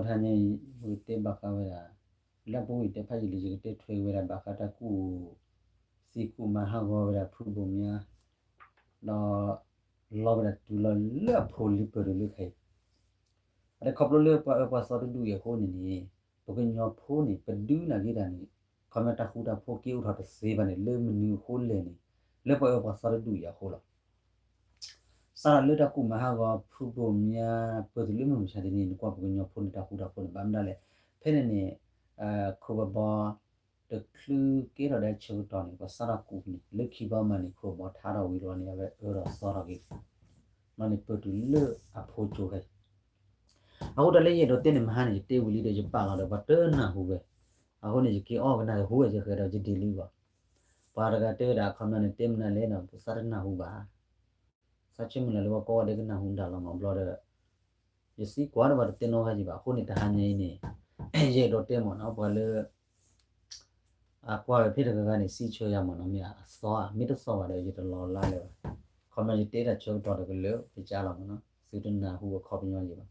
တဟါညါအံၤ ယကတဲဘၣ်ဃးဝဲဒၣ် လၢအပူၤကွံာ်ယတဲဖးယံာ်လံ ယကတဲထွဲဝဲဒၣ်ဘၣ်ဃးတၢ်ကူၣ်သံကူၣ်မၤဟးဂီၤဝဲဒၣ်ဖုဘိၣ်မၠါ ဒီး လီၤဝဲဒၣ်တုၤလီၤလၢအဖိလံၤပၢၢ်တုၤလၢခဲအံၤ အတခီဖျိလၢပှၤအၢပှၤသီတဒူၣ်အံၤအဃိန့ၣ်န့ၣ် ပကညီဖိန့ၣ် ပဒုးနၢ်ဂ့ၤတၢ်န့ၣ် ခီပညီတၢ်ဃူတၢ်ဖိးက့ၤအိၣ်ထီၣ်တသ့ဘၣ်န့ၣ် လၢမနုၤအဃိလဲၣ်န့ၣ် လၢပှၤအၢပှၤသီတဒူၣ်အံၤအဃိလီၤ. စးထီၣ်လၢတၢ်ကူၣ်မၤဟးဂီၤဖုဘိၣ်မၠါ ပၢၢ်တုၤလၢမုၢ်မဆါတနံၤန့ၣ် ကွၢ်ပကညီဖိန့ၣ်တၢ်ဃူတၢ်ဖိးန့ၣ် ဘၣ်မနုၤလဲၣ်. ဖဲန့ၣ်န့ၣ် ခိၣ်ဘီ တချုးကဲထီၣ်ဒီးဆၢကတီၢ်န့ၣ် ပှၤစးထီၣ်ကူၣ်န့ၣ် လၢခံဘီမးန့ၣ် ခိၣ်ဘီထါထီၣ်ဝံၤလီၤန့ၣ် အဝဲအၢဒီးသီထီၣ်က့ၤ လီၤန့ၣ် ပၢၢ်တုၤလၢအဖိကၠိခဲအံၤ အဃိတၢ်လၢယအဲၣ်ဒိးတဲန့ၣ် မဟါန့ၣ် ယတဲဝံၤလံဒီး ယပာ်လီၤဒီးပှၤတနၢ်ဟူဝဲ, အဃိန့ၣ် ယက့ၤအီၣ်ကနၣ် ယဟူဝဲယဃဲၤဒီးယဒ့ၣ်လံဘၣ်. ပှၤတဂၤတဲဝဲဒၣ် အခီပညီန့ၣ် တဲမနုၤလဲၣ်နီၤ ပသးတနၢ်ဟူဘၣ်. သးဆၢမုၢ်လၢ်လၢပှၤကိးဂၤဒဲးကနၢ်ဟူဒၣ်လီၤမး ဘျီဒီး ယသံကွၢ်ဒီးပှၤတတဲနီတဂၤဘၣ်. အဃိန့ၣ် တဟါညါအံၤန့ၣ် ယအဲၣ်ဒိးတဲမ့ၢ်နီၤ ပှၤလၢ အကွၢ်ဝဲဖဲတဂၤဂၤန့ၣ် စံးဆၢယၤမ့ၢ်နီၤ မ့ၢ်အသီဧါ မ့ၢ်တသီဘၣ်ဒီး ယတလီၤလါလၢၤဘၣ်. ခီပညီယတဲတၢ်ဆၢကတီၢ်တကလုာ် ယကါလီၤမ့ၢ်နီၤ သုတနၢ်ဟူအခီပညီယံၤဘၣ်.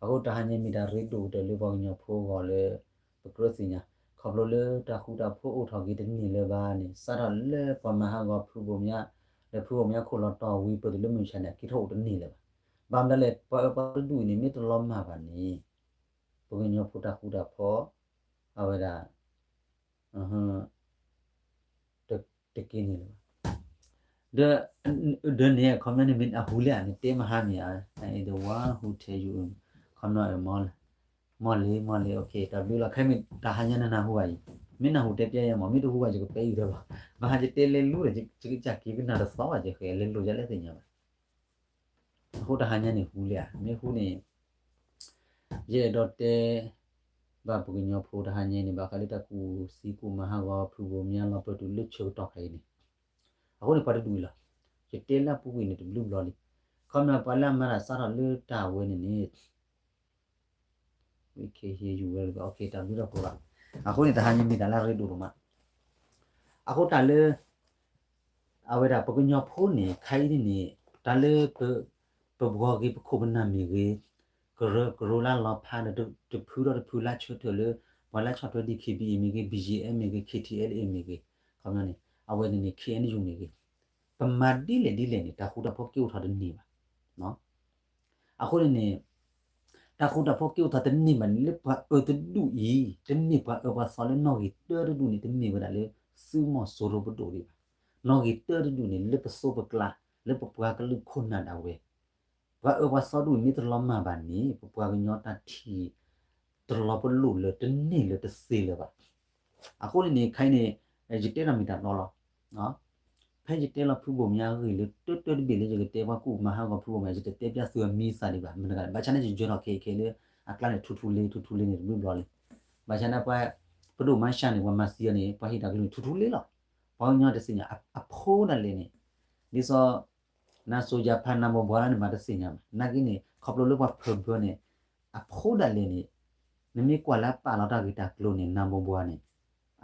အဃိတဟါညါမ့ၢ်တၢ်ရ့ဒိၣ်ကတၢၢ်လၢပှၤကညီဖိအဂီၢ်လၢ ပကြၢးသ့ၣ်ညါ ခီဖျိလၢတၢ်ဃူတၢ်ဖိးအိၣ်ထီၣ်က့ၤတန့ၢ်လၢၤဘၣ်န့ၣ် စးထီၣ်လၢပှၤမၤဟးဂီၤဖုဘိၣ်မၠါ ဒီးဖုဘိၣ်မၠါခိၣ်လီၤတီၢ်ဝံၤပၢၢ်တုၤလၢမုၢ်မဆါန့ၣ် အက့ၤထီၣ်အိၣ်တန့ၢ်လၢၤဘၣ်. ဘၣ်မနုၤလဲၣ် ပှၤအၢပှၤသီတဒူၣ်အံၤန့ၣ် မ့ၢ်တလီၤမၢ်ဘၣ်န့ၣ် ပှၤကညီဖိတၢ်ဃူတၢ်ဖိး အဝဲဒၣ် တက့ၤန့ၣ်လၢၤဘၣ်. ဒီး ဒီးန့ၣ် အခီပညီန့ၣ်မ့ၢ်အဟူလၢအန့ၣ် တဲမဟါမ့ၢ်ဧါ I am the one who tell you ခီပညီ မီၢ်လ့ မီၢ်လ့ တၢ်ဘျုးလီၤ ခဲမ့ၢ်တဟါညါနနၢ်ဟူဘၣ်အံၤ မ့ၢ်နၢ်ဟူတဲပျဲယဲမး မ့ၢ်တဟူဘၣ်ယကပဲအံၤဒီးဘၣ်. ဘၣ်ဟါယတဲလဲၤလူၤဒီး ယကစၢ်က့ၤကနၣ်တသီဘၣ် ယဃဲၤလဲၤလိာ်ယလဲၤသ့ၣ်ညါဘၣ်. အဃိတဟါညါန့ၣ်ဟူလၢအ မ့ၢ်ဟူန့ၣ် ယအဲၣ်ဒိးတဲ ဘၣ်ပှၤကညီဖိတဟါညါအံၤန့ၣ် ဘၣ်ဃးလၢတၢ်ကူၣ်သံကူၣ်မၤဟးဂီၤဖုဘိၣ်မၠါလီၤပၢၢ်တုၤလၢဆၢကတီၢ်ခဲအံၤန့ၣ် အဃိန့ၣ်ပှၤတဒူၣ်အံၤလီၤ. ယတဲလၢအပူၤကွံာ်န့ၣ်တဘျုးဘျီလံ. ခီပညီပှၤလၢအမၤတၢ်စးထီၣ်လၢတၢ်ဝဲန့ၣ်န့ၣ် တၢ်ဘျုးတၢ်ဖှိၣ်လီၤ. အဃိန့ၣ်တဟါညါမ့ၢ်တၢ်လၢအရ့ဒိၣ်ဒိၣ်မး အဃိတၢ်လၢ အဝဲဒၣ်ပှၤကညီဖိန့ၣ် ခဲအံၤန့ၣ်န့ၣ် တၢ်လၢ ပဘှီဂ့ၤ ပခိၣ်ပနၢ်မ့ၢ်ဂ့ၤ, ကရၢကရိလၢလီၤဖးဒီး တဖုဒီးတဖုလၢဆၢထၢၣ်လၢ ပှၤလၢဆီၣ်ထွဲ D K B A မ့ၢ်ဂ့ၤ, B G F မ့ၢ်ဂ့ၤ, K T L A မ့ၢ်ဂ့ၤ, ခီပညီန့ၣ် အဝဲန့ၣ်န့ၣ် K N U မ့ၢ်ဂ့ၤ, ပမၤဒ်လဲၣ်ဒ်လဲၣ်န့ၣ် တၢ်ဃူတၢ်ဖိးက့ၤအိၣ်ထီၣ်တန့ၢ်ဘၣ်. အဃိန့ၣ်န့ၣ် တၢ်ဃူတၢ်ဖိးက့ၤအိၣ်ထီၣ်တန့ၢ်ဘၣ်န့ၣ် လၢပှၤအၢတဒူၣ်အံၤ တမ့ၢ်ပှၤအၢပှၤသီလၢနီၣ်ဂံၢ်တၢတဒူၣ်န့ၣ် တမ့ၢ်ဝဲဒၣ်လၢ သုးမီၤစိရိၤပဒိၣ်ဒံးဘၣ်. နီၣ်ဂံၢ်တၢတဒူၣ်န့ၣ် လၢပသိပကျါ လၢပပှၤကလုာ်ခိၣ်နၢ်ဒၣ်ဝဲ ပှၤအၢပှၤသီဒူၣ်မ့ၢ်တလီၤမၢ်ဘၣ်န့ၣ် ပပှၤကညီတၢ်ထံၣ် တလီၤပလိာ်လၢၤ တန့ၢ်လၢၤတသ့လၢၤဘၣ်. အဃိန့ၣ်န့ၣ် ခဲအံၤန့ၣ် ယတဲတၢ်မ့ၢ်တၢ်တီလီၤ. ဖဲယတဲလီၤဖုဘိၣ်မၠါအဂ့ၢ်လၢတၢတၢတဘ့ၣ်လၢယကတဲပှၤကူၣ်မၤဟးဂီၤဖုဘိၣ်မၠါ ယတတဲပျးသုအမံၤသၣ်ဒံးဘၣ်. မနုၤလဲၣ် ဘၣ်ဆၣ်န့ၣ် ယယၢၤထီၣ်ခဲအံၤခဲအံၤလၢ အကျါန့ၣ် ထူထူလ့ ထူထူလ့န့ၣ် တဘျုးဘျီလံ. ဘၣ်ဆၣ်န့ၣ်ပှၤ ပဒိၣ်မါရှါန့ၣ် ပှၤမၤသံအီၤန့ၣ် ပှၤဟ့ၣ်တၢ်ကလုၢ်န့ၣ် ထူထူလ့လီၤ. ပှၤကညီတသ့ၣ်ညါ အဖိဒၣ်လဲာ်န့ၣ် ဒ်သိး နၤစိၤယၤဖးနၤဘီဘှါလၢန့ၣ် မၤတသ့ၣ်ညါဘၣ်. နာ်က့န့ၣ် ခီဖျိလၢပှၤဖၢဘၢန့ၣ် အဖိဒၣ်လဲာ်န့ၣ် နမ့ၢ်ကွၢ်လၢအပာ်လီၤတၢ်ဂ့ၢ်တၢ်ကျိၤန့ၣ် နၤဘီဘှါန့ၣ်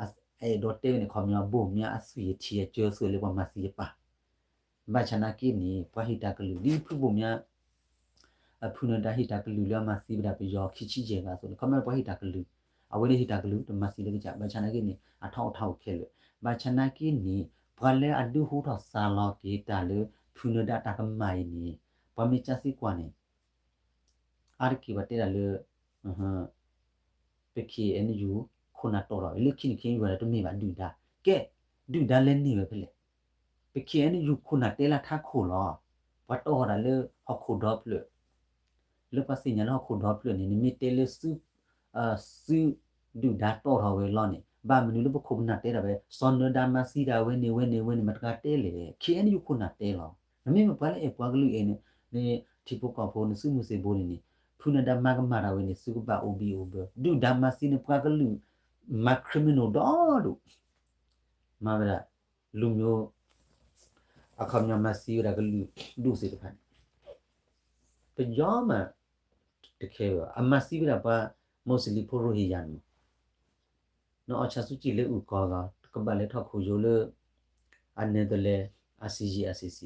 အအဲၣ်ဒိးတဲဝဲန့ၣ် ခီပညီဘိၣ်မၠါအသွံၣ်အထံအကၢသ့ၣ်လၢပှၤမၤသံအပၢ် ဘၣ်ဆၣ်နာ်က့န့ၣ် ပှၤဟ့ၣ်တၢ်ကလုၢ် ဒ်ဖုဘိၣ်မၠါ အဖုနၢၤဒါဟ့ၣ်တၢ်ကလုၢ်လၢအမၤသံဝဲဒၣ်ပယီၤခံဆံယဲၢ်ဂၤအသိးန့ၣ် ခီပညီပှၤဟ့ၣ်တၢ်ကလုၢ် အဝဲန့ၣ်ဟ့ၣ်တၢ်ကလုၢ် တမၤသံလၢကစၢ် ဘၣ်ဆၣ်နာ်က့န့ၣ် အထီၣ်အိၣ်ထီၣ်အိၣ်ခဲလၢာ် ဘၣ်ဆၣ်နာ်က့န့ၣ် ပှၤလၢအဒုးဟူထီၣ်သါလီၤက့ၤတၢ်လၢ ဖုနၢၤဒါတၢ်ကမၣ်အံၤန့ၣ် ပှၤမ့ၢ်စၢ်သံကွၢ်န့ၣ် အါတက့ၢ်ပှၤတဲဒၣ်လၢ ပ K N U ခိၣ်နၢ်တီၢ်ထီၣ်ဝဲ လၢခံန့ၣ် K N U ဝဲဒၣ်တမ့ၢ်ဘၣ်ဒုၣ်ဒါ ကဲ ဒုၣ်ဒါလဲၤန့ၢ်ဝဲဖဲလဲၣ် ပ K N U ခိၣ်နၢ်တဲလၢထးခိၣ်လီၤ. ပှၤတီၢ်ထီၣ်ဒၣ်လၢဟီၣ်ခိၣ်ဒီဖျၢၣ် လၢပှၤသ့ၣ်ညါလၢဟီၣ်ခိၣ်ဒီဖျၢၣ်န့ၣ် နမ့ၢ်တဲလၢ သုးဒုၣ်ဒါတီၢ်ထီၣ်ဝဲလီၤန့ၣ် ဘၣ်မနုၤလၢပခိၣ်ပနၢ်တဲဒၣ်ဝဲ စီၤနၢၤဒါမၤသံဒၣ်ဝဲန့ၣ်ဝဲန့ၣ်ဝဲန့ၣ် မတၤတဂၤတဲလဲၣ် K N U ခိၣ်နၢ်တဲလီၤ. နမ့ၢ်မ့ၢ်ပှၤလၢအဲၣ်ပှၤကလုာ်အဲၣ်န့ၣ် နထံဖိကီၢ်ဖိ နသုးမုၢ်သံၣ်ဘိန့ၣ်န့ၣ် ဖုနၢၤဒါမၤကမၣ်ဒၣ်ဝဲန့ၣ် သုကဘၣ်အိၣ်ဘံၣ်အိၣ်ဘၢ ဒုၣ်ဒါမၤသံန့ၣ် ပှၤကလုာ် မၤ criminal ဒီဒူၣ် မၤဝဲဒၣ် လူမျိုး အခီပညီမၤသံဝဲဒၣ်ကလုာ်ဒူၣ်သ့ၣ်တဖၣ်န့ၣ် ပယီၤမး တခဲဘၣ် အမၤသံဝဲဒၣ်ပှၤ မူစလ့ၣ်ဖိ ရိဟ့ၣ်ယၤန့ၣ်မး နအီၣ်ဆၣ်စူကံၣ်လၢအုၣ်ကီၤဂီၤ ကဘၣ်လဲၤထီၣ်ခိၣ်ယိၤလၢ အ Netherlands အ C G I C C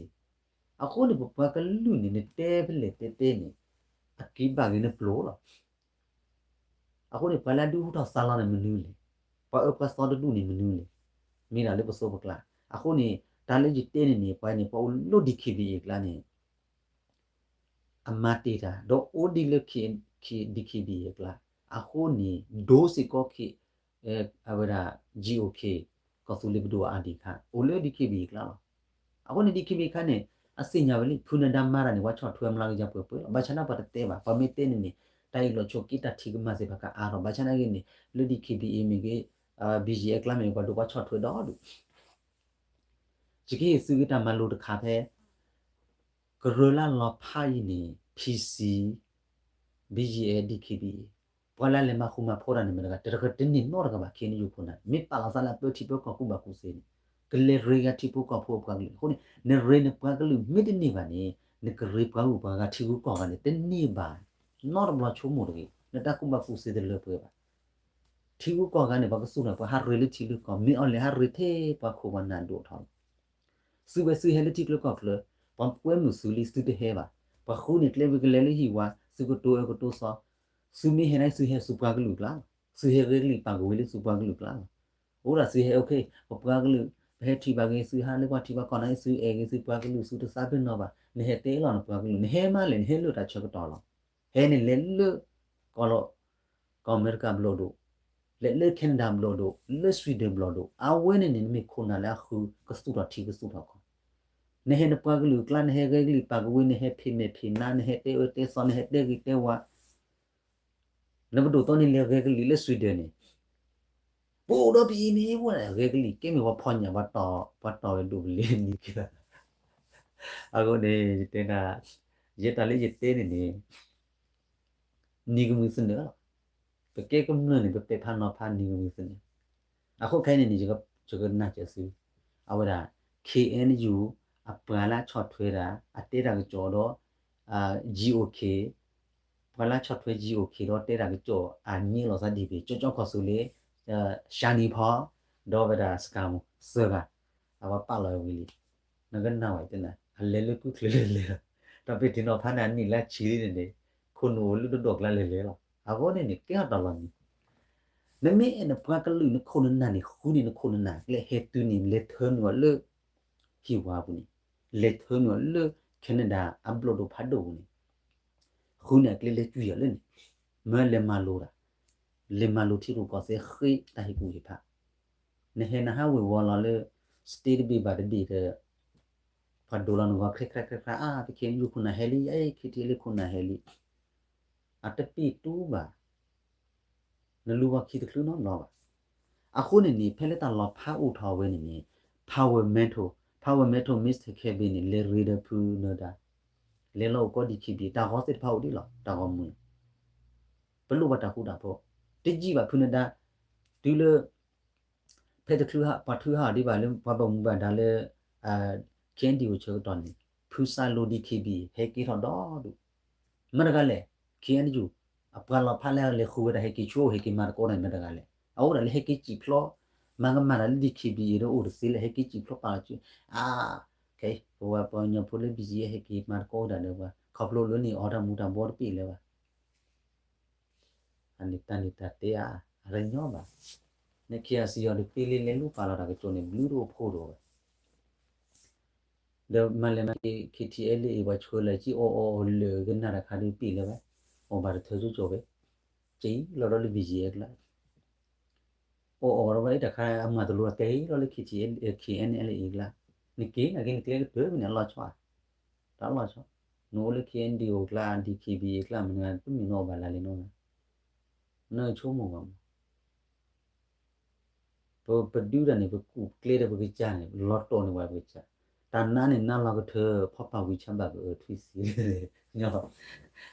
အဃိန့ၣ် ပပှၤကလုာ်န့ၣ် နတဲဖဲလဲၣ်တဲတဲန့ၣ် အက့ၤဘၣ်ဂ့ၤနပျိၤလီၤ. အဃိန့ၣ် ပှၤလၢအဒုးဟူထီၣ်သါလီၤန့ၣ်မနုၤလဲၣ်, ပှၤအၢပှၤသီတဒူၣ်န့ၣ်မနုၤလဲၣ်, မ့ၢ်ဒၣ်လၢပစိပကျါ. အဃိန့ၣ် တၢ်လၢယတဲန့ၣ်န့ၣ် ပှၤန့ၣ် ပှၤအိၣ်လၢ D K B A အကျါန့ၣ် အမၤတ့ၢ်တၢ် ဒီးအိၣ်ဒံးလၢ K- K- D K B A အကျါ, အဃိန့ၣ် ဒိစ့ၢ်ကီး K- အဝဲဒၣ် G O K ကီၢ်သူလ့ၤပဒိၣ်အါဒံးခါ အိၣ်လၢ D K B A အကျါလီၤ. အဃိန့ၣ် D K B A အခါန့ၣ် အသ့ၣ်ညါဝဲလံ ဖုနဒါမၤတၢ်န့ၣ် ပှၤဆီၣ်ထွဲမျးကယၤပှဲၤပှဲၤလီၤ. ဘၣ်ဆၣ်န့ၣ်ပှၤတတဲဘၣ်, ပှၤမ့ၢ်တဲန့ၣ်န့ၣ် တၢ်အ့ၣ်လိာ်ဆိးက့တၢ်ထံၣ်ကမၣ်စ့ၢ်ကီးကအါထီၣ်, ဘၣ်ဆၣ်န့ၣ်ဂ့ၤန့ၣ် လၢ D K B A မ့ၢ်ဂ့ၤ B G F အကျါမ့ၢ်ဂ့ၤ ပှၤဒိးပှၤဆီၣ်ထွဲဒီဒူၣ် ယကဟ့ၣ်သုက့ၤတၢ်မၤလိတခါဖဲ ကရၢလၢလီၤဖးအံၤန့ၣ် P C, B G F, D K B A ပှၤလၢလဲၤမၤဃူမၤဖိးတၢ်န့ၣ်မ့ၢ်တဂၤ တဂၤတန့ၢ်နီတဂၤဘၣ် ခဲအံၤယိၤခိၣ်နၢ်န့ၣ် မ့ၢ်ပာ်လီၤသးလၢအပၢထံပၢကီၢ်ကူၣ်ဘၣ်ကူၣ်သ့န့ၣ် ကလဲၤရ့ဂၤထံဖိကီၢ်ဖိအပှၤကလုာ်အဃိန့ၣ် နရ့နပှၤကလုာ်မ့ၢ်တန့ၢ်ဘၣ်န့ၣ် နကရ့ပှၤဂုၤပှၤဂၤထံဂုၤကီၢ်ဂၤန့ၣ် တန့ၢ်ဘၣ် နီတဘျီဆိကမိၣ်တဂ့ၤ နတၢ်ကူၣ်ဘၣ်ကူၣ်သ့တလၢပှဲၤဘၣ် ထံဂုၤကီၢ်ဂၤန့ၣ် ပှၤကစူၢ်တၢ် ပှၤဟးရ့လၢထံလၢကီၢ် မ့ၢ်အီၤလဲၤဟးရ့ထဲပှၤခိၣ်ပှၤနၢ်ဒိၣ်ထီၣ်လီၤ. သုဝဲသုဟဲလၢထံချၢကီၢ်ချၢ ပှၤကွဲမုာ်သုလံသုတဟဲဘၣ်. ပှၤဃုန့ၢ်ကျဲမ့ၢ်ကလဲၤလၢဟံၣ်ဝါ သုကတိၤအၢကတိၤသီ, သုမ့ၢ်ဟဲန့ၣ်သုဟဲဆူပှၤကလုာ်ကျါလီၤ. သုဟဲဂဲၤကလံၣ်ပာ်ကဝ့ၤလၢဆူပှၤကလုာ်ကျါလီၤ. အိၣ်ဒၣ်သုဟဲ okay ပပှၤကလုာ် ပဟဲထံၣ်ဘၣ်ဂ့ၤ သုဟးလၢပှၤထံပှၤကီၢ်န့ၣ် သုအဲၣ်ဂ့ၤသုပှၤကလုာ် သုတသးပ့ၤနီၣ်ဘၣ် နဟဲတဲလီၤနပှၤကလုာ် နဟဲမးလဲၣ် နဟဲလၢတၢ်ဆၢကတီၢ်လီၤ. ဟဲန့ၣ်လဲၤလၢ ကီၢ်အမဲရကၤဘျီၣ်ဒိၣ်, လဲၤလၢ Canada ဘျီၣ်ဒိၣ်, လၢ Sweden ဘျီၣ်ဒိၣ်, အဝဲန့ၣ်န့ၣ် နမ့ၢ်ခိၣ်နၢ်လၢအဃုကသူၣ်ထီၣ်ထံကသူၣ်ထီၣ်ကီၢ်, နဟဲနပှၤကလုာ်အကျါ နဟဲဂဲၤကလံၣ်ပာ်ကဝ့ၤ နဟဲဖံးမဲာ်ဖံးနါ နဟဲတဲအၢတဲသီ နဟဲတဲဂ့ၤတဲဝါ နပဒိၣ်သီန့ၣ်လဲၤဂဲၤကလံၣ်လၢ Sweden န့ၣ် ပအိၣ်ဒီးပအံၤမ့ၢ်အိၣ်ဂဲၤကလံၣ် ကဲမ့ၢ်ပှၤဖီၣ်ညၣ် ပှၤတီၢ်ဝဲဒိၣ်ပလ့ၤနံၤက့လီၤ. အဃိန့ၣ် ယတဲဒၣ် ယတၢ်လၢယတဲန့ၣ်န့ၣ် နံၤကမှံသနၢၣ်လီၤ. ပကဲကမျၢၢ်န့ၣ် ပပဲာ်ဖးနီၤဖးနံၤကမှံသနၢၣ်. အဃိခဲအံၤန့ၣ်န့ၣ် ယကနၢ်စၢၤသု အဝဲဒၣ် K N U အပှၤလၢအဆီၣ်ထွဲတၢ် အတဲတၢ်ကစီၣ်ဒီး G O K ပှၤလၢဆီၣ်ထွဲ G O K ဒီးတဲတၢ်ကစီၣ် အညိလီၤသးဒ်ပံၤ ကၠီကၠီခီၣ်သူလ့ၤ ရှါနံၤဖီ ဒီးဝဲဒၣ် စကၤမူ သၢဂၤ အဝဲပာ်လီၤဝံၤလံ နကနၣ်ဝဲတနၢ် အလဲၤလၢကုၢ်ချၢလဲၤလဲၤလီၤ. တၢ်ပ့ၤထံနီၤဖးန့ၣ် အနံၣ်လၢဆံးလံန့ၣ်န့ၣ် ခိၣ်နူာ်အိၣ်လၢဒိၣ်ဒိၣ်ကျါလဲၤလဲၤလီၤ. အဃိန့ၣ်န့ၣ် ကဲထီၣ်တၢ်လီၤနံၤ နမ့ၢ်အဲၣ်နပှၤကလုာ်နခိၣ်နနၢ်န့ၣ် ဃုန့ၢ်နခိၣ်နနၢ် ကျဲဟဲတုၤန့ၣ် လဲၤထၢနုာ်အီၤလၢ ဟံၣ်ဝါပူၤန့ၣ် လဲၤထၢနုာ်အီၤလၢ Canada အဘျီၣ်ဒိၣ်ဖးဒိၣ်ပူၤန့ၣ် ဃုန့ၢ်အကျဲလဲၤကွံာ်အီၤလၢန့ၣ် မၢလဲၤမၤလိတၢ် လဲၤမၤလိထံရူၢ်ကီၢ်သဲးဃ့တၢ်ဟ့ၣ်ကူၣ်ဟ့ၣ်ဖး နဟဲနဟးဝ့ၤဝီၤလီၤလၢ state တဘ့ၣ်ဘၣ်တဘ့ၣ်ဒီး ပှၤဒိးလီၤနဂီၢ် ခြဲခြဲခြဲခြဲ အါ ပ K N U ခိၣ်နၢ်ဟဲလံ ယ K T L ခိၣ်နၢ်ဟဲလံ အတပ့ၢ်တူၢ်ဘၣ် နလူၤဂီၢ်ခံတချုးနီတဘျီဘၣ်. အဃိန့ၣ်န့ၣ် ဖဲလၢတၢ်လီၤဖးအိၣ်ထီၣ်ဝဲန့ၣ်န့ၣ် Power Mentor, Power Mentor Mister Kevin န့ၣ် လဲၤရ့ဒီးဖုနၢၤဒါ လဲၤလီၤအိၣ်ကီး D K B A တၢ်ဂီၤသ့ၣ်တဖၣ်အိၣ်ဒံးလီၤ တၢ်ဂီၤမူန့ၣ် ပလိၣ်ဘၣ်တၢ်ဃူတၢ်ဖိး တယံာ်ဘၣ်ဖုနၢၤဒါ တုၤလၢ ဖဲတချုး ပှၤထုးဟးအီၤဒံးဘၣ်လၢ ပှၤဘၣ်မူဘၣ်ဒါလၢ K N D O ဆၢကတီၢ်န့ၣ် ဖုစၢ်လိ D K B A ဟဲက့ၤထီၣ်ဒီဒူၣ် မတၤတဂၤလဲၣ် K N U အပှၤလီၤဖးလၢလဲၤဃုဝဲဒၣ်ဟဲက့ၤဆိအိၣ် ဟဲက့ၤမၤသကိးတၢ်န့ၣ် မတၤတဂၤလဲၣ် အအိၣ်ဒၣ်လၢဟဲက့ၤစံၣ်ဖျိ မၤကမၣ်တၢ်လၢ D K B A ဒီးအိၣ်တသ့လၢဟဲက့ၤစံၣ်ဖျိပာ်လီၤစု အါ ခဲအံၤ ပဝဲပှၤကညီဖိလၢ B G F ဟဲက့ၤမၤသကိးဝဲဒၣ်ဒီးပှၤ ခီဖျိလၢန့ၣ်အီၤတၢ်မူတၢ်ဘှီတပ့ၢ်လၢၤဘၣ် အန့ၣ်တၢ်န့ၣ်တၢ်တဲအါ အတညီဘၣ်. နခံဂၤစံးယီၤတသ့လံ လဲၤလူၤပာ်လီၤတၢ်ကစီၣ်န့ၣ် ဘျုးတအိၣ်ဖှိၣ်တအိၣ်ဘၣ်. ဒီးမၤလဲၤမၤက့ၤ K T L A ပှၤဆှၢလၢကံအီၣ်အီၣ်အီၣ်လၢာ်ကနၣ်တခါဒုးပ့ၢ်လၢၤဘၣ်. အီၣ်ဘၣ်တထၢကၠိကၠိဝဲ, က့ၤလီၤဒီးလၢ B G F ကျါ အီၣ်အီၣ်ဒီးဝဲအံၤတခါအမၤတလိၤက့ၤလီၤလၢ K T L A K N L A အံၤကျါ, နက့ၤနက့ၤနကျဲကတၢၢ်မ့ၢ်န့ၣ် အလီၤဆီ, တၢ်လီၤဆီ, နအိၣ်လၢ K N D O ကျါ D K B A ကျါမ့ၢ်န့ၣ် တမ့ၢ်နအိၣ်ဘၣ်လၢလံနီၤ, နဆိကမိၣ်ဘၣ်မး ပပဒုတၢ်န့ၣ် ပကူၣ်ကျဲဒီးပကစၢ်န့ၣ် လီၤတီၢ်န့ၢ်ဝဲပကစၢ်, တၢ်နါန့ၣ် နါလီၤကထၢ ဖီပာ်ဝံၤဆါဘၣ်ကအၢထွံၣ်သံ,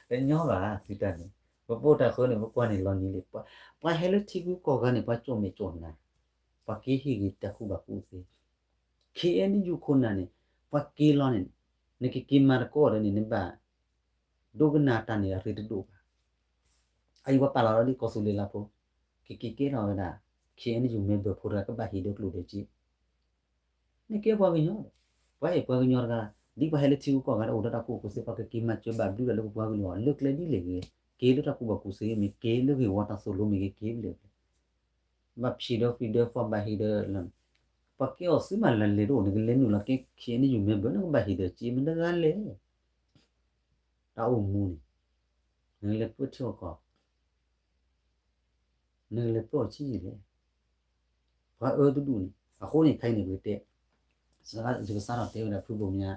တညီဘၣ်သုတၢ်န့ၣ်, ပပိာ်တၢ်ဃၢန့ၣ် ပကွၢ်န့ၣ်လီၤနံၤလံ, ပှၤဟဲလၢထံဂုၤကီၢ်ဂၤန့ၣ် ပှၤကၠိၣ်မဲာ်ကၠိၣ်နါ, ပှၤက့ၤဟ့ၣ်ဂ့ၤတၢ်ကူၣ်ဘၣ်ကူၣ်သ့, K N U ခိၣ်နၢ်န့ၣ် ပှၤက့ၤလီၤန့ၣ် နကက့ၤမၤသကိးဒီးန့ၣ် နဘၣ် ဒိကနၣ်တၢ်န့ၣ်အရ့တဒိၣ်ဘၣ်. အအံၤပှၤပာ်လီၤဒီးကီၢ်သူလ့ၤလါဖိ, ကက့ၤကဲထီၣ်ဝဲဒၣ် K N U member ဖိတဂၤကဘၣ်ဟံးဒီးကျိၣ်ဒီးစ့, နကဲပှၤကညီဒီး, ပှၤအဲၣ်ပှၤကညီတဂၤ, ဒ်ပှၤဟဲလၢထံဂုၤကီၢ်ဂၤဒီးအိၣ်ဒီးတၢ်ကူၣ်ဘၣ်ကူၣ်သ့ ပှၤကက့ၤမၤစၢၤဘၣ်ဘျုးတၢ်လၢပပှၤကလုာ်အီၤ လၢကျဲဒ်လဲၣ်ဂ့ၤ က့ၤလၢတၢ်ကူၣ်ဘၣ်ကူၣ်သ့မ့ၢ်ဂ့ၤ က့ၤလၢဂ့ၢ်ဝီတၢ်သိၣ်လိမ့ၢ်ဂ့ၤ က့ၤဘျဲၣ်ဘျဲၣ်, ဘၣ်ဖံးဒီး freedom fighter ဘၣ်ဟ့ၣ်ဒီး ပှၤကဲအီၤစုမးလၢလဲၤတအိၣ် နကလဲၤနုာ်လီၤကဲ ခ့ၣ်အဲၣ်ယူၣ် member နကဘၣ်ဟ့ၣ်ဒီးက့ၤ မတၤတဂၤလဲၣ်. တၢ်အိၣ်မူန့ၣ် နကလဲၤပၢထံအီၣ်ကီၢ် နကလဲၤပၢအီၤဆံးယံာ်လဲၣ်. ပှၤအၢတဒူၣ်န့ၣ် အဃိန့ၣ် ခဲအံၤန့ၣ် ပကတဲ ယကစးထီၣ်တဲဝဲဒၣ်ဖုဘိၣ်မၠါ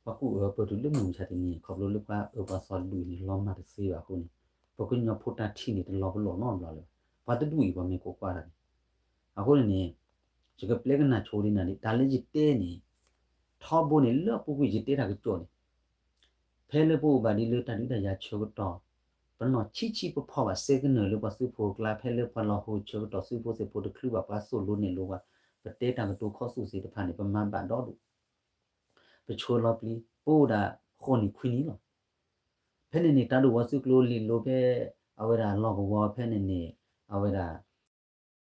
ပှၤကူၣ်အၢပၢၢ်တုၤလၢမုၢ်မဆါတနံၤ ခီဖျိလၢပှၤအၢပှၤသီတဒူၣ်အံၤန့ၣ် လီၤမၢ်တသ့ဘၣ်အဃိန့ၣ် ပကညီဖိတၢ်ထံၣ်န့ၣ် တလီၤပလိာ်နီတဘျီလၢၤဘၣ်. ပှၤတဒူၣ်အံၤ ပှၤမ့ၢ်ကိးကွၢ်တၢ်န့ၣ် အဃိန့ၣ်န့ၣ် ယကပျဲကနၣ်ဆိဒ်နၤန့ၣ် တၢ်လၢယတဲန့ၣ် ထီဘိန့ၣ် လၢအပူၤကွံာ်ယတဲတၢ်ကစီၣ်န့ၣ် ဖဲလၢပအိၣ်ဘၣ်ဒ်လၢတၢ်ဒုးတၢ်ယၤဆၢကတီၢ် ပနီၢ်ဆံးဆံးဖီဖီဘၣ် စဲကနၢၣ်လၢပှၤသုးဖိအကျါ ဖဲလၢပှၤလီၤဟိုဆၢကတီၢ်သုးဖိသ့ၣ်ဖိတချုးဘၣ် ပှၤသိၣ်လိနဲၣ်လိပှၤ ပတဲတၢ်ကတိၤခီဆူၣ်သ့ၣ်တဖၣ်န့ၣ် ပမၤဘၣ်ဒီဒူၣ် ပဆှၢလီၤပျံၤ ပအိၣ်ဒၣ်ဃိးနံၣ်ခွံနံၣ်လီၤ. ဖဲန့ၣ်န့ၣ် တၢ်ဒိၣ်ဝီသုးကျိၤလံာ်လိၤဖဲ အဝဲဒၣ်လီၢ်ကဝီၤဖဲန့ၣ်န့ၣ် အဝဲဒၣ်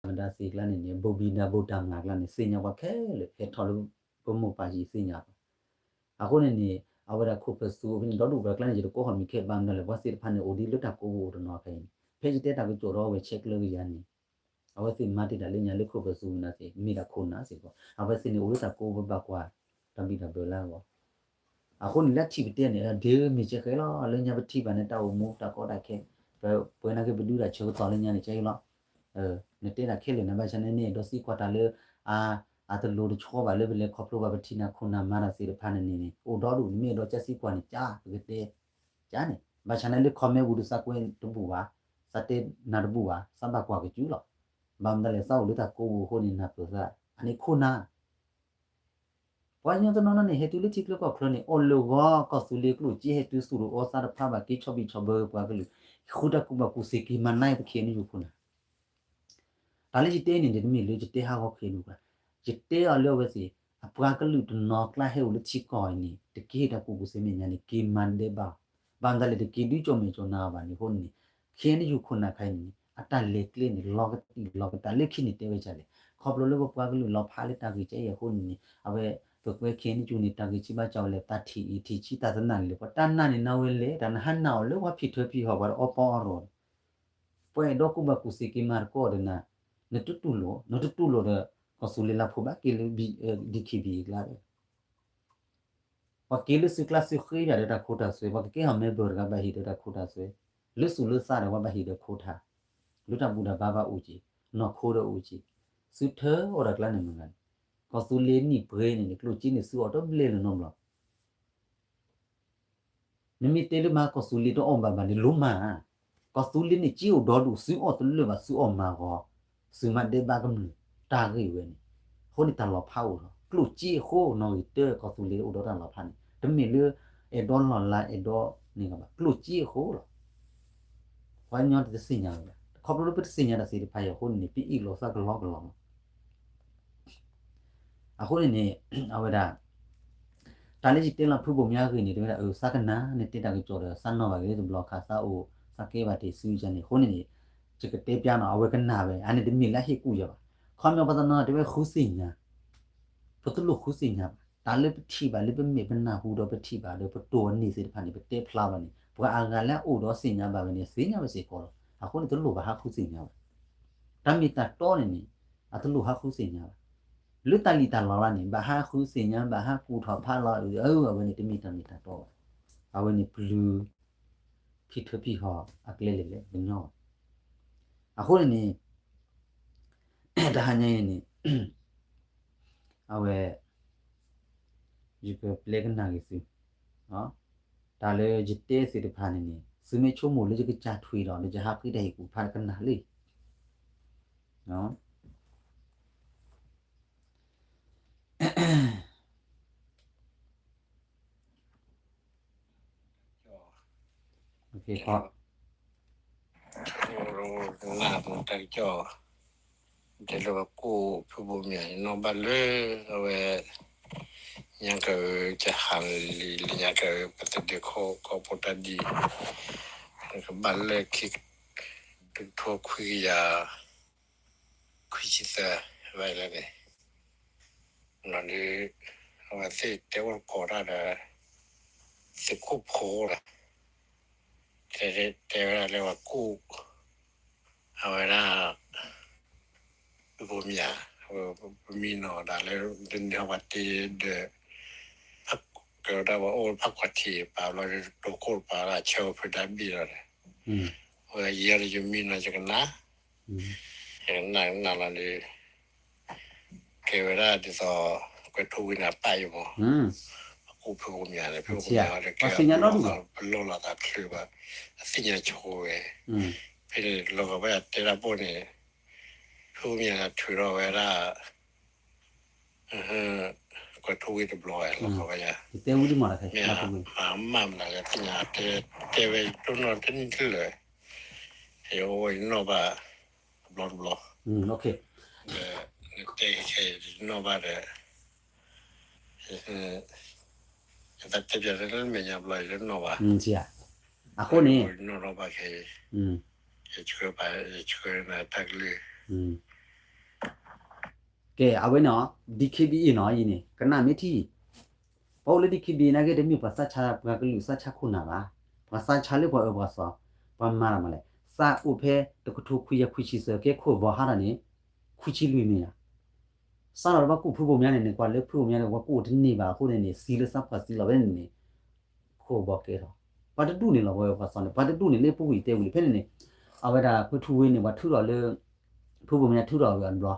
မဒါသ့ကျါန့ၣ်န့ၣ် ဘိၣ်ဘံၣ်ဒါဘိၣ်တၢ်မၤကျါန့ၣ် သ့ၣ်ညါပှၤခဲလၢာ် ဟဲထီၣ်လၢပမိၢ်ပၢ်ယံၤသ့ၣ်ညါပှၤ. အဃိန့ၣ်န့ၣ် အဝဲဒၣ်ခိၣ်ဖၢၣ်သူဖဲန့ၣ် ဒီဒူၣ်ပှၤကျါန့ၣ် ယတကိးဟီၣ်မံၤခဲဘၣ်မနုၤလဲၣ် ပှၤသ့ၣ်တဖၣ်န့ၣ် အိၣ်ဒံးလၢတၢ်ကိးပူၤအိၣ်တနီၤဖဲအံၤန့ၣ် ဖဲယတဲတၢ်ကစီၣ်ဒီးအဝဲဆဲးကျၢကယၤန့ၣ် အဝဲသ့ၣ်မၤတ့ၢ်တၢ်လၢညါလၢခိၣ်ဖၢၣ်သူမနုၤသ့ၣ် မ့ၢ်ဒၣ်ခိၣ်နၢ်စ့ၢ်ကီး အဝဲသ့ၣ်န့ၣ်အိၣ်လၢတၢ်ကိးပူၤဘၣ်ကွၢ် တၢ်ဘံၣ်တၢ်ဘၢလၢအဂီၢ် အဃိန့ၣ် လၢထံၣ်ပတဲန့ၣ် ဒ့မ့ၢ်ကဲဃဲလီၤ လၢညါပထံၣ်ဘၣ်န့ၣ် တၢ်အိၣ်မူတၢ်ကီတၢ်ခဲ ပပှဲၤနာ်က့ ပဒုးတၢ်ဆၢကတီၢ်လၢညါန့ၣ် ကဲလီၤ. နတဲတၢ်ခဲလၢာ်န့ၣ် ဘၣ်ဆၣ်န့ၣ်န့ၣ် ဒီးသံကွၢ်တၢ်လၢ အ အတလိၤတဆီဘၣ်လၢပလဲၤခီဖျိဘၣ် ပထံၣ်နၤခိၣ်နၢ်မၤတၢ်သ့ၣ်တဖၣ်န့ၣ်န့ၣ် အိၣ်ဒီဒူၣ် နမ့ၢ်အဲၣ်ဒိးကစၢ်သံကွၢ်န့ၣ် ကၢ် ပကတဲ ကၢ်န့ၣ် ဘၣ်ဆၣ်န့ၣ်လၢ comment ပူၤဒီး သးကွဲတဘူၣ်ဘၣ် သးတဲနၤတဘူၣ်ဘၣ် သးဘၣ်ကွၢ်ကစုလီၤ. ဘၣ်မနုၤလဲၣ် သးအိၣ်လၢတၢ်ကိးပူၤအဃိန့ၣ် နၢ်ပၢၢ်သး အန့ၣ်ခိၣ်နၢ် ပှၤကညီတနီၤနီၤန့ၣ် ဟဲတုၤလၢထံချၢကီၢ်ချၢန့ၣ် အီၣ်လၢာ်ဂီၤ ကီၢ်သူလ့ၤကျိၣ်စ့ဟဲတုၤသူၣ်တအိၣ်သးတဖျါဘၣ် က့ၤဆီၣ်ဘံၣ်ဆီၣ်ဘၢပှၤကလုာ် ဃုတၢ်ကူၣ်ဘၣ်ကူၣ်သ့က့ၤမၤနးအံၤ ပခဲအံၤနယူၢ်ခိၣ်နၢ် တၢ်လၢယတဲန့ၣ် တမ့ၢ်လၢယတဲဟးဂီၤခဲအံၤနူၤဘၣ်, ယတဲအီၤလၢအဝဲသ့ၣ် အပှၤကလုာ်တနီၤကျါဟဲအိၣ်လၢထံကီၢ်အံၤန့ၣ် တက့ၤတၢ်ကူၣ်ဘၣ်ကူၣ်သ့မဲာ်ညါန့ၣ် က့ၤမၤဒဲးဘးအီၤ, ဘၣ်မနုၤလဲၣ် တက့ၤဒုးကၠီၣ်မဲာ်ကၠီၣ်နါအီၤဘၣ်န့ၣ်အဃိန့ၣ်န့ၣ် ခဲအံၤနယူၢ်ခိၣ်နၢ်ခါအံၤန့ၣ် အတၢ်လဲၤကျဲန့ၣ် လီၤကတံၢ်လီၤကတၢ် လၢခံန့ၣ်တဲဝဲဒ်လဲၣ်, ခီဖျိလၢပပှၤကလုာ်လီၤဖးလၢတၢ်ဂ့ၢ်ကဲအံၤအဃိန့ၣ်န့ၣ် အဝဲ ပကွဲခဲအံၤနယူၢ်န့ၣ် တၢ်ဂ့ၢ်ဆံးဘၣ်ကၠီဝဲလဲၣ် တၢ်ထံၣ်အံၤထံၣ်ဆံးတၢ်သနၢ်န့ၣ်လဲၣ် ပှၤတၢ်နာ်န့ၣ်နၢ်ဝဲလဲၣ် တၢ်နဟးနာ်အီၤလၢပှၤဖံးထၢဖံးဟီၣ်ပှၤဒီးအီပီအီရီၤ ပှၤအဲၣ်ဒိးကူၣ်ဘၣ်ကူၣ်သ့က့ၤမၤသကိးဒီးနၤ, နတတူၢ်လိာ် နတတူၢ်လိာ်ဒီး ကီၢ်သူလ့ၤလၢဖိဘၣ်က့ၤလၢ ဒီး ဒီး ခ့ဘံၣ် အကျါဒီး ပှၤက့ၤလၢသုးကျါသုးဃ့ယၤဒီးတၢ်ခိတၢ်သွဲ, ပှၤကကဲထီၣ် member တဂၤဘၣ်ဟ့ၣ်ဒီးတၢ်ခိတၢ်သွဲ, လၢသူၣ်လၢသးဒီးပှၤဘၣ်ဟ့ၣ်ဒီးခိတၢ်, လၢတၢ်ဘူၣ်တၢ်ဘါဘၣ်အိၣ်က့ၤ, နီၢ်ခိဒီးအိၣ်က့ၤ, သုထၢအီၣ်တၢ်ကျါန့ၣ်မ့ၢ်ဂ့ၤ, ကီၢ်သူလ့ၤနံၣ်ပှဲၤန့ၣ်န့ၣ် ကျိၣ်စ့န့ၣ်သုအီၣ်တဘျဲၣ်လၢၤနီတဘျီ နမ့ၢ်တဲလၢမၤကီၢ်သူလ့ၤတအီၣ်ဘၣ်ဘၣ်န့ၣ် လိၣ်မး, ကီၢ်သူလ့ၤန့ၣ်စ့အိၣ်ဒီဒူၣ် သုအီၣ်တလၢာ်ဘၣ် သုအီၣ်မၤဂီၤ, သုမၤဒဲးဘးကမျၢၢ်, တၢ်ဂ့ၢ်ဝဲန့ၣ်, အဃိန့ၣ်တၢ်လီၤဖးအိၣ်လီၤ, ကျိၣ်စ့အဃိ နီၣ်ဂံၢ်တၢ ကီၢ်သူလ့ၤအိၣ်ဒီးတၢ်လီၤဖးန့ၣ် တမ့ၢ်လၢ အဲၣ်ဒိးလီၢ်လၤအဲၣ်ဒိးန့ၣ်ဘၣ် ကျိၣ်စ့အဃိလီၤ ပှၤကညီတသ့ၣ်ညါဝဲဘၣ်, ခီဖျိလၢပတသ့ၣ်ညါတၢ်သ့ၣ်တဖၣ်အံၤအဃိန့ၣ်န့ၣ် ပအ့ၣ်လိာ်သးကလီကလီလီၤ. အဃိန့ၣ်န့ၣ် အဝဲဒၣ် တၢ်လၢယတဲလီၤဖုဘိၣ်မၠါအဂ့ၢ်န့ၣ် တဝဲဒၣ် အၢ သးကနၣ် နတဲတၢ်ကစီၣ်ဒီး သးနီၣ်ဘၣ်ဂ့ၤလၢတဘျီခါ သးအိၣ် သးကဲဘၣ်တ့ၢ်စုယၤန့ၣ် အဃိန့ၣ်န့ၣ် ယကတဲပျါနီၤ အဝဲကနၣ်ဝဲ အန့ၣ်တမ့ၢ်လၢအဟ့ၣ်ကူၣ်ယၤဘၣ်. ခီပညီပှၤတနီၤတဲဝဲဃုသ့ၣ်ညါ ပတလိၣ်ဃုသ့ၣ်ညါဘၣ်. တၢ်လၢပထံၣ်ဘၣ်လၢပမ့ၢ်ပနၢ်ဟူဒီးပထံၣ်ဘၣ်ဒီးပတိၢ်အန့ၢ်သ့ၣ်တဖၣ်န့ၣ် ပတဲဖျါဘၣ်န့ၣ် ပှၤအဂၤလၢအအိၣ်ဒီးသ့ၣ်ညါဘၣ်ဝဲန့ၣ် သ့ၣ်ညါဝဲစ့ၢ်ကီးလီၤ. အဃိန့ၣ်တလိၣ်ဘၣ်ဟးဃုသ့ၣ်ညါဘၣ်. တၢ်မ့ၢ်တၢ်တီန့ၣ်န့ၣ် အတလိၣ်ဟးဃုသ့ၣ်ညါဘၣ်. လၢတၢ်လံၣ်တၢ်လီလၢ်န့ၣ် ဘၣ်ဟးဃုသ့ၣ်ညါ ဘၣ်ဟးကူၣ်ထီၣ်ဖးလီၤ အဝဲန့ၣ်တမ့ၢ်တၢ်မ့ၢ်တၢ်တီဘၣ်. အဝဲန့ၣ်ပျုၤ ဖံထၢဖံဟီၣ်အကျဲလဲၣ်လဲၣ် ပညီဘၣ်. အဃိန့ၣ်န့ၣ် တဟါညါအံၤန့ၣ် အဝဲ ယကပျဲကနၣ်က့ၤသု, တၢ်လၢယတဲသ့ၣ်တဖၣ်န့ၣ်န့ၣ် သုမ့ၢ်ဆိကမိၣ်လၢယကစၢ်ထွံၣ်ဒီး လၢယဟးဃ့တၢ်ဟ့ၣ်ကူၣ်ဖးကနၣ်လံ. နၢ်ပၢၢ်တၢ်ကစီၣ် တဲလၢပကိးဖုဘိၣ်မၠါနီၢ်ဘၣ်လၢ အဝဲ ညါကၢ ကဟးလံ လၢညါကၢ ပသဒ့ခိၣ်ကီၢ်ဖိတၢ်ဒ် ကဘၣ်လၢခံ တကထိခွံကယၤ ခွံဆံသၢ ဘၣ်လၢန့ၣ် နီၢ်ဒုး အဝဲသ့ၣ်တဲအိၣ်တကိးတၢ်ဒီး သုးခိၣ်ဖိဒီး တဲတဲဝဲဒၣ်လၢပှၤကူၣ် အဝဲဒၣ် ဖုဘိမၠး ပမံနီၤဒၣ်လၢ တန့ၢ်ပှၤတ့ဒီး ကဲဝဲဒၣ်ပှၤအိၣ်ဖးကွၢ်ထံးပာ်ဘျီ တိခိၣ်ပာ်ဝဲဒၣ်ဆၢဖိဖုဒါဘံၣ်လီၤဒီး ဝဲယဲဒီးယမံနီၤယကနၣ် ယကနၣ်ကနၣ်လီၤဒီး ကဲဝဲဒၣ်ဒ်သိး ကွဲးထူဝံၤန့ၣ်အပၢ်အံၤမး အကူၣ်ဖုဘိမၠးန့ၣ် ဖုဘိမၠးဒီးကဲ ပလီၢ်လီၤသးချုးဘၣ် အသ့ၣ်ညါဆိဝဲ ဖဲန့ၣ်လီၤဂာ်ဘၣ်ယတဲတၢ်ဘိၣ်န့ၣ် ဖုဘိမၠးန့ၣ်ထုးထီၣ်ဝဲဒၣ် ကွဲးထူဝံၤတဘျီဝဲလီၤဂာ်ဘၣ်ယၤ မ့ၢ်မးမးလၢသ့ၣ်ညါတဲ တဲဝဲယတိၢ်နီၣ်တနံၣ်တလၢာ် ယအိၣ်ဝဲယနီၣ်ဘၣ် တဘျီတဘျီ နတဲခဲအံၤယနီၣ်ဘၣ်ဒီး ယသးတဲပၠးလၢမဲာ်ညါဘျီယတနီၣ်ဘၣ် အဃိန့ၣ် ယနီၣ်ထီၣ်ဘၣ်ခဲအံၤ ယဆှၢပာ် ယဆှၢနၤတၢ်ကလုၢ် ကဲ အဝဲန့ၣ် DKBA နီၤ အံၤန့ၣ် ကနၣ်မ့ၢ်ထံၣ် ပှၤအိၣ်လၢ DKBA နာ်က့ တမ့ၢ်ပှၤသးဆါ ပှၤကလုာ်သးဆါခိၣ်နၢ်ဘၣ်, ပှၤသးဆါလၢပှၤအၢပှၤသီ, ပှၤမၤတၢ်မၤလဲၣ်, သးအိၣ်ဖဲတကထိခွံကယၤခွံဆံသၢ ကဲခိၣ်ဘီဟးထီၣ်န့ၣ် ခွံဆံလွံၢ်မ့ၢ်ဧါ, စးထီၣ်လၢပှၤကူၣ်ဖုဘိမၠါန့ၣ်န့ၣ် ကွၢ်လၢဖုဘိမၠါန့ၣ် ပှၤကူၣ်တန့ၢ်ဘၣ်အဃိန့ၣ်န့ၣ် သံလၢသးပှၢ်သံလီၤဝဲန့ၣ်န့ၣ် ခိၣ်ဘီကဲထီၣ်, ပှၤတဒူၣ်န့ၣ်လီၤ ပှၤအၢပှၤသီန့ၣ် ပှၤတဒူၣ်န့ၣ်လၢပူၤကွံာ်တဲဝံၤလံ ဖဲန့ၣ်န့ၣ် အဝဲဒၣ်ဖုထူဝ့န့ၣ် ပှၤထုးထီၣ်လၢ ဖုဘိမၠါထုးထီၣ်ဝံၤအီၤတဘျီ,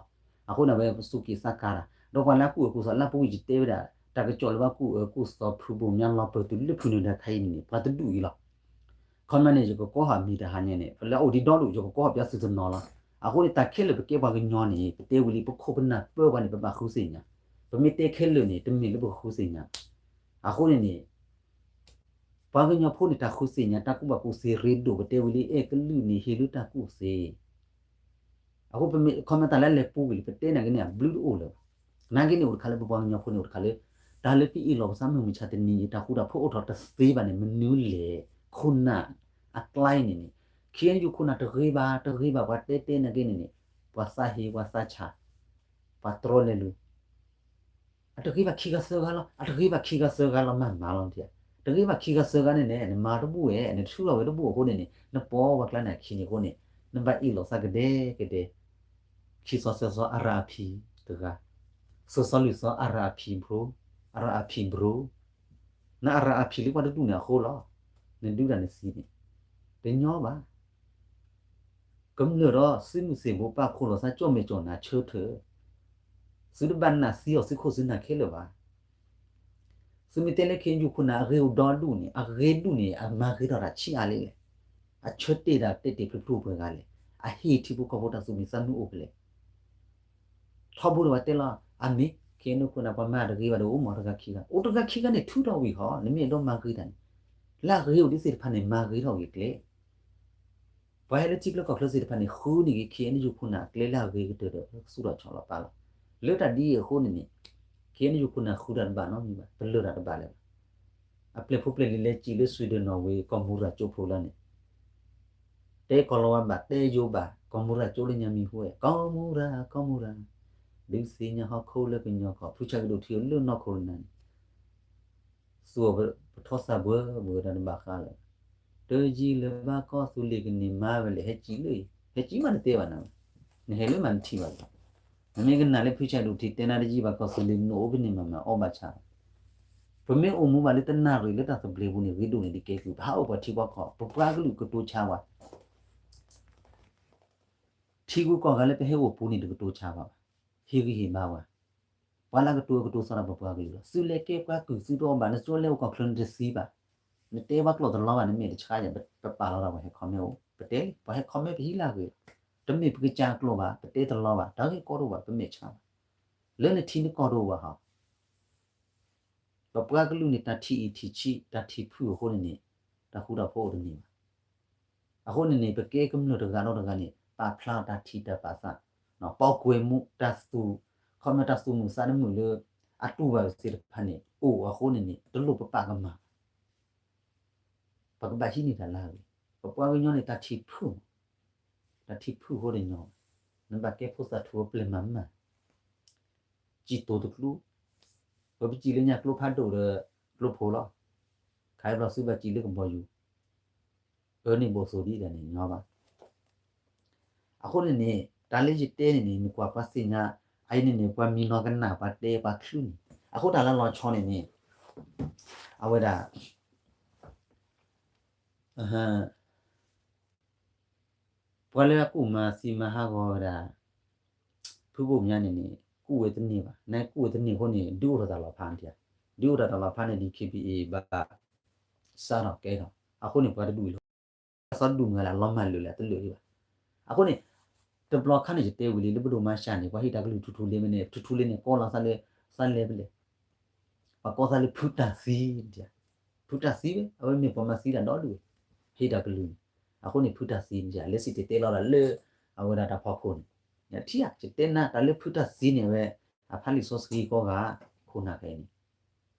အဃိန့ၣ် အဝဲပစူးက့ၤစးကါတၢ်, ဒီးပှၤလၢအကူၣ်အၢကူၣ်သီလၢပူၤကွံာ်ယတဲဝဲဒၣ် တၢ်ကစီၣ်လၢပှၤကူၣ်အၢကူၣ်သီဖုဘိမၠါလီၤပၢၢ်တုၤလၢဖုန့ၣ်တခါအံၤန့ၣ်န့ၣ် ပှၤတဒူၣ်အံၤလီၤ. ခီမ့ၢ်န့ၣ် ယကကိးဟီၣ်မံၤတဟါညါန့ၣ် လၢအအိၣ်ဒံးဒီဒူၣ် ယကကိးဟီၣ်ပၠးသုတနီၤလီၤ. အဃိန့ၣ် တၢ်ခဲလၢာ်ပကဲပှၤကညီန့ၣ် ပတဲဝံၤလံ ပခိၣ်ပနၢ်ပၢပှၤန့ၣ် ပဘၣ်ဃုသ့ၣ်ညါ, ပမ့ၢ်တဲခဲလၢာ်န့ၣ် တမ့ၢ်လၢပကဃုသ့ၣ်ညါ, အဃိန့ၣ်န့ၣ် ပှၤကညီဖိန့ၣ် တၢ်ဃုသ့ၣ်ညါ တၢ်ကူၣ်ဘၣ်ကူၣ်သ့ရ့ဒိၣ် ပတဲဝံၤလံ အဲၣ်ကလုာ်န့ၣ် ဟ့ၣ်လၢတၢ်ကူၣ်သ့ အဃိပမ့ၢ်ခီမ့ၢ်တၢ်လၢအလဲၤပူၤကွံာ်လံ ပတဲနာ်က့န့ၣ် အဘျုးတအိၣ်လၢၤဘၣ်. နာ်က့န့ၣ် အိၣ်တခါလၢပပှၤကညီဖိန့ၣ် အိၣ်တခါလၢ တၢ်လၢပအ့ၣ်လိာ်ပသးမုၢ်မဆါတနံၤအံၤ တၢ်ဃူတၢ်ဖိးအိၣ်ထီၣ်တသ့ဘၣ်န့ၣ် မနုၤလဲၣ် ခိၣ်နၢ်အကျါအံၤန့ၣ်န့ၣ် ခ့ၣ်အဲၣ်ယူၣ်ခိၣ်နၢ်တဂ့ၤဘၣ် တဂ့ၤဘၣ် ပှၤတဲတဲနာ်က့န့ၣ်န့ၣ် ပှၤသးဟ့ ပှၤသးဆါ ပှၤတြီလဲၤလူၤ အတဂ့ၤဘၣ်ခံဂၤသၢဂၤလီၤ အတဂ့ၤဘၣ်ခံဂၤသၢဂၤလီၤ မၤမၤလီၤထံၣ်, တဂ့ၤဘၣ်ခံဂၤသၢဂၤန့ၣ်န့ၣ် နမၤတဘူၣ်ဝဲ နထုးထီၣ်ဝဲတဘူၣ်အဃိန့ၣ်န့ၣ် နပိာ်ပှၤကျါန့ၣ်အခံန့ၣ်အဃိန့ၣ် နဘၣ်အ့ၣ်လိာ်သးကဒဲကဒဲ, ခံသီသၢသီ အရအဖံတဂၤ, စိၤသီလွံၢ်သီ အရအဖံဘြိ, အရအဖံဘြိ, နအရအဖံလၢပှၤတဒူၣ်န့ၣ်အဃိလီၤ, နဒုးတၢ်နသံန့ၣ် တညီဘၣ် ကမျၢၢ်ဒီးသုးမုၢ်သံၣ်ဘိ ပာ်ဖှိၣ်လိာ်သးကၠီၣ်မဲာ်ကၠီၣ်နၤဆၢထၢၣ်, သုတဘၣ်နာ်သံအီၤသုးခိၣ်သုးနၢ်ခဲလၢာ်ဘၣ်. သုမ့ၢ်တဲလၢခ့ၣ်အဲၣ်ယူၣ်ခိၣ်နၢ် အဂ့ၤအိၣ်ဒီဒူၣ်န့ၣ် အဂ့ၤဒူၣ်န့ၣ် အမၤဂ့ၤထီၣ်တၢ်ဆံးအါလဲၣ်လဲၣ်, အဆၢတဲာ်တၢ်တဲာ်တဲာ်ဖျုးဖျုးပှဲၤဂၤလဲၣ်, အဟ့ၣ်ထံဖိကီၢ်ဖိတၢ်သူၣ်မံသးမုာ်အိၣ်ဖဲလဲၣ် ထီဘိဒီးပှၤတဲလီၤ အမ့ၢ် ခ့ၣ်အဲၣ်ယူၣ်ခိၣ်နၢ် ပှၤမၤတဂ့ၤဘၣ်ဒီးအိၣ်မးတဂၤခံဂၤ, အိၣ်တဂၤခံဂၤန့ၣ် ထုးထီၣ်ဝံၤဟီ နမ့ၢ်အဲၣ်ဒိးမၤဂ့ၤတၢ်န့ၣ်, လၢအဂ့ၤအိၣ်ဒ်သ့ၣ်တဖၣ်န့ၣ် မၤဂ့ၤထီၣ်ဂ့ၤကျဲ ပှၤဟဲလၢထံချၢကီၢ်ချၢသ့ၣ်တဖၣ်န့ၣ် ဃုန့ၢ်ဂ့ၤ ခ့ၣ်အဲၣ်ယူၣ်ခိၣ်နၢ် အကျဲလၢအဂ့ၤကတၢၢ်ဒီး ကသူၣ်ထီၣ်ဆီလီၤပာ်လီၤ. လၢတၢ်ဒ်အံၤအဃိန့ၣ်န့ၣ် ခ့ၣ်အဲၣ်ယူၣ်ခိၣ်နၢ်ဃုတၢ်တဘၣ်နီတမံၤဘၣ်, ပလၢၢ်တၢ်တဘၣ်လၢၤဘၣ်. အပျဲၢ်ဖိပျဲၢ်လံၤလၢစံးလၢ Sweden Norway ကီၢ်မူရၤကၠိဖိလၢန့ၣ် တဲကီၢ်လီၤဝါဘၣ် တဲယိၤဘၣ် ကီၢ်မူရၤကၠိလၢညါမံၤဟူဝဲ ကီၢ်မူရၤ ကီၢ်မူရၤ ဒုးသ့ၣ်ညါဟီၣ်ခိၣ်လၢကညီကီၢ် ဖုဆၣ်ကဒိၣ်ထံအိၣ်လၢနီၢ်ခိလၢနၤန့ၣ် သူၣ်အီၤပထီသးဘှၢဘှၢတၢ်တဘၣ်ဃးလၢၤဘၣ်. တယံာ်လၢၤဘၣ်ကီၢ်သူလ့ၤကန့ၢ်မါဝဲလဲၣ် ဟဲကံၣ်လၢအံၤ ဟဲကံၣ်မးတတဲဘၣ်နၤဘၣ်. နဟဲလၢမးနထံၣ်ဘၣ်လီၤ. နမ့ၢ်ကနၣ်လၢဖုဆၣ်ဒိၣ်ထံတဲနၤတယံာ်ဘၣ်ကီၢ်သူလ့ၤ နအိၣ်ဖဲန့ၣ်မးမးအီၣ်ဘၣ်ဆၣ်ဘၣ်. ပမ့ၢ်အိၣ်မူဘၣ်လၢတနၣ်ရံၣ်လၢတၢ်သဘျ့ပူၤန့ၣ် ဂ့ၤဒိၣ်န့ၣ်ဒ်ကဲကုၢ် ပဟးအိၣ်ပှၤထံပှၤကီၢ် ပပှၤကလုာ်ကတိၤဆါဝဲ ထံဂုၤကီၢ်ဂၤလၢပဟဲအိၣ်ပူၤန့ၣ် တကတိၤဆါဘၣ်ဘၣ်. ဟ့ၣ်ဂံၢ်ဟ့ၣ်ဘါဝဲ ပှၤလၢကတိၤကတိၤသီဒီးပပှၤကလုာ်လီၤ. သုလဲၤကဲပှၤကုၢ်သုတအီၣ်ဘၣ် နကၠိလဲၤအိၣ်ကီၢ်ချၢနတသံဘၣ်. နတဲပှၤကျိာ်တလီဘၣ် နမ့ၢ်တဆါယၤ ပပာ်လီၤတၢ်ပှၤဟဲ comment အိၣ် ပတဲလံ ပှၤဟဲ comment ပဟံးလၢအဂ့ၤလီၤ. တမ့ၢ်ပကစၢ်ကျိာ်ဘၣ် ပတဲတလီဘၣ် တၢ်ဂ့ၢ်ကီတအိၣ်ဘၣ် ပမဲာ်ဆါဘၣ်. လၢနထံနကီၢ်တအိၣ်ဘၣ်ဟီ ပပှၤကလုာ်န့ၣ် တၢ်ထံၣ်အံၤထံၣ်ဆံး တၢ်ထံၣ်ဖုၣ်အဃိန့ၣ်န့ၣ် တၢ်ဃူတၢ်ဖိးအိၣ်တန့ၢ်ဘၣ်. အဃိန့ၣ်န့ၣ် ပကဲကမျၢၢ်တဂၤဒီးတဂၤန့ၣ် ပာ်ဖျါတၢ်ထံၣ်တၢ်ပာ်သး, ပီၣ်ကွဲးမူ တၢ်သူၣ် ခီမ့ၢ်တၢ်သူၣ်မုာ်သးတမုာ်လၢ အတူၢ်ဘၣ်သ့ၣ်တဖၣ်န့ၣ် အိၣ်အဃိန့ၣ်န့ၣ် တလိၣ်ပပာ်ကမၣ်ဘၣ်. ပကဘၣ်ဟံးန့ၢ်တၢ်လၢအဂ့ၤ. ပပှၤကညီန့ၣ် တၢ်ထံၣ်ဖုၣ်မး, တၢ်ထံၣ်ဖုၣ်အဃိတညီဘၣ်. နဘၣ်ကဲဖိသၣ်ထူအပျဲၢ်မၤမၤ စံၣ်တိၤတကျိ, ပပစံၣ်လၢညါကျိဖးဒိၣ်ဒီး ကျိဖိလီၤ. ခါအံၤဘျီသုဘၣ်စံၣ်လၢကဘီယူၤ, အၢန့ၣ်ဘိးသိးဒ်အံၤန့ၣ်ညီဘၣ်. အဃိန့ၣ်န့ၣ် တၢ်လၢယတဲန့ၣ်န့ၣ် နကွၢ်ပှၤသ့ၣ်ညါ အအံၤန့ၣ်န့ၣ် ပှၤမံၤနီၤကနၣ် ပှၤတဲပှၤချုးန့ၣ် အဃိတၢ်လၢလီၤဆီန့ၣ်န့ၣ် အဝဲဒၣ် ပှၤလၢအကူၣ်မၤသံမၤဟးဂီၤဝဲဒၣ် ဖုဘိၣ်မၠါန့ၣ်န့ၣ် ကူၣ်ဝဲတန့ၢ်ဘၣ်. နကူၣ်ဝဲတန့ၢ်အဃိန့ၣ် ဒုးအိၣ်ထီၣ်တၢ်လီၤဖးန့ၣ်, ဒုးအိၣ်ထီၣ်တၢ်လီၤဖးန့ၣ် DKBA ဘၣ်စးထီၣ်ကဲထီၣ် အဃိန့ၣ်ပှၤတဒူၣ်အံၤလီၤ. သီဒူၣ်မုၢ်ဂၤလၢလီၤမၢ်လၢာ်လၢတလၢာ်ဒံးဘၣ်. အဃိန့ၣ် တဘျီခါန့ၣ် ယတဲဝံၤလံ လၢပဒိၣ်မါရှါန့ၣ် ပှၤဟ့ၣ်တၢ်ကလုၢ်ထူထူလ့မ့ၢ်န့ၣ် ထူထူလ့န့ၣ် ကီလီၤသးလၢ သးလဲပလဲၣ် ပှၤကီသးလၢဖုတၢ်သံ, ဖုတၢ်သံဝဲ အဝဲမ့ၢ်ပှၤမၤသံတၢ်ဒီဒူၣ်ဝဲ ဟ့ၣ်တၢ်ကလုၢ်န့ၣ်. အဃိန့ၣ် ဖုတၢ်သံန့ၣ် လၢစံၣ်တဲၤတဲလီၤဒၣ်လၢ အဝဲဒၣ်တၢ်ဖီခိၣ်န့ၣ် ထံၣ်ဧါ ယတဲနၤတၢ်လၢဖုတၢ်သံန့ၣ် အဝဲ အဖးလံာ်စီဆှံကီဂၤ ခိၣ်နၢ်ခဲအံၤန့ၣ်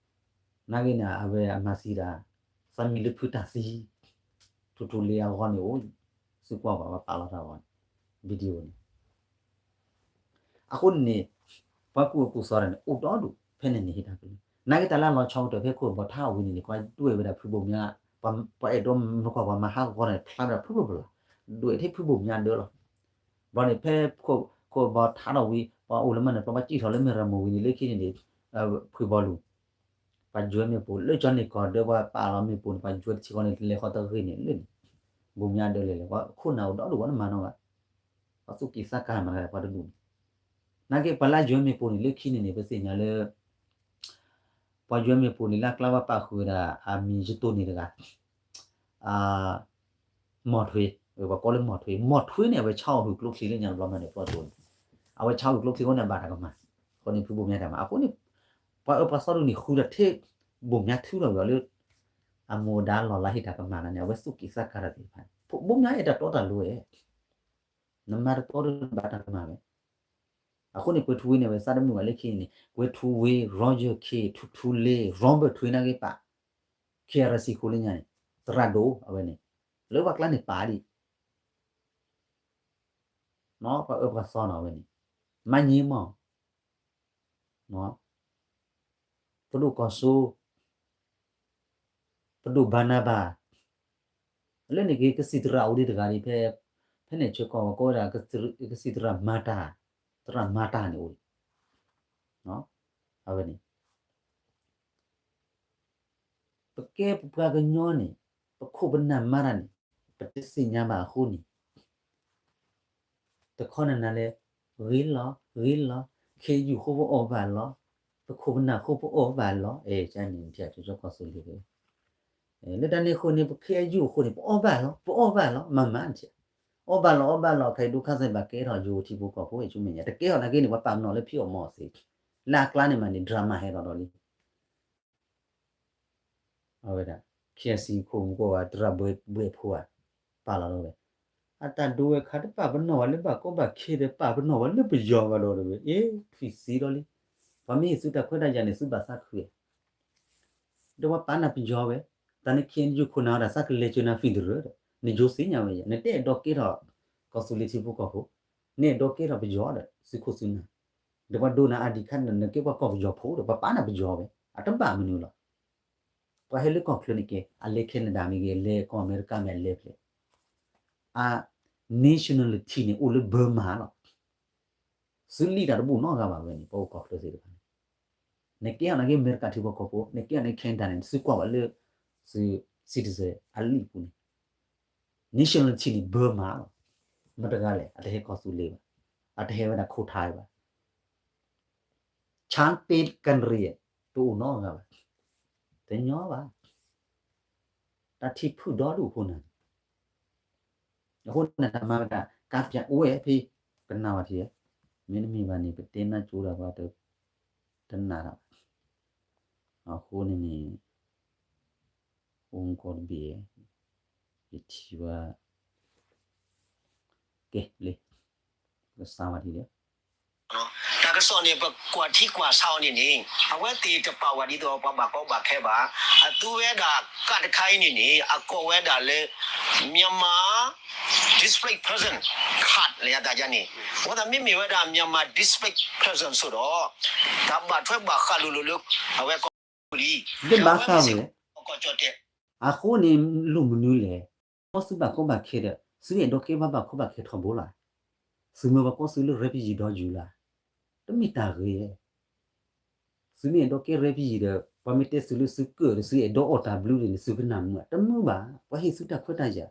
နာ်က့န့ၣ် အဝဲအမၤသံဒၣ် သးမံၤလၢဖုတၢ်သံ ထူထူလ့အဂီၢ်န့ၣ်အိၣ် သုကွၢ်ဘၣ်ဝဲပာ်လီၤတၢ်ဂီၤန့ၣ် video န့ၣ် အဃိန့ၣ်န့ၣ် ပှၤကူၣ်အကူၣ်သီတၢ်န့ၣ် အိၣ်ဒီဒူၣ် ဖဲန့ၣ်န့ၣ်ဟ့ၣ်တၢ်ကလုၢ်. နာ်က့တၢ်လၢလီၤဆီကတၢၢ်ဖဲခိၣ်ဘီထါအဝံၤန့ၣ်န့ၣ် ပှၤဒွဲၣ်ဝဲဒၣ်ဖုဘိၣ်မၠါ, ပှၤအဲၣ်ဒိးမုၢ်ကီၢ်ပှၤမၤဟးဂီၤန့ၣ် ဖျါဝဲဒၣ်ဖုဘိၣ်ပလီၢ်, ဒွဲၣ်ထဲဖုဘိၣ်မၠါဒၢလီၤ. ဘျီန့ၣ် ဖဲခိၣ်ဘီထါထီၣ်ဝံၤ ပှၤအိၣ်လၢမၤန့ၣ် ပှၤဘၣ်စံၣ်ထီၣ်လၢမ့ၢ်ရၤမိၢ်ဝံၤန့ၣ် လၢခံန့ၣ်န့ၣ် ဖုဘီလူၤ ပှၤယွဲမ့ၣ်ပိၢ် လၢကၠီန့ၣ်ကီၢ်ဒၢပှၤပာ်လီၤမ့ၣ်ပိၢ်န့ၣ် ပှၤယွဲတထံဃီန့ၣ် တလဲၤဃီတဂ့ၤန့ၣ်လၢန့ၣ် ဘိၣ်မၠါဒၢလဲၤလဲၤ ပှၤခိၣ်နၢ်အိၣ်ဒီဒူၣ်ဝဲနမၤနီၢ်ဂၤ ပှၤသူၣ်က့ၣ်သးကါမၤတဂၤပှၤတဒူၣ်န့ၣ် နာ်က့ပှၤလၢယွဲမ့ၣ်ပိၢ်န့ၣ် လၢခံန့ၣ်န့ၣ် ပသ့ၣ်ညါလၢ ပှၤယွဲမ့ၣ်ပိၢ်န့ၣ် လၢအကျါဘၣ်ပာ်ဃုာ်ဝဲဒၣ် အမံၤယတိၢ်န့ၣ်တဂၤ မီၢ်ထွ့, ပှၤကိးလၢမီၢ်ထွ့, မီၢ်ထွ့န့ၣ် အဝဲဆါအီၣ်ဟုၣ်ကျိချံလၢညါတဘျီမးန့ၣ် ပှၤတိၢ်န့ၣ် အဝဲဆါအီၣ်ဟုၣ်ကျိချံအဃိန့ၣ် အဘၣ်တၢ်ကမၣ်, အဃိန့ၣ် ဖုဘိၣ်မၠါတၢ်မၤ အဃိန့ၣ် ပှၤအၢပှၤသီဒူၣ်န့ၣ် ဃုထီၣ်ထဲ ဘိၣ်မၠါထုးထီၣ်ဝဲအီၤလၢ အမူဒါလီၢ်လၤဟ့ၣ်တၢ်ကမၣ်လၢန့ၣ် အဝဲသူၣ်က့ၣ်သးကါတၢ်သ့ၣ်တဖၣ်န့ၣ် ဘိၣ်မၠါအဲၣ်တၢ်တီတၢ်လိၤဝဲ နမၤတတီဒီးဘၣ်တၢ်ကမၣ်ဝဲ အဃိန့ၣ် ကွဲၤထူဝ့န့ၣ် အဝဲသးတမုာ်ဘၣ်လၢခံန့ၣ် ကွဲၤထူဝ့ Roger Khin ထူထူလ့ Robert Thuy နာ်က့ပာ် KRC ဃိလၢညါန့ၣ် သရၣ်ဒိၣ်အဝဲန့ၣ် လၢပှၤကျါန့ၣ်ပာ်ဒံး ပှၤအၢပှၤသီနီၤအဝဲန့ၣ် မၤညံမီၢ် ပဒိၣ်ကီၢ်စိ ပဒိၣ်ဘၤနၤဘၤ လၢန့ၣ်က့ၤ ကသံၣ်သရၣ်အိၣ်ဒံးတဂၤဒံးဖဲ ဖဲန့ၣ်ဆၢကီး ကိးဝဲဒၣ် ကသံၣ်သရၣ်မၤတၢ် သရၣ်မၤတၢ်န့ၣ်အိၣ်ဒံး အဝဲန့ၣ် ပကဲပပှၤကညီန့ၣ် ပခိၣ်ပနၢ်မၤတၢ်န့ၣ် ပတသ့ၣ်ညါဘၣ်အဃိန့ၣ် တခီနၤနၤလဲၣ် ဂ့ၤလီၤ ဂ့ၤလီၤ ခ့ယုၢ်ဃိပအီၣ်ဘၣ်လီၤ ပခိၣ်ပနၢ်ဃိပအီၣ်ဘၣ်လီၤ အဲၣ် ကန့ၣ် ထံၣ်ကၠီကီၢ်သူလ့ၤ လၢတၢ်န့ၣ်အဃိန့ၣ် ပခ့ယုၢ်အဃိန့ၣ် ပအီၣ်ဘၣ်လီၤ ပအီၣ်ဘၣ်လီၤ မၤမၤန့ၣ် အီၣ်ဘၣ်လီၤ အီၣ်ဘၣ်လီၤ ခဲအံၤဒုးခါစဲးဘၣ်ကဲထီၣ်ယိၤထံဖိကီၢ်ဖိ ဆူမဲာ်ညါ တကဲထီၣ်နာ်က့န့ၣ် ပှၤပာ်ပနီၣ်လၢဖံးအီၣ်မၤအီၣ်သ့ လၢအကျါန့ၣ်မးန့ၣ် drama ဟဲထီၣ်ဒီးလံ အဝဲဒၣ် KIC ခိၣ်မူကီၢ်ဝဲ သရၣ်ဘှဲးဖိဧါ ပာ်လီၤလီၤဝဲ အတၢ်ဒိဝဲခါ တပာ်ပနီၣ်ဝဲလၢဘၣ်ကီဘၣ်ခဲဒီး ပာ်ပနီၣ်ဝဲလၢပယီၤဘၣ်ဒီးဝဲ အ့ ထွံၣ်သံဒီးလံ ပှၤမ့ၢ်ဟ့ၣ်သုတၢ်ခွဲးတၢ်ယာ်န့ၣ် သုဘၣ်သးခုဧါ ဒီးပှၤပာ်နၤပယီၤဝဲ တၢ်န့ၣ် KNU ခိၣ်နၢ်ဝဲဒၣ် သးကလဲၤစၢၤနၤဖံၣ်တရၢဒီး နယိၤသ့ၣ်ညါဝဲယဲ နတအဲၣ်ဒိးကဲထီၣ် ကီၢ်သူလ့ၤထံဖိကီၢ်ဖိ နအဲၣ်ဒိးကဲထီၣ်ပယီၤဒီး သုခိၣ်သုနၢ် ဒီးပှၤဒိနၤအါဒံးခါန့ၣ် နကဲပှၤကီၢ်ပယီၤဖိဒီး ပှၤပာ်နၤပယီၤဝဲ အတဘၣ်မနုၤလီၤ ပှၤဟဲလၢကီၢ်ချၢန့ၣ်က့ အလဲ Canada မ့ၢ်ဂ့ၤ လဲကီၢ်အမဲရကၤမ့ၢ်အလဲဖျဲၣ် အ nationality န့ၣ် အိၣ်လၢ Burma လီၤ သုလံၣ်တၢ်တဘူၣ်နီတဂၤဘၣ်ဝဲန့ၣ် ပှၤအိၣ်ကီၢ်ချၢသ့ၣ်တဖၣ်န့ၣ် နကဲထီၣ်နာ်က့ အမဲရကၤထံဖိကီၢ်ဖိ နကဲထီၣ်နာ်က့ Canada န့ၣ် သုကွၢ်ဘၣ်လၢ သု citizen အလံာ်ပူၤန့ၣ် nationality န့ၣ် Burma လီၤ မတၤတဂၤလဲၣ် အတဟဲကီၢ်သူလ့ၤဘၣ် အတဟဲဝဲဒၣ်ခိၣ်ထါဘၣ် ဆၣ်ပ့းကနရံၣ် တအိၣ်နီတဂၤဘၣ် တညီဘၣ် တၢ်ထံၣ်ဖုၣ်ဒီဒူၣ်အဃိန့ၣ် အဃိန့ၣ်တၢ်မၤဝဲဒၣ် ကါပၠးအိၣ်ဝဲဖဲ ကနၣ်ဝဲထံၣ် မ့တမ့ၢ်ဘၣ်န့ၣ် ပတဲနၢ်ကၠိဒီးပှၤတနၢ်ဒီး အဃိန့ၣ်န့ၣ် အိၣ်မူကီၢ်တဘ့ၣ် ယထံၣ်ဘၣ် ကဲလံ ကစၢ်ဝဲထံၣ်ဒီး တၢ်ကစီၣ်န့ၣ် ပကွၢ်ထံကွၢ်ဆးအီၤန့ၣ်န့ၣ် အဝဲသ့ၣ်တပာ်ဝဲဒ်သိးပှၤဘၣ်ကီဘၣ်ခဲဘၣ်. အသူဝဲဒၣ်ကးတခါအံၤန့ၣ်န့ၣ် အကိးဝဲဒၣ်လၢ Myanmar Displaced Person Card လၢယသးယါန့ၣ် အဃိသတးမ့မ့ၢ်ဝဲဒၣ် Myanmar Displaced Person ဆိဒီး တၢ်ဘၣ်ထွဲဘၣ်ဃးလိၤလိၤလၢ အဝဲကီၢ်ပူၤလံ ဒ်ဘၣ်ဃးဝဲ အဃိန့ၣ် လိၣ်မနုၤလဲၣ် ကီၢ်သုဘၣ်ကီဘၣ်ခဲဒီး သုအဲၣ်ဒိးကဲဘၣ်ဘၣ်ကီဘၣ်ခဲထီဘိလီၤ. သုမ့ၢ်ပှၤကီၢ်သုလၢ refugee ဒီးယူၤလီၤ. တမ့ၢ်တၢ်ဂ့ၤ သုမ့ၢ်အဲၣ်ဒိးကဲ refugee ဒီး ပှၤမ့ၢ်တဲသုလၢသုကၢၣ်ဒီး သုအဲၣ်ဒိးအီၣ်တၢ်ဘျုးန့ၣ် သုကနၢ်မုာ် တမုာ်ဘၣ်. ပှၤဟ့ၣ်သုတၢ်ခွဲးတၢ်ယာ်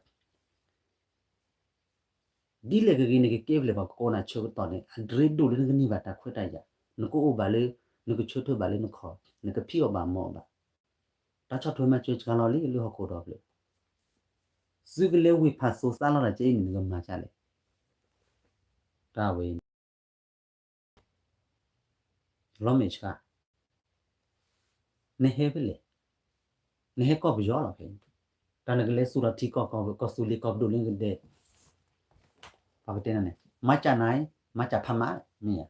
ဒ်လဲၣ်ဂ့ၤဂ့ၤ နကကဲဘျဲၣ်ပှၤကကိးနၤဆၢကတီၢ်န့ၣ် အဒြ့ဒိၣ်လၢနကန့ၢ်ဘၣ်တၢ်ခွဲးတၢ်ယာ်, နကအိၣ်ဘၣ်လၢ နကဆၢထၢၣ်ဘၣ်လၢနခီၣ်, နကဖံးအီၣ်ဘၣ်မၤအီၣ်ဘၣ်. တၢ်ဆီၣ်ထွဲမၤစၢၤစှၤလီၤလံလၢဟီၣ်ခိၣ်ဒီဖျၢၣ်, သုကလဲၤဝ့ၢ်ဖးသိသါလီၤတၢ်ကဲအံၤန့ၣ် နကမၤဒ်လဲၣ်. တၢ်ဝဲ လီၤမဲာ်ဆှး, နဟဲဖဲလဲၣ်, နဟဲကီၢ်ပယီၤလီၤဖဲ, တၢ်နကလဲၤသူၣ်ထီၣ်ထံကီၢ် ကီၢ်သူလ့ၤကီၢ်ပဒိၣ်လၢနကဒဲး, ပှၤကတဲနၤန့ၣ် မၤစၢ်နၤ, မၤစၢ်ဖးမး, မ့ၢ်ဧါ,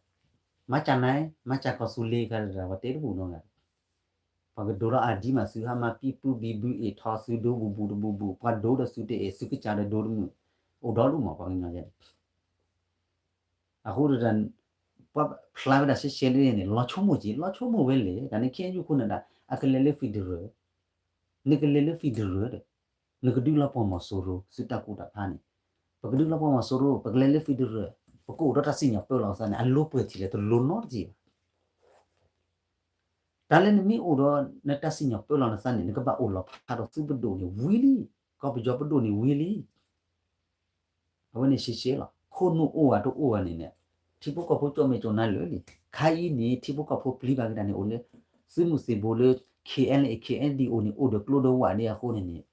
မၤစၢ်နၤ, မၤစၢ်ကီၢ်သူလ့ၤဂၤတဂၤ ပှၤတဲတဘူၣ်နီတဂၤ, ပှၤကဒိးထီၣ်အါဒံမး သုဟါမၢ်ပံပူဘံဘုအ့ၣ်ထီၣ် သုဒိဘူးဘူးတဘူးဘူး ပှၤဒိဒီးသုတအဲၣ် သုကစၢ်ဒီးဒိတမုာ်, အိၣ်ဒီဒူၣ်မး ပှၤကညီယဲန့ၣ် အဃိဒီး ပှၤဖျါဝဲဒၣ်ရှဲရှဲလၢန့ၣ် လီၤဆိကမိၣ်က့ၤ လီၤဆိကမိၣ်ဝဲလဲၣ် တၢ်န့ၣ် ခဲအံၤ ယုၢ်ခိၣ်နၢ်ဒၣ် အကလဲၤလၢ federal, နကလဲၤလၢ federal ဒီး နကဒုးလီၤပှီၢ်မီၤစိရိၤ သုတၢ်ကူၣ်တၢ်ဖးန့ၣ်, ပကဒုးလီၤပှီၢ်မီၤစိရိၤ ပကလဲၤလၢ federal, ပကအိၣ်ဒီးတၢ်စံၣ်ညီၣ်ပၢလီၤသးန့ၣ် အလိပှဲၤထံးလဲၣ် တလိနီတထံးဘၣ်. တၢ်လၢနမ့ၢ်အိၣ်ဒီး နတၢ်စံၣ်ညီၣ်ပၢလီၤနသးန့ၣ် နကဘၣ်အိၣ်လီၤဖးဒီးသုပဒိၣ်န့ၣ်ဝံၤလံ, ကီၢ်ပယီၤပဒိၣ်န့ၣ်ဝံၤလံ. အဝဲန့ၣ်ရှဲရှဲလီၤ. ခိၣ်နူာ်အိၣ်ဧါတအိၣ်ဧါန့ၣ်န့ၣ် ထံဖိကီၢ်ဖိကၠီၣ်မဲာ်ကၠီၣ်နါလၢာ်လံ. ခါအံၤန့ၣ် ထံဖိကီၢ်ဖိပျံၤဘၣ်က့ၤတၢ်န့ၣ် အိၣ်လၢ သုးမုၢ်သံၣ်ဘိလၢ K N L A K N D O န့ၣ် အိၣ်ဒီးကျိဒီးဝၣ်ဒ်အဃိန့ၣ်န့ၣ်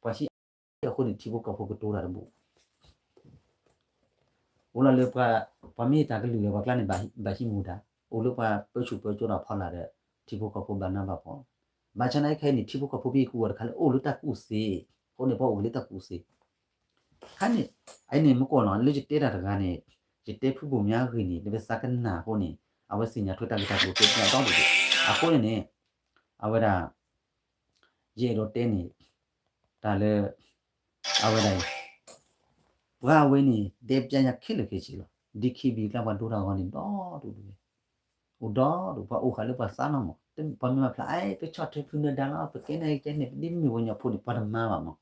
ပှၤဟံးအဃိန့ၣ် ထံဖိကီၢ်ဖိကတိၤတၢ်တဘူး အိၣ်လီၤလၢပှၤ ပှၤမ့ၢ်တၢ်ကလုၢ်လၢပှၤကျါန့ၣ် ဘၣ်ဟံးမူဒါ, အိၣ်လၢပှၤပၢဆူၣ်ပၢစိးဒီးဖီလာ်ဒီး ထံဖိကီၢ်ဖိဘၣ်နးဘၣ်ဖှီၣ်, ဘၣ်ဆၣ်နာ်ခဲအံၤန့ၣ် ထံဖိကီၢ်ဖိပဟံၣ်ကူၣ်ဝီၤတခါလၢအိၣ်လၢတၢ်ကူၣ်သ့, အဃိန့ၣ် ပှၤအိၣ်က့ၤလၢတၢ်ကူၣ်သ့, ခါန့ၣ် အအံၤန့ၣ် မ့ၢ်ကွၢ်နီၤ လၢယတဲတၢ်တဂၤန့ၣ် ယတဲဖုဘိၣ်မၠါအဂ့ၢ်န့ၣ် လၢပသးကနၣ်အဃိန့ၣ် အဝဲသ့ၣ်ညါထွဲတၢ်ဂ့ၢ်တၢ်ကျိၤတဲပျးဒီဒူၣ်ဒူၣ်, အဃိန့ၣ်န့ၣ် အဝဲဒၣ် ယအဲၣ်ဒိးတဲန့ၣ် တၢ်လၢ အဝဲဒၣ်အံၤ ပှၤအဝဲန့ၣ် တဲပျးယၤခဲလၢာ်ခဲဆ့လီၤ. DKBA ကျါပှၤဒိတၢ်ဂီၤန့ၣ် ဒီဒူၣ်ဒူၣ်ဝဲ, အိၣ်ဒီဒူၣ် ပှၤအိၣ်ဃာ်လၢပှၤသးလီၤမး, ပှၤမ့ၢ်မၤဖျါ အဲ ပဆီၣ်ထွဲဖုနၢၤဒါလီၤ ပကဲန့ၣ်ကဲန့ၣ် ပဒ်မ့ၢ်ပှၤကညီဖိန့ၣ် ပှၤတမၤဘၣ်မး,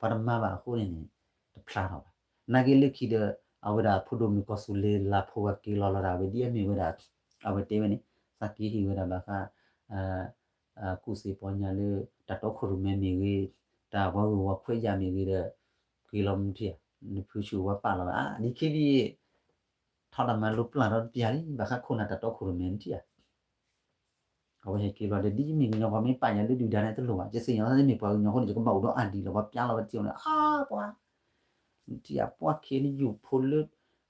ပှၤတမၤဘၣ်အဃိန့ၣ်န့ၣ် တဖျါထီၣ်ဘၣ်. နာ်က့လၢခံဒီး အဝဲဒၣ်ဖိဒိၣ်မုၣ်ကီၢ်သူလ့ၤလၤဖိဝဲက့ၤလီၤလီၤဒၣ်ဝဲ ဒ်အမ့ၢ်ဝဲဒၣ် အဝဲတဲဝဲန့ၣ် သးက့ၤဟ့ၣ်ဝဲဒၣ်ဘၣ်ဃး ကူၣ်သ့ပီညါလၢ တၢ်တီခိၣ်ရိၣ်မဲမ့ၢ်ဂ့ၤ, တၢ်ပှၤဂုၤပှၤခွဲးယာ်မ့ၢ်ဂ့ၤဒီး က့ၤလီၤမူထံဧါ, နဖုဆူၣ်ဝဲပာ်လီၤဘၣ် အါ ဒ်ခံဘံၣ် ထီၣ်တၢ်မၤလိပျၢ်ထီၣ်တပျၢ်လံ ဘၣ်ဃးခိၣ်နၢ်တၢ်တီခိၣ်ရိၣ်မဲနထံၣ်ဧါ. အဝဲဟဲက့ၤလီၤဒီး ဒ်ယမ့ၢ်ကညီပှၤမ့ၢ်ပာ်ယၤလၢဒုၣ်ဒါန့ၣ်တလိၣ်ဘၣ်, ယသ့ၣ်ညါလီၤသးမ့ၢ်ပှၤကညီအဃိန့ၣ် ယကဘၣ်အိၣ်ဒီးအါဒံလီၤ ပှၤပျါလီၤပှၤထံၣ်အီၤန့ၣ် အါပှၤ နထံၣ်အပှၤ KNU ဖိလၢ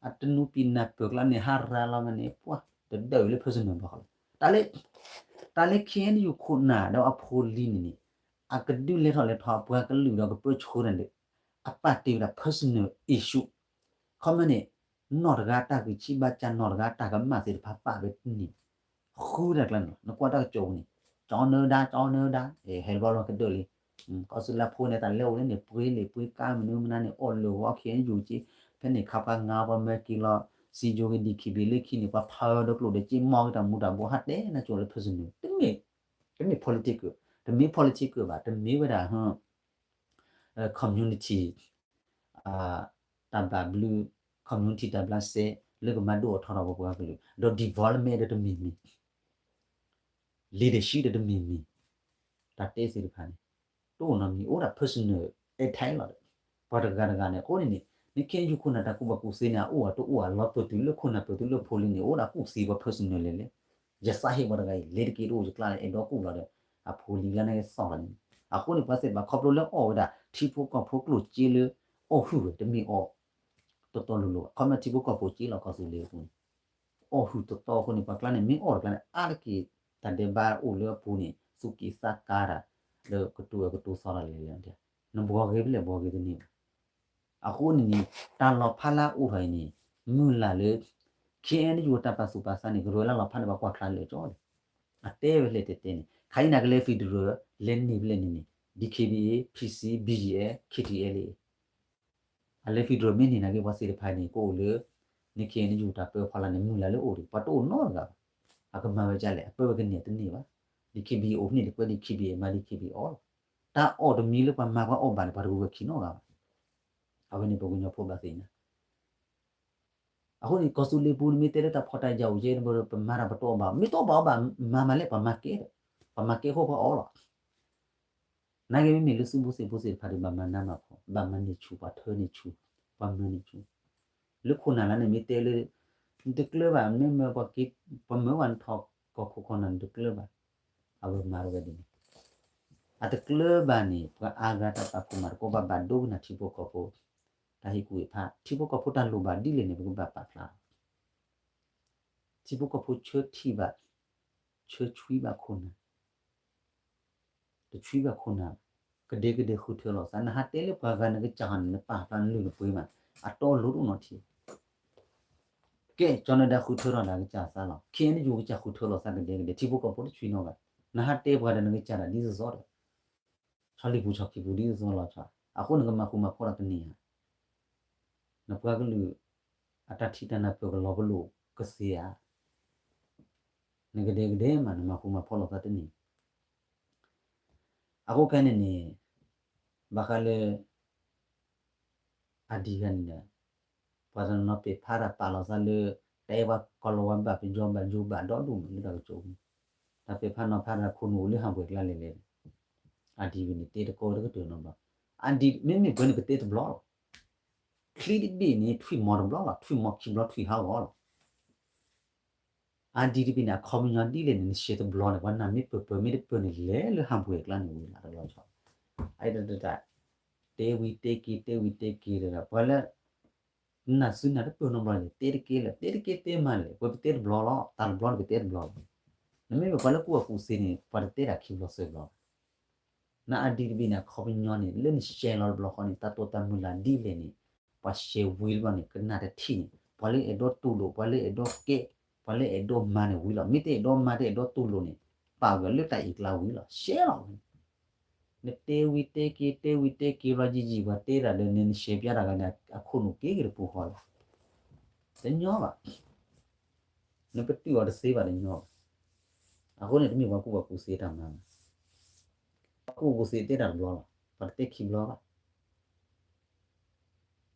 အတနူပံနၢ်ပၢၢ်ကျါန့ၣ် ဟးရၤလီၤမးန့ၣ် ပှၤ တဒၢးလၢ personal ဘၣ်ဃီလီၤ. တၢ်လၢ တၢ်လၢ KNU ခိၣ်နၢ်ဒီးအဖိလံၤန့ၣ်န့ၣ် အကဒုးလဲၤထီၣ်လဲၤထီၣ်အပှၤကလုာ်ဒီးကပၢဆှၢတၢ်န့ၣ် အပာ်တ့ၢ်ဝဲဒၣ် personal issue ခီမ့ၢ်န့ၣ် နီၢ်တဂၤတၢ်ဂံၢ်ဆံးဘၣ်ကၢ် နီၢ်တဂၤတၢ်ကမၣ်သ့ၣ်တဖၣ်ပာ်ဝဲန့ၣ် ဃုတၢ်ကျါန့ၣ်လီၤ. နကွၢ်တၢ်ကစီၣ်ပူၤန့ၣ် ကၠီနၢၤဒါ ကၠီနၢၤဒါ ဟဲလီၤဘၣ်လီၤကဒၢးလံ ကီၢ်စူၤလါဖိန့ၣ် တၢ်လဲၤအိၣ်လၢန့ၣ် ပှ့ၤလံာ်ပှ့ၤကါမနုၤမနုၤန့ၣ် အီၣ်လၢာ်ဝီ KNU က့ ဖဲန့ၣ်ခါပှၤငါပှၤမၢက့ၤလီၤ စံယိၤဂ့ၤ DKBA လၢခံန့ၣ် ပှၤဖးဒီးကျိၣ်ဒီးစ့ မီၢ်က့ၤတၢ်မူၤတၢ်ဘှီး ဟးတဲနၤကၠိလၢ personal တမ့ၢ် တမ့ၢ် political တမ့ၢ် political ဘၣ် တမ့ၢ်ဝဲဒၣ် community တၢ်ဘၣ်ဘျုး community တၢ်ဘျးစဲ လၢကမၤဒိၣ်အထီထီၣ်ပပှၤကလုာ် ဒီး development ဒီးတမ့ၢ်မ့ၢ် leadership ဒီးတမ့ၢ်မ့ၢ် တၢ်တဲသ့ၣ်တဖၣ်န့ၣ် တအိၣ်နီတမံၤ အိၣ်ဒၣ် personal attack လီၤဒီး ပှၤတဂၤတဂၤန့ၣ် အဃိန့ၣ်န့ၣ် န KNU ခိၣ်နၢ်တၢ်ကူၣ်ဘၣ်ကူၣ်သ့န့ၣ် အအိၣ်အတအိၣ်အလီၤပၢၢ်တုၤလၢခိၣ်နၢ်ပၢၢ်တုၤလၢဖိလံၤန့ၣ် အိၣ်ဒၣ်ကူၣ်သ့ပှၤ personal လဲၣ်လဲၣ် ယသးဟ့ပှၤတဂၤအံၤ လဲၤတက့ၢ်တအိၣ် ယကျါလၢအဲၣ်ဒိးကူၣ်လီၤဒီး အဖိလံၤလၢန့ၣ်ကသီၣ်လီၤန့ၣ် အဃိန့ၣ် ပှၤသ့ၣ်တဖၣ်ခီဖျိလၢအီၣ်ဝဲဒၣ် ထံဖိကီၢ်ဖိကျိၣ်စ့လၢ အီၣ်ဟုၣ်ဝဲ တမ့ၢ်အီၣ် တီတီလိၤလိၤဘၣ် ခီမ့ၢ်ထံဖိကီၢ်ဖိစ့လီၤကီၢ်သူလ့ၤအပူၤန့ၣ် အီၣ်ဟုၣ်တီတီအဃိန့ၣ် ပှၤကျါန့ၣ် မ့ၢ်အီၣ်တကျါန့ၣ် အါတက့ၢ် တၢ်ဒဲးဘးအိၣ်လၢအပူၤန့ၣ် သူၣ်က့ၣ်သးကါတၢ် လၢကတိၤဝဲကတိၤသီတၢ်လဲၣ်လဲၣ် နဘှီဂ့ၤဖဲလဲၣ်ဘှီဂ့ၤတန့ၢ်ဘၣ် အဃိန့ၣ်န့ၣ် တၢ်လီၤဖးလၢအအိၣ်ထီၣ်အံၤန့ၣ် မုၢ်လၢ်လၢ KNU တၢ်ပာ်သူၣ်ပာ်သးန့ၣ် ကရၢလၢလီၤဖးန့ၣ် ပှၤကွၢ်ချါလၢာ်ကၠီလီၤ အတဲဝဲဖဲလဲၣ်တဲတဲန့ၣ် ခါအံၤနၤကလဲၤ federal လဲၤန့ၢ်ဖဲလဲၣ်န့ၣ်န့ၣ် DKBA PC BGF KTLA အလဲၤ federal မ့ၢ်န့ၢ်နာ်က့ ပှၤသ့ၣ်တဖၣ်န့ၣ် ကအိၣ်လၢ န KNU တၢ်ပၢဖီလာ်န့ၣ် မုၢ်လၢ်လၢအိၣ်ဒီး ပှၤတအိၣ်နီတဂၤဘၣ် အကမၤဝဲဒ်လဲၣ် အပၢဝဲကန့ၢ်တန့ၢ်ဘၣ် DKBA အိၣ်ဖဲန့ၣ်တကွဲး DKBA မၤ DKBA အီၤလီၤ တၢ်အီၣ်တမံၤလၢပှၤမၤပှၤအီၣ်ဘၣ်န့ၣ် ပှၤတဂုၤဝဲခံနီတဂၤဘၣ်. အဝဲန့ၣ်ပှၤကညီဖိဘၣ်သ့ၣ်ညါ အဃိန့ၣ် ကီၢ်သူလ့ၤပူၤန့ၣ် မ့ၢ်တဲလၢတၢ်ဖီၣ်တၢ်ယာ်အိၣ်ကဲ ပမၤတၢ်ပတအီၣ်ဘၣ် မ့ၢ်တအီၣ်ဘၣ်အီၣ်ဘၣ် မၤမၤလဲၣ် ပှၤမၤကဲဒီး ပှၤမၤကဲအဃိပှၤအီၣ်လီၤ. နာ်က့မ့မ့ၢ်လၢစုဘူၣ်သ့ၣ်ဖိသ့ၣ်တဖၣ်ဒီး ဘၣ်မၤနးမၤဖှီၣ် ဘၣ်မၤန့ၢ်ဆူၣ် ပှၤထၢန့ၢ်ဆူၣ် ပှၤမၤန့ၢ်ဆူၣ် လၢခိၣ်နၢ်လၢန့ၣ်မ့ၢ်တဲလၢ နတကျၢၤဘၣ် မ့မ့ၢ်ပှၤက့ ပှၤမၢဝဲနထီၣ်ကီၢ်ခိၣ်ကီၢ်နၢ်နတကျၢၤဘၣ်. အဝဲမၤဝဲဒ်န့ၣ် အတကျၢၤဘၣ်န့ၣ် ပှၤအါဂၤတၢ်ပာ်ဖှိၣ်မၤသကိးဘၣ်ဘၣ်ဒိကနၣ်ထံဖိကီၢ်ဖိ တၢ်ဟ့ၣ်ကူၣ်ဟ့ၣ်ဖး ထံဖိကီၢ်ဖိတၢ်လိၣ်ဘၣ်ဒ်လဲၣ်န့ၣ် ပကဘၣ်ပာ်ဖျါ ထံဖိကီၢ်ဖိဆၢထံၣ်ဘၣ် ဆၢဆွံဘၣ်ခိၣ်နၢ် တဆွံဘၣ်ခိၣ်နၢ်ဘၣ် ကဒဲကဒဲဃုထၢလီၤသး နဟးတဲလၢပှၤဂၤနကစၢ်ဟီန့ၣ် နပာ်ဖျါနလုၢ်နပှ့ၤမး အတီအလိၤတအိၣ်နီတထံၣ် ကဲ ကၠီၤနၢၤဒါဃုထၢထီၣ်နၤကစၢ်သးလီၤ ခ့ၣ်အဲၣ်ယူၣ်ကစၢ်ဃုထၢလီၤသးကဒဲကဒဲ ထံဖိကီၢ်ဖိတဆွံနီတဂၤ နဟးတဲပှၤဒီးနကစၢ်ဒၣ်ဒ်သိးသိးဒီး ဆီလံပူၤဆီခံပူၤဒ်သိးသိးလီၤဆီ အဃိနကမၤဃူမၤဖိးဒီးတန့ၢ်ဧါ နပှၤကလုာ် အတၢ်ထံၣ်တၢ်နၢ်ပၢၢ်ကလီၤပလိာ်ကသ့ဧါ နကဒဲကဒဲမး နမၤဃူမၤဖိးလိာ်သးတန့ၢ် အဃိခဲန့ၣ်န့ၣ် ဘၣ်ဃးလၢ အဒံၣ်ဂၤန့ၣ် ပှၤတနီၤနီၤပ့ၤဖးတၢ်ပာ်လီၤသးလၢ တၢ်အဲၣ်ပှၤကီၢ်လီၤဝါဘၣ်ပယီၤဘၣ်ယိၤဘၣ်ဒီဒူၣ်မးလၢတၢ်ကစီၣ်ပူၤ တၢ်ပ့ၤဖးနီၤဖးတၢ်ခိၣ်နူာ်အိၣ်လၢဟးပှဲၤကျါလဲၣ်လဲၣ် အဒံၣ်ဝဲန့ၣ်တဲတကိးတကတၢၢ်နီတဘျီ အဒံၣ်မ့မ့ၢ်ပှဲၤန့ၣ်ကတဲတဘျီလီၤ ချံတဘ့ၣ်န့ၣ် ထွံၣ်မီၤတဘျီလီၤ ထွံၣ်မီၤခံဘျီထွံၣ်ဟးဂီၤလီၤ အဒံၣ်တဘ့ၣ်န့ၣ် အခီပညီဒ်လဲၣ်န့ၣ် နရှဲတဘျီန့ၣ် ပှၤနၢ်မ့ၢ်ပၢၢ်ပၢၢ်မ့ၢ်တပၢၢ်န့ၣ် လဲၤလၢဟးပှဲၤကျါန့ၣ်ဝံၤလီၤတဘျီဆီ အတတ တဲဝံၤတဲက့ၤ တဲဝံၤတဲက့ၤဒီး ပှၤလၢ နၢ်စုနၢ်တပၢၢ်နီတဘျီန့ၣ် တဲတက့ၤလၢ တဲတက့ၤတဲမးလဲၣ် ပှၤပတဲတဘျီလီၤ တၢ်တဘျီန့ၣ်ပတဲတဘျီလီၤ နမ့မ့ၢ်ပှၤလၢကူၣ်ဘၣ်ကူၣ်သ့န့ၣ် ပှၤတတဲတၢ်ခံဘျီသၢဘျီ နအဒံၣ်တဘ့ၣ်န့ၣ် အခီပညီန့ၣ် လၢနရှဲလီၤတဘျီဃီန့ၣ် တၢ်တိာ်တၢ်မုၢ်လၢ်ဒ်လဲၣ်န့ၣ် ပှၤရှဲဝံၤတဘျီန့ၣ် ကနၣ်တထံၣ်န့ၣ် ပှၤလၢအဲၣ်ဒိးတူၢ်လိာ် ပှၤလၢအဲၣ်ဒိးကဲ ပှၤလၢအဲၣ်ဒိးမၤန့ၣ်ဝံၤလီၤ မ့ၢ်တအဲၣ်ဒိးမၤတအဲၣ်ဒိးတူၢ်လိာ်န့ၣ် ပာ်ဝဲလၢတၢ်အံၤကျါဝံၤလီၤ ရှဲလီၤဝဲ နတဲဝံၤတဲက့ၤ တဲဝံၤတဲက့ၤဘျီယံာ်ယံာ်ပှၤတဲတၢ်ဒီးန့ၣ် နရှဲပျါတၢ်ဂၤန့ၣ် အခိၣ်နူာ်က့ၤက့ၤတပူၤဃီလီၤ တညီဘၣ် နပတုာ်အီၤတသ့ဘၣ်တညီဘၣ် အဃိန့ၣ်တမ့ၢ်ပှၤကူၣ်ဘၣ်ကူၣ်သ့တၢ်မၤဘၣ် ပှၤကူၣ်ဘၣ်ကူၣ်သ့တဲတၢ်တဘျီလီၤ ပှၤတတဲခံဘျီဘၣ်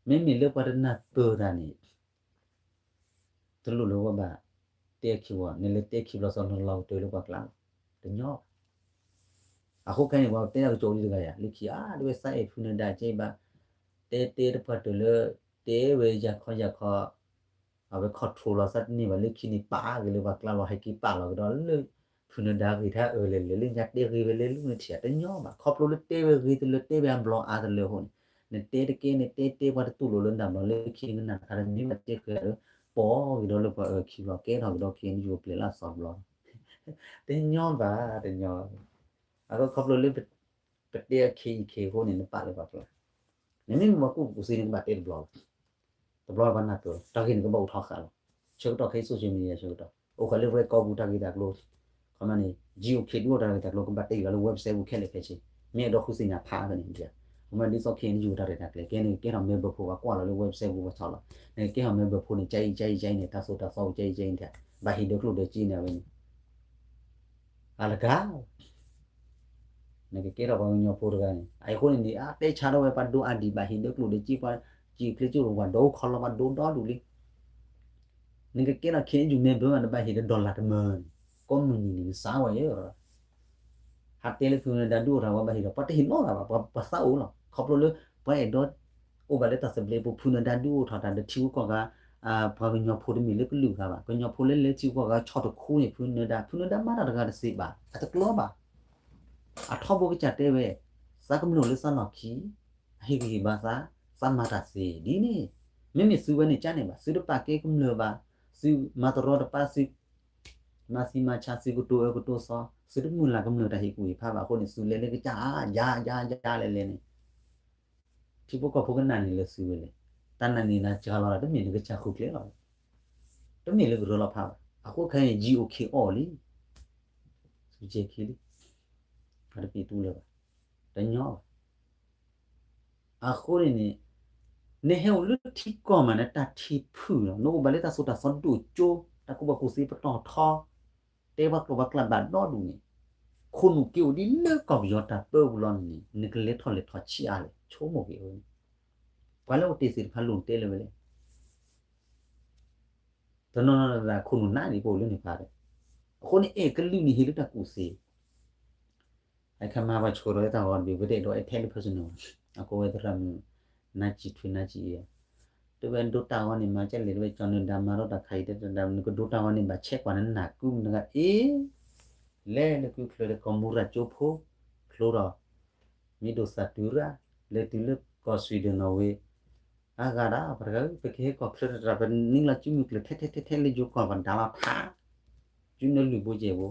မ့မ့ၢ်လၢပှၤတနၢ်ပၢၢ်တၢ်န့ၣ် တလိၣ်လၢပဘၣ်တဲခံဘျီ နလဲၤတဲခံဘျီစီနလီၤကတၢၢ်လၢပှၤကျါလီၤ တညီဘၣ် အဃိခဲန့ၣ် ပှၤတဲတၢ်ကစီၣ်လံတဂၤယၤ လၢခံအါ တဝဲစးအဲၣ်ဖုနဒါကဲဘၣ် တဲတဲတပှၢ်တၢၢ်လၢ တဲဝဲယၤခီယၤခီ အဝဲ control လီၤသးတန့ၢ်ဘၣ် လၢခံန့ၣ်ပာ်ဂ့ၤလၢပှၤကျါလီၤ ဟဲက့ၤပာ်လီၤကဒီးလၢ ဖုနဒါဂ့ၤထါအၢလဲၣ်လဲၣ် လၢညါတဲဂ့ၤဝဲလဲၣ် လူၢ်နထံၣ်တညီဘၣ် ခီဖျိလၢတဲဝဲဂ့ၤတလၢ တဲဝဲအဘျီအါတလၢအဃိန့ၣ် နတဲတကဲ နတဲတဲပှၤတတူၢ်လိာ်လၢနတၢ်ဘျီ လၢခံနကနၣ်တခါတမံၤဘၣ်တဲဃဲၤလၢ ပိာ်ဂ့ၤဒီးလၢပှၤအၢခံဘျီ ကဲထီၣ်ကဒီး ခ့ၣ်အဲၣ်ယူၣ်ပျဲလၢအစီၤဘျီ တညီဘၣ် တညီ အဃိခီဖျိလၢ ပတဲအခ့အံၤခ့အဃိန့ၣ် နပာ်လၢပှၤကျါ နမ့ၢ်မ့ၢ်ပှၤကူၣ်ဘၣ်ကူၣ်သ့န့ၣ် ကဘၣ်တဲတဘျီလီၤ တဘျီလၢပှၤနၢ်ပၢၢ် တၢ်ဂ့ၢ်န့ၣ်ကဘၣ်အိၣ်ထီဃာ်လီၤ ဆၢကတီၢ်ခဲအံၤ social media ဆၢကတီၢ် အိၣ်ဃာ်လၢပဝဲကီၢ်ပူၤတၢ်ဂ့ၢ်တၢ်ကျိၤ ခီမန့ၣ် G O K ဒုးအိၣ်တၢ်ဂ့ၢ်တၢ်ကျိၤ ကဘၣ်တဲဂ့ၤလီၤလၢ website ပူၤခဲလၢာ်ခဲဆ့ မ့ၢ်အဲၣ်ဒိးဃုသ့ၣ်ညါဖးဖဲန့ၣ် ခီမန့ၣ်ဒ်သိးခဲအံၤ ယူၢ်တၢ်ရဲၣ်တၢ်ကျဲၤ ကဲန့ၣ်ကကဲထီၣ် member ဖိ ပှၤကွၢ်လီၤလၢ website ပူၤပှၤဆီၣ်လီၤ နကကဲထီၣ် member ဖိန့ၣ် ကၠါအံၤ ကၠါအံၤ ကၠါအံၤန့ၣ် တၢ်သိၣ်တၢ်သီပူၤ ကၠါအံၤ ကၠါအံၤန့ၣ် ဘၣ်ဟ့ၣ်ဒၢကျိၣ်ဒၢစ့န့ၣ်ဝဲန့ၣ် အလကၢ် နကကဲထီၣ်ပှၤကညီဖိတဂၤန့ၣ် အအံၤအဃိန့ၣ်န့ၣ် အတဲဆါထီၣ်ဝဲပှၤဒိအါဒံး ဘၣ်ဟ့ၣ်ဒၢကျိၣ်ဒၢစ့ ပှၤစံၣ်ချ့ကၠိၣ်ပှၤဒိခီလီၤ ပှၤဒိဒီဒူၣ်လံ နကကဲထီၣ် ခဲအံၤ member ဘၣ် နဘၣ်ဟ့ၣ်ဒီး dollar တမၢန့ၣ် ကိးမုၢ်နံၤန့ၣ် နစါဝဲယဲ ဟးတဲလၢဖုနဒါဒုးအိၣ်ထီၣ် ပှၤဘၣ်ဟ့ၣ်ဒီး ပှၤတဟ့ၣ်နီတဂၤဘၣ် ပှၤသးအိၣ်လီၤ ခီဖျိလၢ ပှၤအဲၣ်ဒိး အိၣ်ဘၣ်လၢတၢ်သဘျ့ပူၤ ဖုနဒါဒုးအိၣ်ထီၣ်တၢ်ဒီးထံဂုၤကီၢ်ဂၤ ပှၤကညီဖိတမ့ၢ်လၢကလုာ်ဂၤဘၣ် ကညီဖိလၢလဲၤထံဂုၤကီၢ်ဂၤဆီၣ်တခူန့ၣ် ဖုနဒါ ဖုနဒါမၤတၢ်တဂၤတသ့ဘၣ် အတကျီဘၣ် အထီဘိကစၢ်တဲဝဲ သးကမျၢၢ်လၢသးလီၢ်ခံ အဟ့ၣ်ဂံၢ်ဟ့ၣ်ဘါသး သးမၤတၢ်သ့ဒ်န့ၣ် မ့မ့ၢ်သုဝဲန့ၣ်ကန့ၣ်ဘၣ် သုတပာ်ကဲကမျၢၢ်ဘၣ် သုမၤတရီတပါ သု မၤသံမၤဆါ သုကတိၤအၢကတိၤသီ သုတမုၢ်လၢ်ကမျၢၢ်တၢ်ဟ့ၣ်ကူၣ်ဟ့ၣ်ဖးဘၣ်အဃိန့ၣ် သုလဲၤလၢကစၢ်ဧါ ယၤယၤယၤလဲၤလဲၤန့ၣ် ထံဖိကီၢ်ဖိကနာ်န့ၢ်လၢသုဝဲလဲၣ် တၢ်နာ်န့ၢ်နၤစှၤလီၤ တမ့ၢ်လၢကစၢ်ဃုကျဲလီၤ တမ့ၢ်လၢကရၢလီၤဖးဘၣ် အဃိခဲအံၤ G O K အီၣ်လံ သုကဲခံလံ ပှၤတပံးတူလၢၤဘၣ် တညီဘၣ် အဃိန့ၣ်န့ၣ် နဟဲအိၣ်လၢထံကီၢ်မး နတၢ်ထံဖုၣ်လီၤ နအိၣ်ဘၣ်လၢတၢ်သိၣ်တၢ်သီဒိၣ်ကၠိ တၢ်ကူၣ်ဘၣ်ကူၣ်သ့ပတီၢ်ထီ တဲပှၤကျိာ်ပှၤကျၢ်ဘၣ်ဒီဒူၣ်န့ၣ် ခိၣ်နူာ်က့ၤအိၣ်ဒ်လၢကီၢ်ပယီၤတၢ်ပၢပူၤလီၤန့ၣ် နကလဲၤထီၣ်လဲၤထီၣ်ဆံးအါလဲၣ် ဆိကမိၣ်က့ၤဝဲန့ၣ်, ပှၤလၢအိၣ်တ့ၢ်သ့ၣ်တဖၣ်လိၣ်တဲလၢၤဝဲလဲၣ်. တနီၤနီၤဒၣ်ခိၣ်နူာ်နးန့ၣ် ပအိၣ်လၢန့ၣ်ဖးဒီး, အဃိန့ၣ်အဲၣ်ကလုာ်န့ၣ်ဟ့ၣ်လၢတၢ်ကူၣ်သ့ အခါမၤပှၤဆိဒီးတၢ်ဂီၤတဘ့ၣ် ပတအဲၣ်ဒိးအဲၣ်ထဲလၢ personal အဃိဝဲသရၣ်မုၣ် နါစံးထွံနါစံးအံၤ, တဝဲဒိတၢ်ဂီၤန့ၣ် မၤကလဲၣ် တဝဲကၠီၤနဒါမၤထီၣ်တၢ်ခါအံၤ တဒၣ်နကဒိတၢ်ဂီၤန့ၣ် ဘၣ်ဆဲးကွၢ်နနၢ်ကုမနဂၤအ့ လဲၤလၢကုချၢဒီးကီၢ်မူရၤကၠိဖိ ဖျိဒီး မ့ၢ်ဒိၣ်သးတုၤရၣ် လဲၤတုၤလၢကီၢ် Sweden နီၣ်ဝ့ အဂၤဒၣ် ပှၤတဂၤဧၢ ပကဟဲကီၢ်ချၢတၢ် ပနံၤလီၤစုမုၢ်ကျၢၤထဲထဲထဲထဲလၢယိၤကီၢ် ပဒၣ်လီၤထါ စုနၢလုၢ်ဘိကဲးဘိ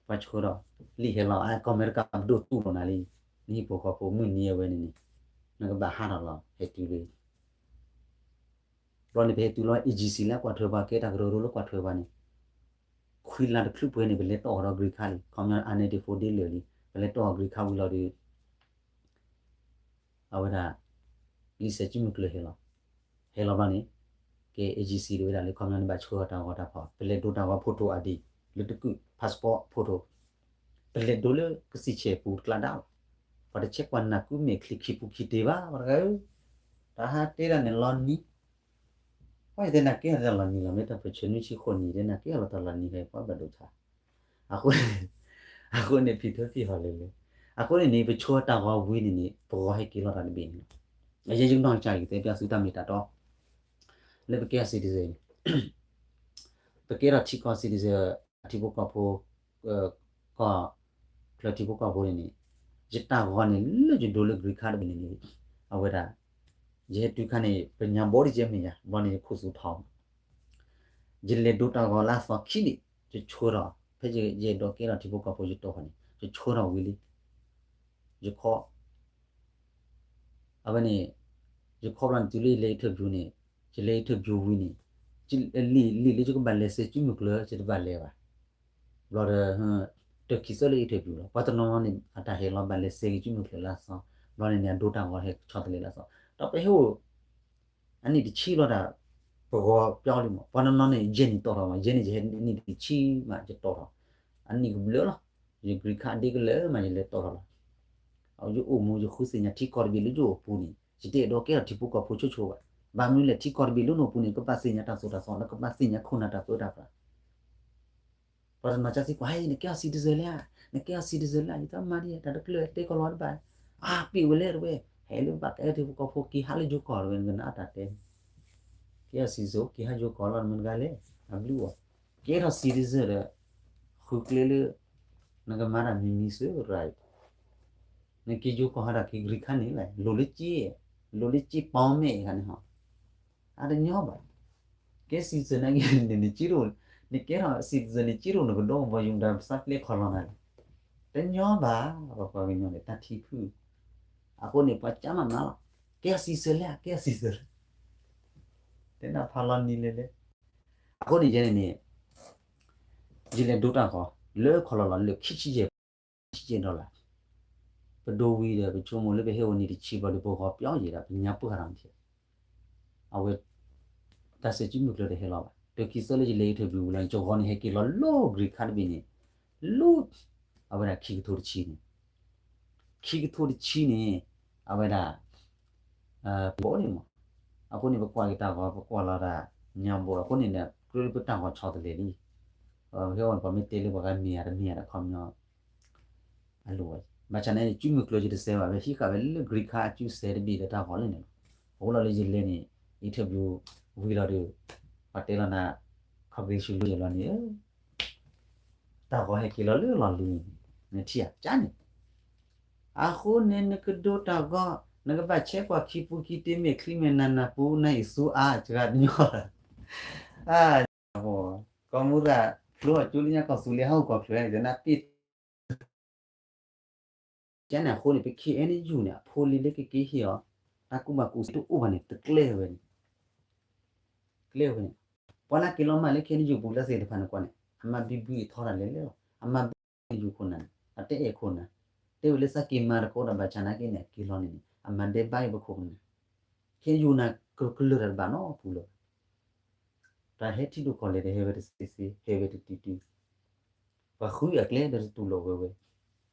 ပှၤဆိဒီး လံာ်ဟဲလီၤ အကီၢ်အမဲရကၤပဒိၣ်တူၢ်လိာ်နၤလံ, နဟံၣ်ဖိဃီဖိမုၢ်နံၤအဝဲန့ၣ်န့ၣ် နကဘၣ်ဟးထီၣ်လီၤ ဟဲတုၤလံ ဘျီန့ၣ် ပဟဲတုၤလီၤ agency လၢကွၢ်ထွဲပှၤ ကဲတၢ်ကရၢကရိလၢကွၢ်ထွဲပှၤန့ၣ် ခွံလါတချုးပှဲၤန့ၣ် ပလဲၤတီၢ်အီၤဒီး green card လံ ခီပညီ အါန့ၢ်ဒ့ၣ်ဖိဒ့ၣ်လၢာ်လံ ပလဲၤတီၢ်အီၤ green card ဝံၤလီၤဒီး အဝဲဒၣ် လံာ်ဆဲးစုမုၢ်ကျၢၤဟဲလီၤ, ဟဲလီၤဘျီန့ၣ် ကဲ agency တဝဲဒၣ်လၢခီပညီန့ၣ် ဘၣ်ဆိဒီးတၢ်ဂီၤတၢ်ဖီၣ် ပလဲၤဒိတၢ်ဂီၤ photo ID လၢတကုာ် passport photo ပလဲၤဒိလၢကစံၣ်ဆဲၣ်ပူၤတကျါဒၣ်လီၤ, ပှၤတဆဲးကွၢ်နၢ်ကုမဲာ်ချံခံပူၤခံတ့ၢ်ဘၣ် ပှၤတဂၤဧၢ, တၢ်ဟးတဲဒၣ်န့ၣ်လီၤနံၤ ပှၤယတဲနၤကဲထီၣ်တၢ်လီၤနံၤလီၤ မ့ၢ်တၢ်ပၢၢ်ဆၢနွံဆံဃိးနံၤ တဲနၤကဲထီၣ်လီၤတၢ်လီၤနံၤ ဟဲပှၤဘၣ်ဒိဆါ, အဃိ အဃိန့ၣ် ဖံးထၢဖံးဟီၣ်လၢာ်လၢာ်, အဃိန့ၣ်န့ၣ် ပဆိတၢ်ဂီၤဝံၤန့ၣ်န့ၣ် ပဂီၤဟဲက့ၤလီၤတၢ်တဘ့ၣ်န့ၣ်လီၤ, အယဲယကနီၢ်ကစၢ်ယကတဲပျီသုတၢ်မ့ၢ်တၢ်တီ လၢပကဲထီၣ် citizen န့ၣ် ပကဲထီၣ်ထံကီၢ် citizen ထံဖိကီၢ်ဖိ ကီၢ်ချၢထံဖိကီၢ်ဖိန့ၣ်န့ၣ် ယတၢ်ဂီၤန့ၣ် လၢယဒိလၢ green card တဘ့ၣ်န့ၣ်န့ၣ် အဝဲဒၣ် ယဟဲတုၤခါန့ၣ် ပညါဘီဒ်ယဲမ့ၢ်ယၤ ဘျီန့ၣ်ယခိၣ်သူထီၣ် ယလဲၤဒိတၢ်ဂီၤလၢအသီခံဘ့ၣ် ယဆိထီၣ် ဖဲယအဲၣ်ဒိးကဲထီၣ်ထံဖိကီၢ်ဖိယတီၢ်ခီန့ၣ် ယဆိထီၣ်ဝံၤလံ ယခီ အဝဲန့ၣ် ယခီဘျီန့ၣ် တုၤလၢယလဲၤ interview န့ၣ် ယလဲၤ interview ဝံၤန့ၣ် လံာ်လံာ်လၢယကဘၣ်လဲၤစဲးစုမုၢ်ကျၢၤ ယတဘၣ်လဲၤဘၣ် ဘျီဒီး တၢ်ခံးသၢလၢ interview လီၤ ပှၤတနီၤနီၤန့ၣ် အတၢ်ဟဲလီၤဘၣ်လဲၤစဲးက့ၤစုမုၢ်ကျၢၤလၢအသီ ဘျီန့ၣ်န့ၣ် အဒိတၢ်ဂီၤဟဲဆီတလဲလၢအသီ ဒီးပဟဲအိၣ် အနံၣ်တဆံလီၤတၢ် ပဂီၤပျီလံမး ပှၤနီၤနီၤန့ၣ် ယဲၢ်နံၣ်တီၢ်ထီၣ်မး ယဲၢ်နံၣ်ယဟဲနံၣ်တဆံမး ယတီၢ်ထီၣ် အနံၣ်ကဘျၢလီၤ ယ green card ဒ့ကလၢာ်မး ယလဲၤတီၢ်ထီၣ်လီၤ ယအိၣ်မူယဃုသ့ၣ်ညါထံကီၢ်တဘ့ၣ်လၢယအိၣ်ပူၤန့ၣ် ယတအဲၣ်ဒိးကဲထီၣ်ထံဖိကီၢ်ဖိဆိဆိဘၣ် ဘၣ်မနုၤလဲၣ် ထံကီၢ်တဘ့ၣ်လၢနအိၣ်ပူၤန့ၣ် ကဘၣ်သ့ၣ်ညါတၢ်သိၣ်တၢ်သီ လၢကဘၣ်သ့ၣ်ညါခိၣ်နၢ်တၢ်သိၣ်တၢ်သီ ပှၤတနီၤကစံးကွၢ် ဟဲ နကဲထီၣ် citizen လဲၣ် နကဲထီၣ် citizen လဲၣ် ယတမၤဒ် တၢ်တကျၢၢ်တဲကီၢ်လီၤတဘၣ် အါ ပ့ၢ်ဝဲလဲၣ်တဝဲ ဟဲလၢဘၣ်ကဲထီၣ်ထံဖိကီၢ်ဖိက့ၤဟးလၢယိၤကီၢ်တဝဲ နကနၣ်အတၢ်တဲ ကဲထီၣ် citizen က့ၤဟးယိၤကီၢ်လီၤ နမ့ၢ်တဂၤလဲၣ် အဘျုးအီၤ ကဲထီၣ် citizen ဒီး ဃုကျဲလၢ နကမၤတၢ်မံၤမံၤစၢၤရၤ နက့ၤယိၤကီၢ်ဟးတၢ်က့ၤ green card န့ၣ်လဲၣ် လိၣ်လၢက့ လိၣ်လၢက့ပီမဲာ်ခါန့ၣ်ဟီ အတညီဘၣ် ကဲ citizen န့ၣ် နက့တအိၣ် နကဲထီၣ် citizen နက့တအိၣ် နကဒီကဘီယူၤမတၤ ပသးပျဲခီလီၤနၤ တညီဘၣ် ပပှၤကညီန့ၣ် တၢ်ထံဖု အဃိန့ၣ် ပှၤကၢမးမးလီၤ ကဲ citizen လဲၣ် ကဲ citizen လဲၣ် တဲနၢ်ဖးလီၤနံၤလဲၤလဲၤ အဃိန့ၣ် ယဲန့ၣ်န့ၣ် ယလဲၤဒိတၢ်ဂီၤ လၢခီလီၤလီၤ လၢခံဆံယဲၢ် ဆံယဲၢ် dollar ပဒိဝံၤဒီး ပဆိကမိၣ်လၢပဟဲအိၣ်နံၣ်တဆံဘျီဒီး ပဂီၤပျီယဲၢ်ဒီး ပညါပှၢ်တၢ်မ့ၢ် အဝဲ တၢ်စဲးစုမုၢ်ကျၢၤတဟဲလီၤဘၣ် တၢ်ခံးသၢလၢယလဲၤ interview ဝံၤလီၤန့ၣ် ယဂီၤန့ၣ် ဟဲက့ၤလီၤလၢ green card တဘ့ၣ်န့ၣ် လၢ အဝဲဒၣ်ခံကထိတဆံန့ၣ် ခံကထိတဆံန့ၣ် အဝဲဒၣ် ဘိန့ၣ်မး အဃိန့ၣ် ပကွၢ်က့ၤတၢ်ဂီၤ ပကွၢ်လီၤတၢ်ညါဘိ အဃိန့ၣ်ဒီး ကြၢးလၢပတၢ်ဂီၤဆီတလဲလံ ပဟဲအိၣ်န့ၣ် ပှၤမ့ၢ်တဲလၢပှၤဂၤမ့ၢ်ဧါတမ့ၢ်ဧါဒီး ခီပညီ အလိၣ်ဝဲ ဘၣ်ဆၣ်န့ၣ် စုမုၢ်ကျၢၤယတစဲးဘၣ် ဝဲဟံးဃာ်ဝဲလၢ green card အစုစဲးတဘ့ၣ်ဒီးတၢ်ဂီၤလၢန့ၣ်လီၤ. အဃိလီၤလၢယလဲၤန့ၣ် interview ဝံၤလီၤဒီး ပှၤတဲလီၤနၤ congratulation လီၤန့ၣ် တၢ်ဂီၤဟဲက့ၤလီၤလၢလီၤလံၤန့ၣ် နထံၣ်ဧါ ကန့ၣ် အဃိန့ၣ် နကဒိတၢ်ဂီၤ နကဘၣ်ဆဲးကွၢ်ခံပူၤခံတ့ မဲာ်ချံမဲာ်နါနၢ်ပူၤ နၢ်အံၤသူအါ စှၤတညီ အါ ကီၢ်မူရၤ ဖျိအကၠိလၢညါကီၢ်သူလ့ၤ ဟးအိၣ်ကီၢ်ချၢန့ၣ် နပ့ၢ် ကန့ၣ်အဃိန့ၣ် ပ K N U န့ၣ် အဖိလံၤလၢကက့ၤဟ့ၣ်အီၤ တၢ်ကူၣ်ဘၣ်ကူၣ်သ့တအိၣ်ဘၣ်န့ၣ် တကျဲဝဲန့ၣ် ကျဲဝဲန့ၣ် ပှၤလၢက့ၤလီၤမၢ်လၢ K N U ပူၤလၢသ့ၣ်တဖၣ်န့ၣ်ကွၢ်န့ၣ် အမၤဘံဘူအံၤထီတၢ်လဲၤလဲၣ်လီၤ. အမၤဘံဘူ K N U ခိၣ်နၢ်န့ၣ် အတအဲၣ်ခိၣ်နၢ် တဲဝဲလၢသးက့ၤမၤတကိးဒီးဘၣ်ဆၣ်နာ်က့န့ၣ် အက့ၤလီၤန့ၣ်န့ၣ် အမၤဒဲးဘးအံၤပခိၣ်ပနၢ် K N U နၤကကလၢၢ်တၢ်တဘၣ်နီတပူၤလၢၤဘၣ် တၢ်ဟဲထံဒိၣ်ကီၢ်လဲၢ်ဒီးဟဲဝဲတသ့သ့ ဟဲဝဲတတုၤတုၤ ပှၤဃုအကျဲဒီးတတူၢ်လိာ်ဝဲဝဲ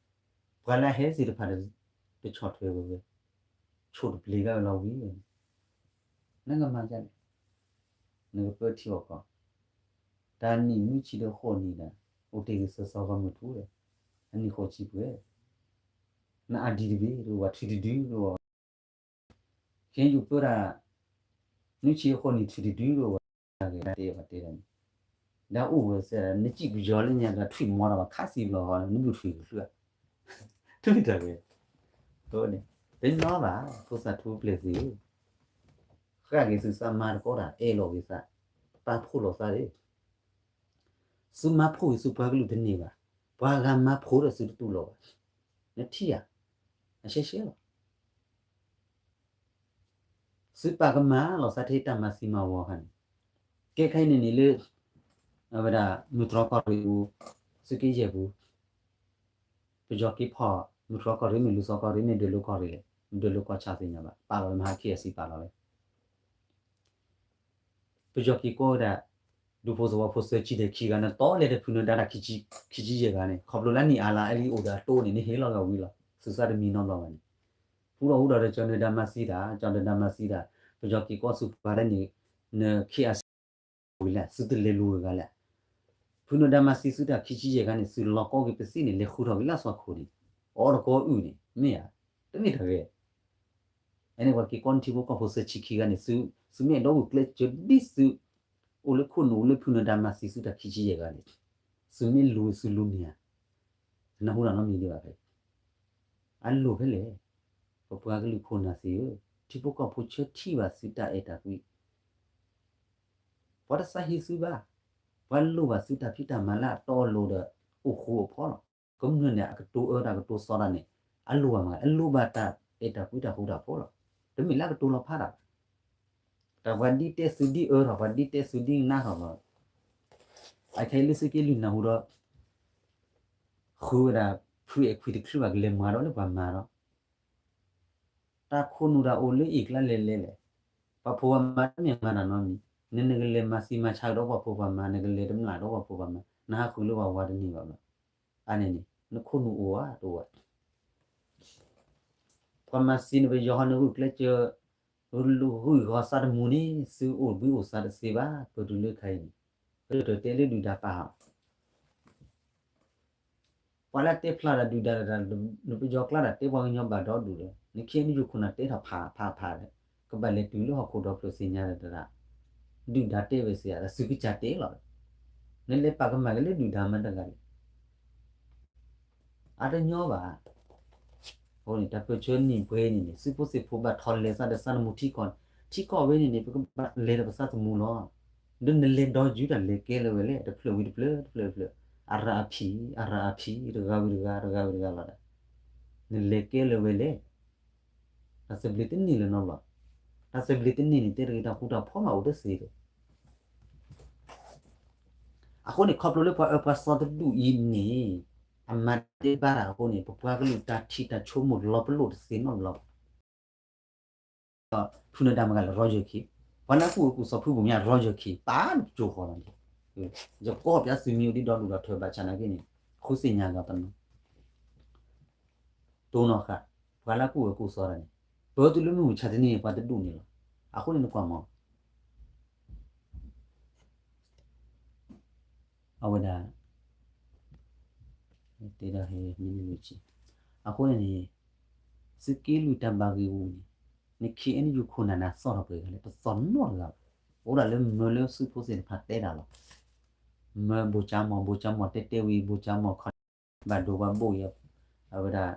ပှၤလၢအဟဲသ့ၣ်တဖၣ်ဒီး တဆီၣ်ထွဲဝဲဝဲ, ဆိၣ်တပျ့ၤဂၤဝဲလီၤဝံၤဝဲန့ၣ်, နကမၤဒ်လဲၣ်, နကပၢထံအီၣ်ကီၢ်, တၢ်နံၣ်နွံဆံဒီးဃိးနံၣ်ဒီး အိၣ်တ့ၢ်ဂ့ၤစၢၤစီၤဂီၢ်မုၢ်ထူဒီး အနံၣ်ဃိးဆံပှဲၤ, နအါဒံတဘ့ၣ်တအိၣ်ဘၣ် ထွံၣ်တဒုတအိၣ်ဘၣ် ခဲအံၤယပၢတၢ် နွံဆံဃိးနံၣ်ထွံၣ်တဒုတအိၣ်ဘၣ်, တၢ်ဂ့ၢ်တဲဘၣ်တဲဒၣ်န့ၣ်, ဒီးအိၣ်ဝဲစဲး နစံၣ်ပယီၤလၢညါဒီးထွံၣ်မီၤဒီးဘၣ်ခးစံးဘျီဃီ နဘူၣ်ထွံၣ်ကချုးဧါ, တမ့ၢ်တၢ်ဂ့ၢ်, တညီဘၣ် ဖိသၣ်ထူပျဲၢ်သ့ၣ်ဧၢ, ဃၣ်က့ၤသုသးမါတကိးတၢ် အဲၣ်လိာ်က့ၤသး, ပာ်ဖှိၣ်လိာ်သးဒီး သုမၤဖှိၣ်က့ၤသုပှၤကလုာ်တန့ၢ်ဘၣ်, ပှၤဂၤမၤဖှိၣ်ဒီးသုတတူၢ်လိာ်ဘၣ်, နထံၣ်ဧါ, အရှဲရှဲလီၤ. သုပာ်ကမၣ်လီၤသးထဲတၢ်မၤသံမၤဝီအခါန့ၣ်, ကဲခဲအံၤန့ၣ်န့ၣ်လၢ အဝဲဒၣ် မုၢ်တြီၢ်ကီၢ်ရ့ၣ်ပူၤ, သုးက့ယဲၢ်ပူၤ, ပယီၤက့ၤဖီၣ် မုၢ်တြီၢ်ကီၢ်ရ့ၣ် မ့ၢ်လူၤသီကီၢ်ရ့ၣ် မ့ၢ်ဒွဲၣ်လိၤကီၢ်ရ့ၣ်လဲၣ်, မ့ၢ်ဒွဲၣ်လိၤကီၢ်ဆၣ်သ့ၣ်ညါဘၣ် ပာ်လီၤဝဲမဟါခံအစံးပာ်လီၤဝဲ ပယီၤက့ၤကိးဝဲဒၣ် ဒူဖိသဝီဖိသၢဆံဒီးခံဂၤ နတီလဲၤတဖုနၢၤဒါတၢ်ခံဆံယဲၢ်ဂၤန့ၣ် ခီဖျိလၢနံၣ်အါလါအဲလံအိၣ်ဒီးအတိၢ်န့ၣ် နဟ့ၣ်လီၤဂာ်ဝံၤလီၤ သုသးတမံနီတဘျီဘၣ်န့ၣ်, ဟူဒီးဟူဒီးဒီးကၠီၤနၢၤဒါမၤသံတၢ် ကၠီၤနၢၤဒါမၤသံတၢ် ပယီၤက့ၤကိးသုပှၤလၢန့ၣ် နခ့အစံး ဝံၤလဲၣ် သုတလဲၤလူၤဝဲဂၤလဲၣ်, ဖုနၢၤဒါမၤသံသုတၢ်ခံဆံယဲၢ်ဂၤန့ၣ် သုလီၤကီက့ၤပသံၣ်န့ၣ် လဲၤဃုထီၣ်က့ၤလၢအသွၣ်ခိၣ်န့ၣ် အီၣ်တကီအုၣ်န့ၣ် မ့ၢ်ဧါ, တမ့ၢ်တၢ်ဂ့ၢ် အန့ၣ်ပှၤက့ၤကိးနထံဖိကီၢ်ဖိသၢဆံခံဂၤန့ၣ် သုမ့ၢ်အဲၣ်ဒိးဂုာ်ကျဲးစၢးဒ်သု အိၣ်လၢခိၣ်နူာ်အိၣ်လၢဖုနၢၤဒါမၤသံသုတၢ်ခံဆံယဲၢ်ဂၤန့ၣ် သုမ့ၢ်လူၤသုလူၤန့ၢ်ဧါ, နၢ်ဟူတၢ်နီတမံၤဒံးဘၣ်ဖဲ အလိၣ်ဖဲလဲၣ်, ပပှၤကလုာ်ခိၣ်နၢ်သ့ၣ်ဧၢ, ထံဖိကီၢ်ဖိဆၢထံၣ်ဘၣ်သုတၢ်အဲၣ်တၢ်ကွံ ပှၤတသးဟ့သုဘၣ်, ပှၤလိၣ်ဘၣ်သုတၢ်ဖံးတၢ်မၤလၢအတီအလိၤဒီး အိၣ်ဃူအိၣ်ဖိးလီၤ. ကမျၢၢ်န့ၣ် အကတိၤအၢတၢ်ကတိၤသီတၢ်န့ၣ် အလိၣ်ဘၣ်မး အလိၣ်ဘၣ်တၢ်အဲၣ်တၢ်ကွံတၢ်ဃူတၢ်ဖိးလီၤ. တမ့ၢ်လၢအကတိၤလီၤဖးတၢ်ဘၣ်. တၢ်ပှၤဒ်တဲသုဒ်အၢထီၣ် ပှၤဒ်တဲသုဒ်နးထီၣ်လီၤ. အခဲအံၤလၢသုးက့လွံၢ်နၢ်ဟူဒီး ဃုဝဲဒၣ် ဖုအဲၣ်ခွံတချုးဘၣ်ကလဲၤမၤဒီးလၢပှၤမၤဒီး တၢ်ခိၣ်နူာ်တၢ်အိၣ်လၢအံၤကျါလဲၤလဲၤလဲၣ်. ပှၤဖိပှၤမါတမ့ၢ်မၤတၢ်နီတမံၤ, နနကလဲၤမၤသံမၤဆါကဒီးပှၤဖိပှၤမါ, နကလဲၤတမျၢ်ဒီးပှၤဖိပှၤမါ, နဟးဃုာ်လၢပှၤဝၤတန့ၢ်ဘၣ်ဘျီ. အန့ၣ်န့ၣ် နခိၣ်နူာ်အိၣ်ဧါတအိၣ်ဧါ. ပှၤမၤသံနပယီၤဟီ နဂုာ်ကျဲးစၢး ဂုာ်ဂီၤသးတမူန့ၣ် သုအိၣ်ဘှံးအိၣ်သါတသ့ဘၣ်, ပတုၤလၢခါအံၤန့ၣ် ပယီၤတဲလၢဒုၣ်ဒါပာ်ဟး ပှၤလၢတဲဖျါဒၣ်ဒုၣ်ဒါတဂၤ နပယီၤကျါဒၣ်တဲပှၤကညီဘၣ်ဒီဒူၣ်ဒီး နခ့နယူၢ်ခိၣ်နၢ်တဲထီၣ်ဖးဖးဖးဒီး ကဘၣ်လဲၤတုၤလၢဟီၣ်ခိၣ်ဒီဖျၢၣ်သ့ၣ်ညါဒီးတဂၤ ဒုၣ်ဒါတဲဝဲစ့ၢ်ဧါ ဒီးသုကစၢ်တဲလီၤ. နလဲၤပာ်ကမၣ်က့ၤလၢဒုၣ်ဒါမ့ၢ်တဂၤလဲၣ်. အတညီဘၣ်. အဃိန့ၣ် တၢ်ပၢၢ်ဆၢနံၣ်ပှဲၤန့ၣ်န့ၣ် သုးဖိသ့ၣ်ဖိဘၣ်ထီၣ်လဲၤသးဒီးသးသမူထံကီၢ်, ထံကီၢ်ဝဲန့ၣ်န့ၣ် ပကဘၣ်လဲၤဒီးပသးသမူလီၤ. ဒီးနလဲၤဒီးယူၤတၢ်လဲၤကဲလၢၤဝဲလဲၣ်, တဖျၢၣ်ဝံၤတဖျၢၣ် တဖျၢၣ်ဝံၤတဖျၢၣ်, အရၣ်အဖံး, အရၣ်အဖံး, တဂၤဝံၤတဂၤ, တဂၤဝံၤတဂၤလီၤဒီး နလဲၤကဲလၢၤဝဲလဲၣ်. တၢ်သဘျ့တန့ၢ်လၢၤနီတဘျီ, တၢ်သဘျ့တန့ၢ်န့ၣ် တဲတဂ့ၤ တၢ်ဃူတၢ်ဖိးမးအိၣ်တသ့ဒီး အဃိန့ၣ် ခီဖျိလၢပှၤအၢပှၤသီတဒူၣ်အံၤန့ၣ် အမၤတၢ်ဘၣ်တၢ်အဃိန့ၣ် ပပှၤကလုာ်တၢ်ထံၣ်တၢ်ဆိကမိၣ်လီၤပလိာ်တသ့နီတဘျီဘၣ်. ဖုနၢၤဒါမတၤဂၤလဲၣ် ရီယၢၢ်ခ့, ပှၤလၢအကူၣ်အၢကူၣ်သီဖုဘိၣ်မၠါ ရီယၢၢ်ခ့ ပာ်နကၠိဃီလီၤန့ၣ်, ယကီၢ်ပၠးသုးမံၤအိၣ်ဒံးဒီဒူၣ်ဒီထၢဘၣ်ဆၣ်နာ်က့န့ၣ် ဃုသ့ၣ်ညါဂၤပနီၤ တိၢ်နီၣ်ဃာ် ပှၤလၢအကူၣ်အၢကူၣ်သီတၢ်န့ၣ် ပၢတုၤလၢမုၢ်မဆါတနံၤန့ၣ် ပှၤတဒူၣ်န့ၣ်လီၤ. အဃိန့ၣ်နကွၢ်မး အဝဲဒၣ် တဲဒၣ်ဟဲမံနံၤလၢဆံ အဃိန့ၣ်န့ၣ် သုးက့လွံၢ်တၢ်ဘၣ်ဂ့ၢ်ဝူၤန့ၣ် နခ့အဲၣ်ယူၣ်ခိၣ်နၢ်န့ၣ် သီၣ်ထီၣ်ပှဲၤဂၤလဲၣ် တသီၣ်နီတဂၤဘၣ်. အိၣ်ဒၣ်လၢမၢလၢသုးဖိသ့ၣ်တဖၣ်တဲတၢ်လီၤ. မၢဘိၣ်ကၠါမီၢ် ဘိၣ်ကၠါမီၢ်တဲတဲဝံၤ ဘိၣ်ကၠါမီၢ်ခီ ဘၣ်ဒိဘၣ်ဘိၣ်ယၤ အဝဲဒၣ်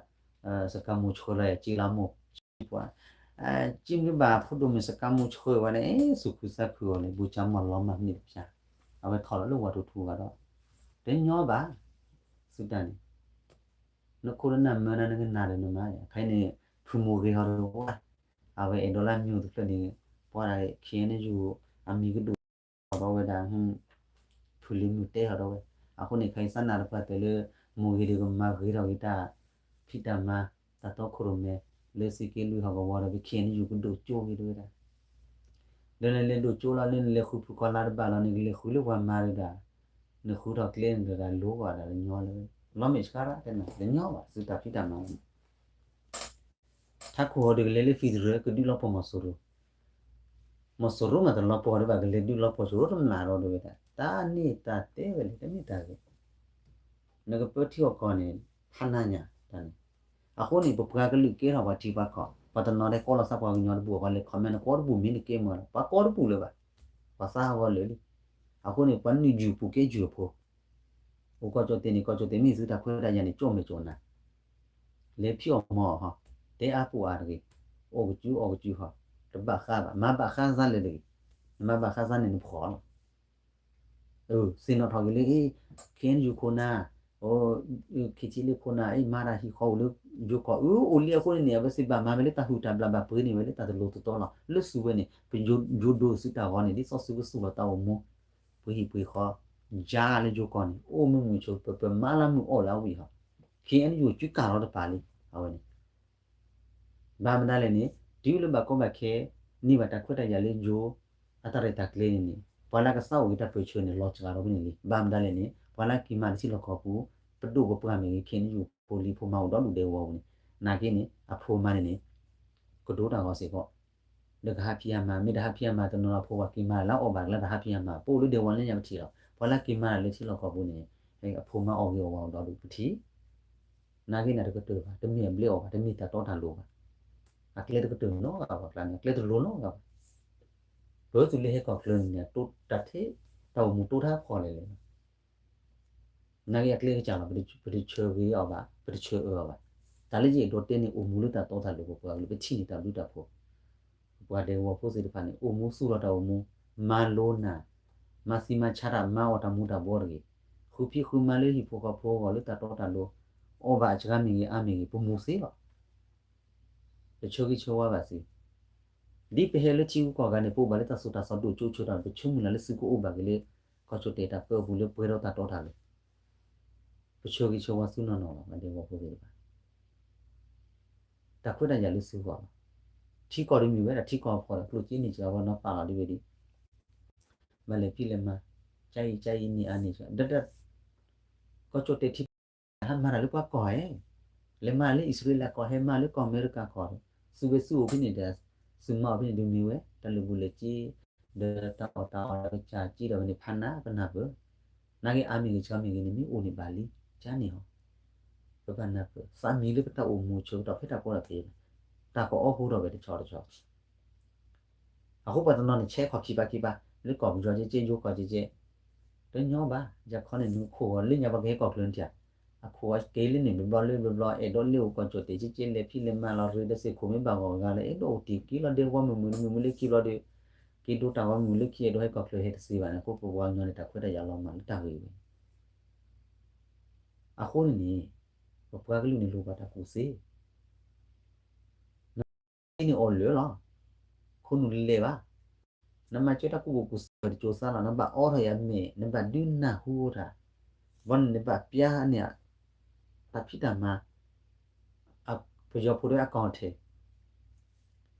စကၤမိၢ်ဆှၢလီၤယၤ က့လါမိၢ် ပှၤ က့မ့ၢ်ဘၣ်ဖိဒိၣ်မ့ၢ်စကၤမိၢ်ဆှၢဝဲန့ၣ် သူၣ်ခုသးခုအီၤလဲၣ် ဘိၣ်ကၠါမီၢ်လီၤမၢ်မ့ၢ်တပျၢ် အဝဲထီၣ်လီၤလၢဝၤထူထူဂၤဒီး တညီဘၣ် သုတၢ်န့ၣ် နခိၣ်နနၢ်မၢနၤနကနၣ်ဒီးနမၤ ခဲအံၤန့ၣ် ဖုမိၢ်ဂ့ၤဟီဒီးဝဲ အဝဲအဲၣ်ဒိးလၢမံၤအိၣ်တဖျၢၣ်န့ၣ် ပှၤဒၣ် ခ့အဲၣ်ယူၣ် အမံၤကဒိၣ် ဒီးဝဲဒၣ် ဖုလံၤမုၢ်တဲထီၣ်ဒီးဝဲ အဃိန့ၣ် ခဲအံၤသးနၢ်တပှၢ်တၢၢ်လၢ မိၢ်ဂ့ၤဒီးကမၤဂ့ၤထီၣ်က့ၤတၢ် ဖံးတၢ်မၤ တၢ်တီခိၣ်ရိၣ်မဲ လၢသုးက့လွံၢ်ဟီၣ်ကဝီၤဒီး ပ ခ့အဲၣ်ယူၣ် ကဒိၣ်ကၠိဂ့ၤတဝဲဒၣ် ဒီးနလဲၤဒိၣ်ကၠိလီၤ လၢနလဲၤဃုဖုကီၢ်လါတဘၣ်လီၤ နကလဲၤဃုလၢပှၤမၤတဒၣ် နဃုထီၣ်ကျဲန့ၣ်တဒၣ်လိၤကွၢ်ဒၣ်တညီလၢ လီၤမဲာ်ဆှးရၣ်တဲနၤ တညီဘၣ် သုတၢ်ဖံးတၢ်မၤလီၤ. ထးခိၣ်ဟီၣ်ဒုးကလဲၤလၢ federal ကဒုးလီၤပှီၢ်မီၤစိရိၤ, မီၤစိရိၤမးတလီၤပှီၢ်ဒံးဘၣ် ကလဲၤဒုးလီၤပှီၢ်စိရိၤတမျၢ်ဒီးဒ်ဝဲဒၣ် တၢ်န့ၢ်တၢ်တဲဝဲလၢ တမ့ၢ်တၢ်ဂ့ၤ နကပၢထံအီၣ်ကီၢ်န့ၣ် ဖးနးညါတၢ်န့ၣ်. အဃိန့ၣ် ပပှၤကလုာ်ကဲထီၣ်ပှၤထံပှၤကီၢ် ပှၤတနီၤဒဲးကိးလီၤသးပှၤကညီတဘူၣ် ပှၤလဲၤ comment နကိးတဘူၣ်မ့ၢ်နကဲမၢ်လီၤ ပှၤကိးတဘူၣ်လၢၤဘၣ်. ပှၤသးဟးဂီၤလၢာ်လံ. အဃိန့ၣ် ပှၤနုာ်ယုၢ်ပူၤကဲယုၢ်အဖိ အိၣ်ကီၢ်ကၠီၣ်တဲၣ်န့ၣ် ကီၢ်ကၠီၣ်တဲၣ်မ့ၢ်သုတၢ်ခွဲးတၢ်ယာ်န့ၣ် ကၠီၣ်မဲာ်ကၠီၣ်နၤ လဲၤဖံးအီၣ်မၤအီၣ်ဟီ တဲအါပူၤအါတဂ့ၤ, အီၣ်ကစူၣ်အီၣ်ကစူၣ်ဟီ တဘၣ်ဃးဘၣ် မၤဘၣ်ဃးစ့ၢ်လၢတဂ့ၤ, နမၤဘၣ်ဃးစ့ၢ်န့ၣ် နဖှီၣ်လီၤ. သ့ၣ်နီၣ်ထီၣ်က့ၤလၢ KNU ခိၣ်နၢ်, ခ့ထံလ့ခိၣ်နၢ် အံၤမၤတၢ်ဟံၣ်ဃီအိၣ်လၢယိၤကီၢ် အၢ အိၣ်လံအဃိန့ၣ်န့ၣ် အဝဲသ့ၣ်ဘၣ်မၤဝဲလၢတၢ်ဟုၣ်တၢ်ဘျၣ်ဘၣ်ပှ့ၤန့ၢ်ဝဲလၢတၢ်တလိၤတတီလီၤ. လၢစုဝဲန့ၣ် ပယိၤဒိၣ်သုးတၢ်ဂီၤန့ၣ် ဒ်သိးစုကသူၣ်လီၤတၢ်အိၣ်မူ ပှ့ၤဟံၣ်ပှ့ၤဃီ ယါလၢယိၤကီၢ်န့ၣ် အိၣ်မုာ်မုာ်ဆိးပၢၤပၢၤ မၤလၢမုၢ်အီၣ်လၢအဝံၣ်ဟီ KNU ကၠူကၢ်လီၤတပၤလံ အဝဲန့ၣ် ဘၣ်မတၤလဲၣ်န့ၣ် တုၤလၢဘၣ်ကီဘၣ်ခဲ န့ၢ်ဘၣ်တၢ်ခွဲးတၢ်ယာ်လၢယိၤ အတၢ်ရဲၣ်တၢ်ကျဲၤန့ၣ်န့ၣ် ပှၤလၢကစးအိၣ်က့ၤတၢ်ပၢၢ်ဆၢန့ၣ် လီၤစှၤထီၣ်ဖဲန့ၣ်လံ. ဘၣ်မတၤလဲၣ်န့ၣ် ပှၤလၢက့ၤမၤလၢထံလီၢ်ကီၢ်ပူၤ ပဒိၣ်ပပှၢ်မ့ၢ်ဂ့ၤ KNU ဖိလံၤဖိမၤအိၣ်ဒီဒူၣ်ဒဲးဝီပူၤန့ၣ် နာ်က့န့ၣ် အဖိမါန့ၣ်န့ၣ် ကဒိတၢ်ဂီၤစ့ၢ်ကီး ဒီးကဟးဖံးဟးမၤ မ့ၢ်တဟးဖံးဟးမၤတနီၤလီၤ ဖိဝဲက့ၤမၤလၢအီၣ်ဘၣ်ကလၢတဟးဖံးဟးမၤ ပအိၣ်လၢဒဲးဝီလၢညါပထံၣ်လီၤ. ပှၤလၢက့ၤမၤလၢထံလီၢ်ကီၢ်ပူၤန့ၣ် အဖိမါအီၣ်ဂ့ၤအီၣ်ဝါအီၣ်ဒီဒူၣ်ပထံၣ် နာ်က့န့ၣ် တကတၢၢ်ဘၣ် တမ့ၢ်အဘျ့အီၣ်ဘၣ် တမ့ၢ်တၢ်တီတၢ်လိၤဘၣ်. အကျဲတကတၢၢ်နီတဂၤဘၣ်ကျါန့ၣ် အကျဲတလိၤနီတဂၤဘၣ်. ပသုးလၢဟဲကီၢ်ချၢန့ၣ်န့ၣ် တၢ်ထံၣ် တၢ်အိၣ်မူတိထါခီလဲၣ်လဲၣ်လီၤ. နာ်က့အကျဲကစၢ်လီၤ ပတဆၢဂ့ၤအီၤဘၣ် ပတဆၢအၢအီၤဘၣ်. တၢ်လၢယအဲၣ်ဒိးတဲန့ၣ် အိၣ်မူလၢတၢ်တီတၢ်လိၤ ပပှၤကလုာ်ပထံၣ်န့ၢ်တၢ်ဘျုးတၢ်ဖှိၣ် ပပှၤဒဲးဝီဖိသ့ၣ်တဖၣ်န့ၣ် အိၣ်မူသူၣ်လီၤတၢ်အိၣ်မူ မၤလိနၢ် မၤသံမၤဆါတၢ် မၤအီၣ်တၢ်မူၤတၢ်ဘှီတဂ့ၤ, ဃုဖံးဃုမၤလၢဟံၣ်ဖိဃီဖိအဂီၢ်လၢတၢ်တီတၢ်လိၤ, အီၣ်ဘၣ်အစှၤမ့ၢ်ဂ့ၤအါမ့ၢ်ဂ့ၤ ပမူၤသ့လီၤ. တဆၢဂ့ၤဆၢဝါဘၣ်စ့ၢ်, ဒ်ပဟဲလၢထံဂုၤကီၢ်ဂၤန့ၣ် ပအိၣ်ဘၣ်လၢတၢ်သိၣ်တၢ်သီဒိၣ်ကၠိဆၢတၢ် ပဆၢမုၢ်လၢ်လၢသုကအိၣ်ဘၣ်က့ၤလၢ ကီၢ်ကၠီၣ်တဲၣ်တၢ်ပၢအပူၤလၢပှဲၤဒီးတၢ်တီတၢ်လိၤ, ပဆၢဂ့ၤဆၢဝါသုနီၢ်နီၢ်လီၤ ပှၤဒဲးဝီဖိသ့ၣ်တဖၣ် တၢ်ခွဲးတၢ်ယာ်လၢသုဂီၢ်လီၤ. ထံကီၢ်တမ့ၢ်ဝဲဒၣ်ထံကီၢ်အဖီခိၣ်ဒီး ကျိၣ်စ့န့ၢ်စှၤဝဲနီၤ ပာ်လီၤဒ်ဝဲဒ် ဘၣ်လဲၤဖံးလဲၤမၤ ကၢအံၤကၢအံၤန့ၢ်အါန့ၢ်စှၤ ဒီး ကီၢ်ကၠီၣ်တဲၣ်ထံ ဟဲမၤတၢ်လၢပှၤကီၢ်ဧါ, လဲၤမၤလၢအံၣ်စရ့လးကီၢ် ဟဲမၤလၢကီၢ်အမဲရကၤကီၢ်, သုးဝဲသုအိၣ်ဖဲန့ၣ်ဒီး သုးမၤအီၣ်ဖဲန့ၣ်ဒုးမ့ၢ်ဝဲ တၢ်လၢာ်ဘူၣ်လၢာ်စ့ ဒီးတၢ်အီၣ်တၢ်အီဒီးကစၢ်စ့ဒီးဝဲန့ၣ် ဖးနးပနၢ်ပၢၢ်, နာ်က့အါမ့ၢ်ဂ့ၤစှၤမ့ၢ်ဂ့ၤန့ၣ် မ့ၢ်အိၣ်န့ၣ်ဘၣ်လံ, ကၢန့ၣ်ဟီ, ပဘၣ်နၢ်ပၢၢ် သးမံၤလၢပတၢ်အိၣ်မူဆၢကတီၢ်ဖဲတၢ်ကီတၢ်ခဲ, တၢ်ကအီၣ်ဟိထီၣ်ဝဲတဆီတဆီ အဃိပှၤတနီၤန့ၣ် ဆဲးခီၣ်ခံပာ်ခံပာ် လၢကီၢ်ပယီၤကဲကဲ ယိၤကီၢ်ကဲကဲ, တညီဘၣ်, ယခီန့ၣ်နခိၣ်ဂီၤလၢညါပှၤကဟဲကီၢ်ချၢနထံၣ်, အခိၣ်ဂီၤက့ၤလၢန့ၣ်ဘျီဘျီလၢဘျီဘျီ အဲၣ်ဒိးလၢအိၣ်ကီၢ်ကၠီၣ်တဲၣ်ကဲကဲ လဲၤဖံးလဲၤမၤလီၤရ့ဒီးစ့ၢ်ခိၣ်မ့ၢ်ဘၣ်ဂီၢ်ဂၤလၢ အဲၣ်ဒိးအိၣ်တ့ၢ်က့ၤလီၤဒဲးဝီမုၢ်မုၢ်မုၢ်မုၢ်လၢခံဘျီဒီး, က့ၤဒိတၢ်ဂီၤမုၢ်လၢခံ အဲၣ်ဒိးဟဲကီၢ်ချၢဟဲတသ့ဘၣ်န့ၣ် အဃိပပှၤကညီန့ၣ် တၢ်ခွဲးတၢ်ယာ်လီၤမၢ်လၢတၢ်ဂ့ၢ်ဝဲ အဃိန့ၣ်န့ၣ်, ပပှၤကလုာ်န့ၣ်လိၣ်ဘၣ်တၢ်ကူၣ်သ့, နန့ၣ်အီၣ်လၢာ်လီၤ, ခိၣ်နူာ်လဲၤဘၣ်, နမၤကၢတၢ်ကူၣ်ဘၣ်ကူၣ်သ့တကၠိၤသးလီၤ, နဘၣ်အိးထီၣ်ယၤမဲာ်, နဘၣ်ဒုးနၢ်ဟူတၢ်, ဘီန့ၣ်နဘၣ်ပျၢန့ၢ် တၢ်ဖံးတၢ်မၤ ပယီၤဖိတဝဲအကီၢ်ထဲ,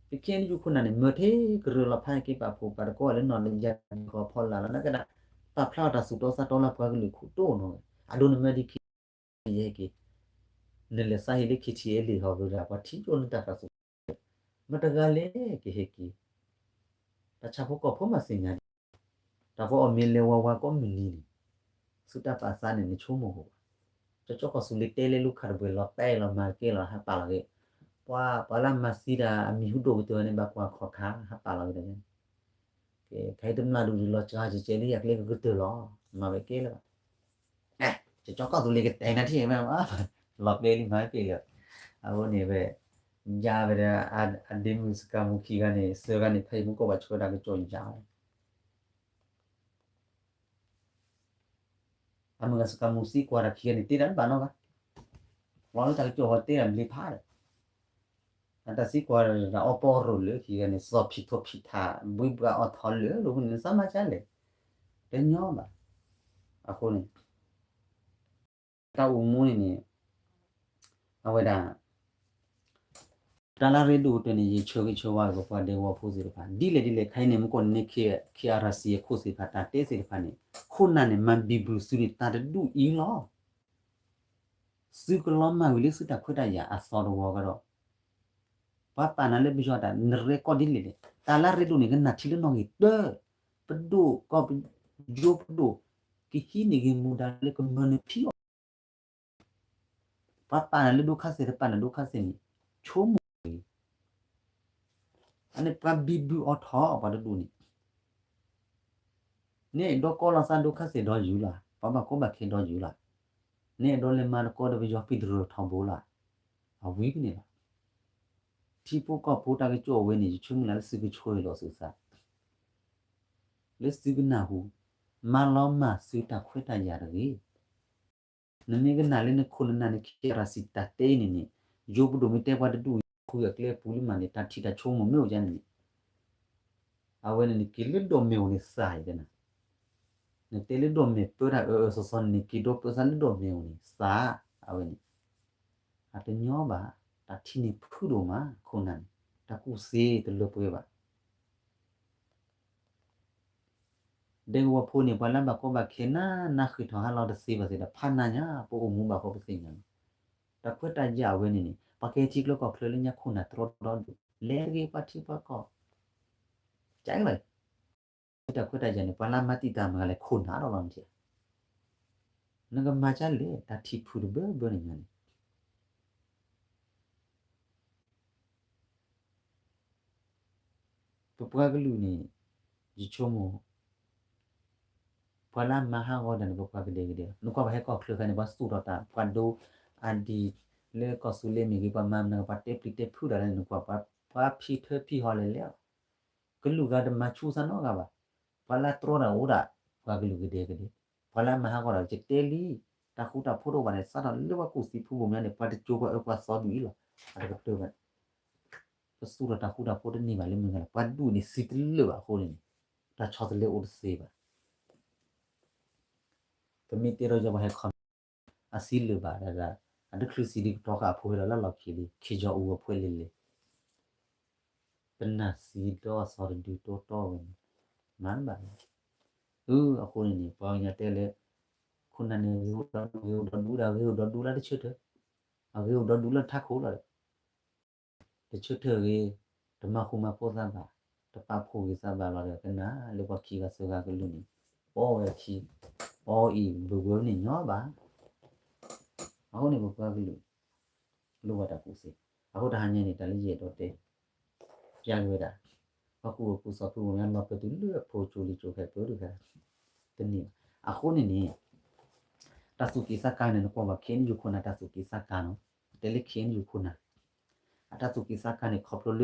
ပခဲအံၤနယူၢ်ခိၣ်နၢ်န့ၣ် မၢထဲကရၢလီၤဖးက့ၤပာ်ဖှိၣ်ပာ်တကီလၢနီၢ်လၢယၤ ခီဖီလာ်လီၤ နကဒၣ် ပာ်ဖျါအီၤတၢ်သူၣ်တီသးတီလၢပှၤကလုာ်ခိၣ်တိၢ်နီၢ်ဝဲ အဒိနမၢဒ်ခံ ယဟဲက့ၤ, နလဲၤသးဟ့လၢ ခံထံၣ် အဲလ့ၣ်ဟီၣ်ကရၢဒၣ် ပှၤထံၣ်ကၠိနတၢ်သးစူၤ, မတဂၤလဲၣ်ကဟဲက့ၤ, တၢ်ဆၣ်ဖိကီၢ်ဖိမၤသ့ၣ်ညါဒ် တၢ်ပှၤအီၣ်မ့ၤလဲၤဝါဝါကိးမုၢ်နံၤန့ၣ်, သုတၢ်ပာ်သးန့ၣ် နဆိကမိၣ်ဧါ, ကၠီကၠီကီၢ်သူလ့ၤတဲလၢလူၤခးတဘှဲးလီၤတဲလီၤမၤကဲလီၤ ဟးပာ်လီၤက့ၤ, ပှၤ ပှၤလၢမၤသံတၢ်အမံၤဟူဒိၣ်ကတၢၢ်န့ၣ် ဘၣ်ကွၢ်ခီၣ်ခါ ဟးပာ်လီၤက့ၤတၢ်န့ၣ်, ကဲ ခဲအံၤတမျၢ်ဒုးလီၤစှၤကဲကဲလၢယၤကျဲကကတၢၢ်လီၤ, မၤဝဲကဲလၢၤဘၣ် ကၠီကၠီကီၢ်သူလ့ၤကတဲနၤထံၣ်မး, လီၤကျဲလံမၤကဲလၢၤ, အဃိန့ၣ်ဝဲ, ယါဝဲဒီး, အဒ့မုၣ်စကၤမူခံဂၤန့ၣ် သၢဂၤန့ၣ် ဖဲယမူကီၢ်ဘၣ်ဆှၢဒၣ်ကၠီယါဝဲ အမုၢ်ဂၤစကၤမူသံကွၢ်တၢ်ခံဂၤန့ၣ် တဲတၢ်တဘၣ်နီတဂၤ, လီၤလၢတၢ်ကစီၣ်ဟီတဲတၢ်ဘျ့ဖးဒီး, အတၢ်သံကွၢ်တၢ်အီပီရိၣ်လၢခံဂၤန့ၣ် သီၣ်ဖံးထိၣ်ဖံးထး ဘှံးဘှါအီၣ်ထီၣ်လၢာ်လီၤန့ၣ် နသးမၤကလဲၣ်, တညီဘၣ်, အဃိန့ၣ် တၢ်အိၣ်မူန့ၣ်န့ၣ်, အဝဲဒၣ်, တၢ်လၢအရ့ဒိၣ်ကတၢၢ်န့ၣ် ယဆၢဂ့ၤဆၢဝါက့ၤပပှၤဒဲကဝီၤဖိသ့ၣ်တဖၣ် ဒ်လဲၣ်ဒ်လဲၣ် ခဲအံၤန့ၣ် မူကီၢ်န့ၣ်န့ၣ် KRC အခိၣ်သ့ၣ်တဖၣ် တၢ်တဲသ့ၣ်တဖၣ်န့ၣ် ခိၣ်နၢ်န့ၣ် မၤဘံၣ်ဘုၣ်သုန့ၣ် တၢ်တဒူၣ်အံၤလီၤ. သုကလီၤမၢ်ဝံၤလၢသုတၢ်ခွဲးတၢ်ယာ်အသီတဝီကဒီး, ပှၤပာ်နၤလၢပယီၤတၢ်နရဲၣ်ကီၢ်ဒ်လဲၣ်န့ၣ် တၢ်လၢအရ့ဒိၣ်န့ၣ် ကနၣ်ထံလၢနီၣ်ဂံၢ်တၢ, ပဒိၣ်ကီၢ်ပယိပဒိၣ် ကဟံးန့ၢ်ဂ့ၢ်မူဒါလၢကမၢနုာ်ဖံးအီၤ ပှၤပာ်နၤလၢဒိခါစဲး တပာ်နၤဒိခါစဲးန့ၣ် ဆိကမိၣ်ဂ့ၤ, အန့ၣ်ပှၤဘံဘူအီၤထီၣ်ပှၤတဒူၣ်န့ၣ်, နအဲၣ်ဒိးကီလီၤသးဒိခါစဲးဒီးယုာ်လီၤ, ပှၤဘၣ်ကီဘၣ်ခဲဒီးယုာ်လီၤ, နအဲၣ်ဒိးလဲၤမၤသကိးဒီးပယီၤဖံးတရၢၣ်ထီဘိလီၤ, အဝံၤဖဲန့ၣ်လီၤ. ထံဖိကီၢ်ဖိတၢ်ကစီၣ်အဝဲန့ၣ် ယဆိကမိၣ်လၢသုကဆိၣ်ဂ့ၤလီၤသုသး လၢသုကနၢ်ဟူ, မၤလီၤမၢ်သုတၢ်ခွဲးတၢ်ယာ်တဂ့ၤ. နမ့ၢ်ကနၣ်လၢနခိၣ်နနၢ်နခံရၤစံးတၢ်တဲအံၤန့ၣ်န့ၣ်, ယိပဒိၣ်မ့ၢ်တဲပှၤတဒူၣ်အံၤ ဃုအကျဲပူၤလံမးန့ၣ် တၢ်ထံၣ်တၢ်ဆိကမိၣ်မ့ၢ်အိၣ်ဒ်န့ၣ်န့ၣ်, အဝဲန့ၣ်နက့ၤလၢဒိးမဲာ်အိၣ်န့ၣ်သးယတဲနၤ, နတဲလၢဒိးမဲာ်ပၢတၢ်အၢအၢစီစီန့ၣ် နက့ၤဒိးပၢသးလၢဒိးမဲာ်အိၣ်န့ၣ်သး, အဝဲန့ၣ် အတညီဘၣ်, တၢ်ထံၣ်န့ၣ်ဖုၣ်ဒိၣ်မး ခိၣ်နၢ်န့ၣ်, တၢ်ကူၣ်သ့တလၢပှဲၤဘၣ်. ဒဲကဝီၤဖိန့ၣ် ပှၤလၢဘၣ်ကီဘၣ်ခဲနၤနၤဃ့ၢ်ထီၣ်ဟါလီၤတသ့ဘၣ်သ့ၣ်ဒီး ဖးနၤညါ ပအိၣ်မူဘၣ်ဃိပသ့ၣ်ညါလီၤ. တၢ်ခွဲးတၢ်ယာ်အဝဲန့ၣ်န့ၣ် ပှၤကဟဲထံကျိကီၢ်ချၢလၢညါခိၣ်နၢ်တြီဒီဒူၣ် လဲၤတဂ့ၤပှၤထံပှၤကီၢ်, ကလီၤ, တၢ်ခွဲးတၢ်ယာ်န့ၣ် ပှၤလၢမၤတံာ်တာ်မၤဂၤလဲၣ်ခိၣ်နၢ်ဒီးလီၤနထံၣ်, နကမၤကလဲၣ် တၢ်ထံၣ်ဖုၣ်တဘၢဘၢန့ၣ်ညါန့ၣ် ပပှၤကလုာ်န့ၣ် ယဆိကမိၣ် ပှၤလၢအမၤဟးဂီၤတၢ်န့ၣ် ပပှၤကဒဲကဒဲလီၤ. နကွၢ်ပှၤဟဲကီၢ်ချၢခါန့ၣ် ပှၤသူၣ်ထီၣ်တၢ် ပှၤဒိအဒံး လၢကီၢ်သူလ့ၤမ့ၢ်ဂ့ၤ ပှၤမၤမနုၤ ပှၤတဲပျံၤတဲဖုးတၢ်လၢန့ၣ် နကွၢ် ပှၤဖံးထၢဖံးဟီၣ်လဲၣ်လဲၣ်လီၤ. ကလုာ်ဂၤတမၤဆူၣ်သးနီတဂၤဘၣ်. ပှၤလၢတြီတၢ်အိၣ်ဒၣ် ပှၤကလုာ်ကဒဲကဒဲ, ပှၤလၢအမၤဟးဂီၤတၢ် ယတဲလံ, တၢ်ဃူတၢ်ဖိးတအိၣ်ဘၣ်န့ၣ် စးထီၣ်လၢပှၤကူၣ်သ့ဖုဘိၣ်မးန့ၣ် ပှၤတကၠိပှၤအၢပှၤသီဒ်အံၤလီၤ. အတကတၢၢ်ဘၣ် ပသူၣ်ထီၣ်တၢ်ဃူတၢ်ဖိးတန့ၢ်ဘၣ်လၢမုၢ်ဂၤလီၤ. ပှၤဒူၣ်န့ၣ်သံတလၢာ်ဘၣ်အဃိန့ၣ်န့ၣ် တၢ်ဆီတလဲအိၣ်တသ့ဘၣ်. ပမ့ၢ်တဲထီၣ်ယီၤပှၤဟဲခီ အသံလၢာ်ဘၣ်ဒၣ်ဒၣ်, အတချုးသံဒံးကတီၤဃာ်အဖိဟဲလီၤလၢလီၢ်ခံလံ ခ့ယီၤအူအီၤဖှဲလဲၣ်လဲၣ်, ပနၢ်သံဒီးအသီတဒုတီတီဝဲန့ၣ်, မၤတဘၣ်လီၤ. အဃိန့ၣ်န့ၣ် ပှၤကညီတဲလၢ ခိၣ်နၢ်န့ၣ် ဂ့ၤအိၣ်ဒီဒူၣ် ဂ့ၤအိၣ်ဒီဒူၣ်ဒၣ် ဂ့ၤအိၣ်ဒီဒူၣ်လၢတဆၢထၢၣ်, အဂ့ၤအိၣ်ဒီဒူၣ်လၢထးခိၣ်လီၤဒီး တဆၢထၢၣ်ဂ့ၤ, တမၤဃူမၤဖိးသးဘၣ်, တပာ်ဖှိၣ်ဂ့ၤသးဘၣ်လီၤဒီး ကနၣ်လၢပှၤခံဂၤသၢဂၤကလုၢ်န့ၣ် ပီဝဲခံ, ပီအံၤဘၢဘၢန့ၣ်ညီဘၣ်. အဃိန့ၣ် ပပှၤကလုာ် လိၣ်ဘၣ်တၢ်ကူၣ်သ့. အဃိတဟါညါန့ၣ် တၢ်လၢယအဲၣ်ဒိးတဲ ပျါက့ၤဝဲဒၣ် ပှၤကူၣ်ဘၣ်ကူၣ်သ့ဖုဘိၣ်မး လီၤပတုၤလၢအဖိကၠိလံကၠိခဲပၢတခါ တန့ၢ်ဘၣ်. အဃိန့ၣ်န့ၣ် တၢ်သူၣ်က့ၣ်သးကါန့ၣ် နကွၢ်ဘၣ် ခ့ၣ်အဲၣ်ယူၣ် ခိၣ်နၢ် တၢ်သူၣ်က့ၣ်သးကါနီၤ, ပတဲလၢ ခ့ၣ်အဲၣ်ယူၣ် ခိၣ်နၢ် အတၢ်သူၣ်က့ၣ်သးကါန့ၣ် ခီဖျိလၢ နီၢ်တဂၤတၢ်သးဆါ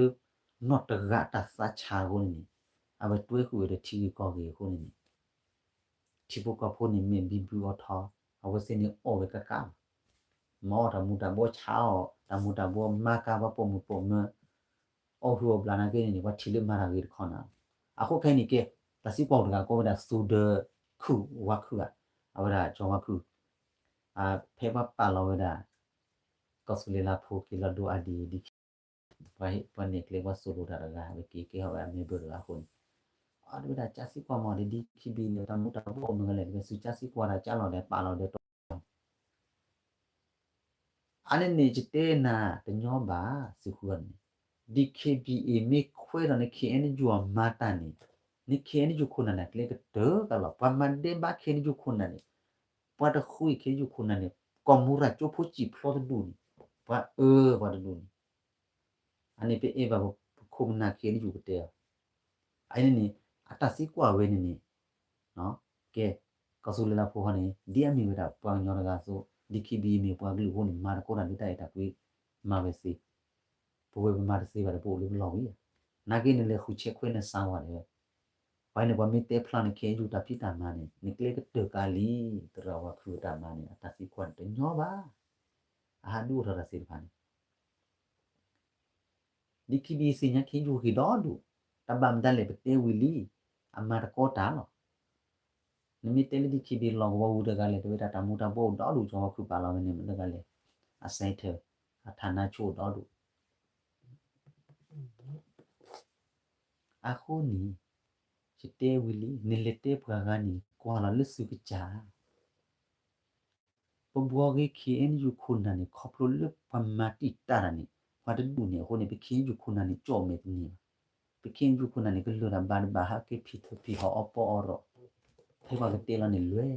အဃိန့ၣ်န့ၣ် အဝဲတွဲဃုာ်ဝဲဒီးထံဂ့ၢ်ကီၢ်ဂ့ၢ်အဃိန့ၣ်န့ၣ် ထံဖိကီၢ်ဖိန့ၣ်မ့ၢ်ဘံဘူအီၤထီ, အဝဲသ့ၣ်န့ၣ်အီၣ်ဝဲကကးလီၤ. မၤအီၣ်တၢ်မူၤတၢ်ဘှီးဆါအီၣ်, တၢ်မူၤတၢ်ဘှီးမၤကၤပှၤပိာ်မုၣ်ပိာ်မၢၤ, အီၣ်ဟုၣ်အီၣ်ဘျးနာ်က့န့ၣ်န့ၣ် ပှၤထံၣ်လၢမၤတၢ်ဂ့ၤတခီနၤ. အဃိခဲအံၤန့ၣ်ကဲ, တၢ်သံကွၢ်တဂၤကိးဝဲဒၣ် သူဒီးခုၣ်ဝါခုၣ်ဧါ, အဝဲဒၣ်ကၠီဝါခုၣ်, ဖဲပှၤပာ်လီၤဝဲဒၣ် ကီၢ်သူလ့ၤလါဖိက့ၤလီၤဒိအါဒံး ပှၤန့ၣ်ကျဲပှၤသိၣ်လိတၢ်တဂၤ ပက့ၤကဲထီၣ်ဝဲအမဲဘၢတဂၤအဃိန့ၣ်, အဝဲဒၣ်ကၠါသံကွၢ်မးဒီး ဒ်ခံဘံန့ၣ် တၢ်မူၤတၢ်ဘှီးအိၣ်မနုၤလဲၣ် တကဲသုကၠါသံကွၢ်တၢ်ကၠါလီၤဒီးပာ်လီၤဒီးတီ အါန့ၣ်န့ၣ် ယတဲနၤတညီဘၣ် သုဃုအီၤန့ၣ်, ဒ် ခ့ၣ်ဘံၣ်အ့ၣ် မ့ၢ်ခွဲးဒီးန့ၣ် ခ့ၣ်အဲၣ်ယူၣ် အမၤတၢ်န့ၣ်, န့ၣ် ခ့ၣ်အဲၣ်ယူၣ် ခိၣ်နၢ်န့ၣ် ကျဲကတၢၢ်ကလီၤ. ပှၤမၤဒဲးဘး ခ့ၣ်အဲၣ်ယူၣ် ခိၣ်နၢ်န့ၣ်, ပှၤတဃု ခ့ၣ်အဲၣ်ယူၣ် ခိၣ်နၢ်န့ၣ် ကီၢ်မူၤရၣ်ကၠိဖိစံာ်ဖျိတဒူၣ်န့ၣ်, ပှၤအၢပှၤတဒူၣ်န့ၣ် အန့ၣ်ပအဲၣ်ဘၣ်ပခိၣ်ပနၢ် ခ့ၣ်အဲၣ်ယူၣ် ကတဲအီၤ, အန့ၣ်န့ၣ် အတၢ်သံကွၢ်ဝဲန့ၣ်န့ၣ် ကဲ, ကီၢ်သူလ့ၤလါဖိဃီန့ၣ် ဒ်အမ့ၢ်ဝဲဒၣ်ပှၤကညီတဂၤအသိး, ဒ် ခ့ၣ်ဘံၣ်အ့ၣ် မ့ၢ်ပှၤကလုာ်အဃိန့ၣ် မၤသကိးတၢ်လၢတၢ်အဲၣ်တၢ်ကွံ မၤဝဲသ့, ပဝဲပမၤတသ့ဘၣ်ဒီး ပအိၣ်လၢပလီၢ်ဝံၤဧါ. နာ်က့န့ၣ် လဲၤဃုဆဲးခွဲးနသးဝဲဒီး, ပှၤန့ၣ် ပှၤမ့ၢ်တဲဖျါန့ၣ် ခ့ၣ်အဲၣ်ယူၣ် တၢ်ဖံးတၢ်မၤန့ၣ် နကျဲကတၢၢ်ကါလံ, သရၣ်ဝါခုၣ်တၢ်မၤန့ၣ် အတၢ်သံကွၢ်န့ၣ် တညီဘၣ်, အဟးဒုးအိၣ်ထီၣ်တၢ်သ့ၣ်တဖၣ်န့ၣ် ဒ် ခ့ၣ်ဘံၣ်အ့ၣ် သ့ၣ်ညါ ခ့ၣ်အဲၣ်ယူၣ် ဂ့ၤဒီဒူၣ်, တၢ်ဘၣ်မတၤလဲၣ် ပတဲဝံၤလံ, အမၤသကိးတၢ်လီၤ. နမ့ၢ်တဲလၢဒ် ခ့ၣ်ဘံၣ်အ့ၣ် လီၢ်ကဝီၤပူၤတဂၤလဲၣ် တဲဝဲဒၣ်တၢ်မူၤတၢ်ဘှီးအိၣ်ဒီဒူၣ် ကၠီၤဝါခုၣ်ပာ်လီၤဝဲန့ၣ် မတၤတဂၤလဲၣ်, အစဲထၢၣ်, အထးနါဆိၣ်အိၣ်ဒီဒူၣ် အဃိန့ၣ် ယတဲဝံၤလံ နလဲၤတဲပှၤဂၤန့ၣ် ကွၢ်လီၤလၢသုကစၢ်ဧါ. ပဘှီဂ့ၤ ခ့ၣ်အဲၣ်ယူၣ် ခိၣ်နၢ်န့ၣ် ခီဖျိလၢပှၤမၤတံာ်တာ်တၢ်န့ၣ် ပှၤတဒူၣ်န့ၣ်အဃိန့ၣ် ပခ့ၣ်အဲၣ်ယူၣ် ခိၣ်နၢ်န့ၣ် ကၠီၣ်မဲာ်တန့ၢ်ဘၣ်. ပခ့ၣ်အဲၣ်ယူၣ် ခိၣ်နၢ်န့ၣ် ကလၢာ်တၢ်ဘၣ်တဘၣ် ဟဲက့ၤဖံးထၢၣ်ဖံးဟီၣ်အီၣ်ပီအီၣ်ရီၣ်, ဖဲပှၤကတဲလီၤန့ၣ်လွဲၢ်,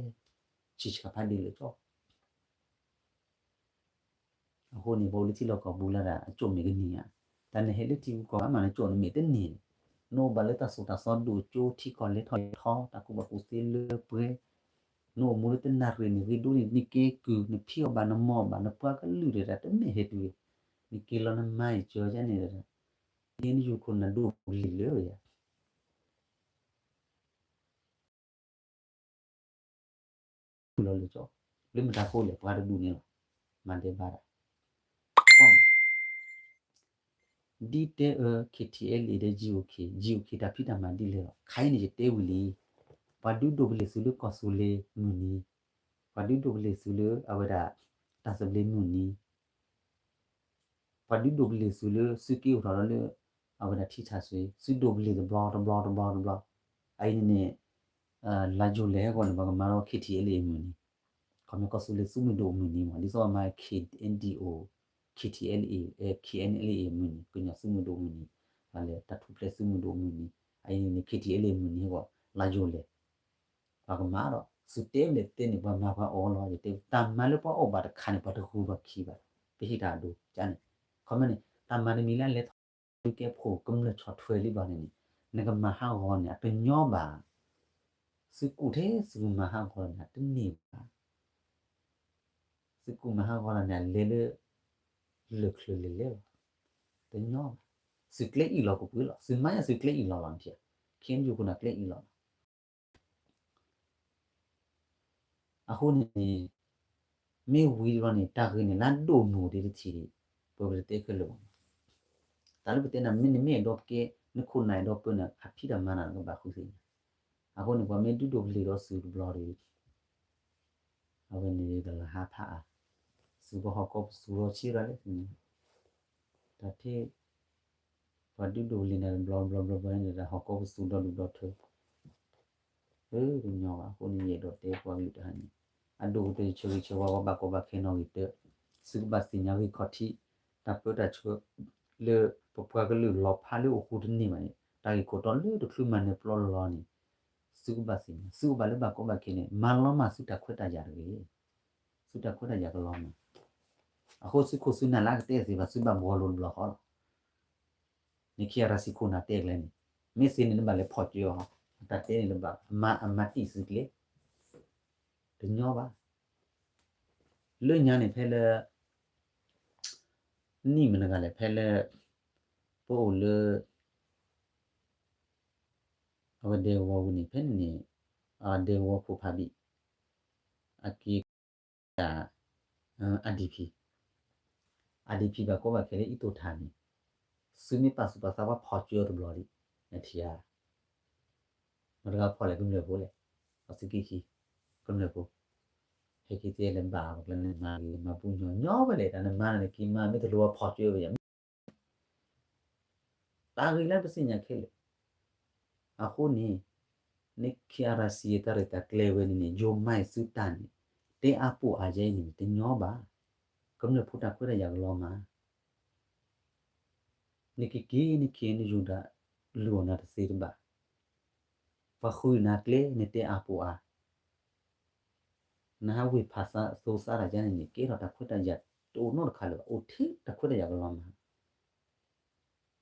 ဆံးဆံးဖးဒိၣ်လၢကၠီ အဃိန့ၣ် ပအိၣ်လၢထံလီၢ်ကီၢ်ပူၤလၢဒၣ် အကၠိၣ်မဲာ်ကန့ၢ်ဧါ. တၢ်နဟဲလၢထံဂုၤကီၢ်ဂၤမး နကၠိၣ်နမဲာ်တန့ၢ်, နအိၣ်ဘၣ်လၢတၢ်သိၣ်တၢ်သီဒိၣ်ကၠိ ထံကီၢ်လဲၤထီၣ်လဲၤထီ တၢ်ကူၣ်ဘၣ်ကူၣ်သ့လၢပှဲၤ, နအိၣ်မူလၢတနၣ်ရံၣ်န့ၣ် ဂ့ၤဒိၣ်န့ၣ် နက့ၤကုၢ် နဖံးအီၣ်ဘၣ် နမၤအီၣ်ဘၣ် နပှၤကလုာ်ဒီးတၢ်တမ့ၢ်ဟဲတုၤ, နက့ၤလီၤနမါအံၤကၢၤယါန့ၣ်ဒီး နယူၢ်ခိၣ်နၢ်ဒိၣ်လံလၢယၤ လီၤလၢကၠီ, လၢမတၤအဃိလဲၣ် ပှၤတဒူၣ်န့ၣ်လီၤ, မၤဒဲးဘးဒၣ်, ကွၢ်မး, ဒ်တဲအၢ ခ့ၣ်ထံၣ်အဲလ်အ့ဒီး ကၠံၣ်အိၣ်ခ့ၣ်, ကၠံၣ်အိၣ်ခ့ၣ်တၢ်ဖံးတၢ်မၤဒ်လဲၣ်လီၤ. ခဲအံၤန့ၣ် ယတဲဝံၤလံ, ပှၤဒုးဒိးပလ့ၣ်သုလၢကီၢ်သူလ့ၤမုၢ်နံၤ, ပှၤဒုးဒိးပလ့ၣ်သုလၢအဝဲဒၣ် တၢ်သဘျ့မုၢ်နံၤ ပှၤဒုးဒိးပလ့ၣ်သုလၢ သုက့အိၣ်ထီၣ်လီၤလၢ အဝဲဒၣ်ထံထၣ်စွ့, သုဒိးပလ့ၣ်တဘျီတဘျီတဘျီတဘျီ, အအံၤန့ၣ်န့ၣ် လါယူၤလဲၢ်ဟဲဂီၤန့ၣ် ပှၤကမၤထီၣ် ခ့ၣ်ထံၣ်အဲလ်အ့မုၢ်နံၤ, ခီဖျိကီၢ်သူလ့ၤသုးမုၢ်ဒိၣ်မုၢ်နံၤမး, ဒ်သိးပမၤ ခ့ၣ်အဲၣ်ဒံၣ်အိၣ်, ခ့ၣ်ထံၣ်အဲလ်အ့, ခ့ၣ်အဲၣ်အဲလ်အ့ မုၢ်နံၤ, ကညီသုးမုၢ်ဒိၣ်မုၢ်နံၤ, ပှၤလဲၤတၢ်ထူၣ်ဖျဲးသုးမုၢ်ဒိၣ်မုၢ်နံၤ, အအံၤန့ၣ်န့ၣ် ခ့ၣ်ထံၣ်အဲလ်အ့မုၢ်နံၤဟဲဂီၤ လါယူၤလဲၢ် ပှၤကမၤဒီး သုတဲလဲၣ်တဲန့ၣ် ပှၤမၤပှၤအီၣ်လီၤ, ယတဲ တၢ်မၤလၢပှၤအီၣ်ဘၣ်တခါန့ၣ် ပှၤတဂုၤဘၣ်ခံဘၣ်, ပဟ့ၣ်တၢ်အဒိကန့ၣ်, ခီမ့ၢ်န့ၣ် တၢ်မၤတမံၤလၢအလဲၤထီၣ်ကဲဖိကမျၢၢ်ဆီၣ်ထွဲလံဘၣ်န့ၣ်န့ၣ် နကမၤဟးဂီၤန့ၣ် အတညီဘၣ်, သုကူၣ်ထဲသုကမၤဟးဂီၤန့ၣ် တန့ၢ်ဘၣ် သုကူၣ်မၤဟးဂီၤလီၤန့ၣ် အလဲၤလၢ လၢၢ်ချၢလဲၤလဲၤလီၤ, တညီဘၣ်, သုကျဲအံၣ်လီၤကပှ့ၤလီၤ, သုမၤယၤသုကျဲအံၣ်လီၤလီၤ, ခဲအံၤယူၢ်ခိၣ်နၢ်ကျဲအံၣ်လီၤလီၤ အဃိန့ၣ်န့ၣ် မ့ၢ်ဝံၤတဘျီန့ၣ် တၢ်ဂ့ၢ်န့ၣ် လၢဒိၣ်မုၢ်ဒံးတထံၣ်ဒံး ပဝဲပတတဲခဲလၢာ်ဘၣ်, တၢ်လၢပတဲနၤ မ့ၢ်နမ့ၢ်အဲၣ်ဒိးကဲ နခိၣ်နၢ်အဲၣ်ဒိးပၢနၤ အဖံးတၢ်မၤနၤကဘၣ်ဃုသ့ၣ်ညါ, အဃိန့ၣ် ပှၤမ့ၢ်ဒုးဒိးပလ့ၣ်ဒီးသုတဘျီဒီး အဝဲန့ၣ်ကလၢဟါဖးအါ, သုကဟီၣ်ကီၢ်ပသူဒီးဆံးရၤလဲၣ်သ့ၣ်ညါ, တၢ်ထဲ ပှၤဒုးဒိးပလ့ၣ်နၤတဘျီဘျီဘျီဘျီန့ၣ်ဒီး ဟီၣ်ကီၢ်ပသူဒီဒူၣ်ဒီထၢ အၢ တညီဘၣ်, အဃိန့ၣ် ယအဲၣ်ဒိးတဲပှၤကလုာ်တဟါညါ, အဒိၣ်ကတၢၢ်ယဆၢဂ့ၤဆၢဝါ ပှၤဘၣ်ကီဘၣ်ခဲနီၣ်ဂံၢ်တၢ, သုကဘၣ်သ့ၣ်ညါဂံၢ်ခီၣ်ထံး, တၢ်ပၢတၢ်ဆှၢလၢပပှၤကလုာ်လီၤဖးလၢအိၣ်ဃူတန့ၢ်ဘၣ်န့ၣ် တၢ်ဂ့ၢ်ခိၣ်တီလၢတချုးမၤနၢၤပျီလီၤန့ၣ်, သုကဘၣ်သ့ၣ်ညါ, သုကဘၣ်လၢဘၣ်ကီဘၣ်ခဲန့ၣ် မၤလီၤမၢ်သုတၢ်ခွဲးတၢ်ယာ်တဂ့ၤ, သုတၢ်ခွဲးတၢ်ယာ်ကလီၤမၢ် အဃိသုခိၣ်သုနၢ်လၢအကတဲသ့ဘၣ် သုဘၣ်ဘှီလိာ်တဘျီဃီလီၤ. နခ့ၣ်အရၣ်စံၣ်ခိၣ်နၢ်တဲကျဲန့ၣ်, မ့ၢ်သ့န့ၣ်နဘၣ်လဲၤဖီၣ်ကၢအီၤ, အတၢ်တဲန့ၣ်တဘၣ်, အမၤတံၢ်သုကျဲ, တညီဘၣ်. လၢညါန့ၣ်ဖဲလၢ နံၣ်မနုၤဂၤလဲၣ် ဖဲလၢ ပအိၣ်လၢ အဝဲဒဲကဝီၤပူၤန့ၣ် ဖဲန့ၣ်န့ၣ် ဒဲကဝီၤခိၣ်ဖးဘံၣ် အက့ၤ တၢ် IDP, IDP ဘၣ်ကီဘၣ်ခဲလၢအံၤတိၢ်ထါန့ၣ်, သုမ့ၢ်ပာ်သူၣ်ပာ်သးပှၤဖီၣ်ကၢတဘျီလံ, နထံၣ်ဧါ, မတၤတဂၤဖီၣ်လဲၣ် ကမျၢၢ်ဖိလဲၣ်, အသုက့ခံ, ကမျၢၢ်ဖိ, ဟဲက့ၤသ့လဲၤဘၣ်ပကျဲန့ၣ် မၤဂ့ၤမၤပူၤညီညီဝဲလဲၣ် တၢ်နမၤန့ၣ်က့ၤမၤ မ့ၢ်တလိၣ်ဝဲဖီၣ်ကၢဝဲယၤ တၢ်ဂ့ၢ်လၢပသ့ၣ်ညါခဲလၢာ်, အဃိန့ၣ် နခ့ၣ်အရၣ်စံၣ်တၢ်ရဲၣ်တၢ်ကျဲၤဝဲန့ၣ်န့ၣ် ယိၤမၤအံၤသုတၢ်န့ၣ် တဲအါပိာ်အါယဲအံၤန့ၣ် တညီဘၣ်, ကမျၢၢ်ဖိတၢ်ခွဲးတၢ်ယာ်ကလီၤမၢ်, နက့ၤက့ၤနခ့ၣ်နယူၤဒၣ် လုၢ်အီၣ်နၤတသ့တဘၣ်, ပှၤဃုနၤကျဲ နတဲအါပိာ်အါ နဟးဝ့ၢ်ဖးသးသိသးတၢ်ယါန့ၣ်န့ၣ် ကဲထီၣ်တၢ်ခွဲးတၢ်ယာ်တအိၣ်နီတခါလၢၤဘၣ်, အိၣ်ထဲတၢ်ခွဲးတၢ်ယာ်ကလီၤမၢ်,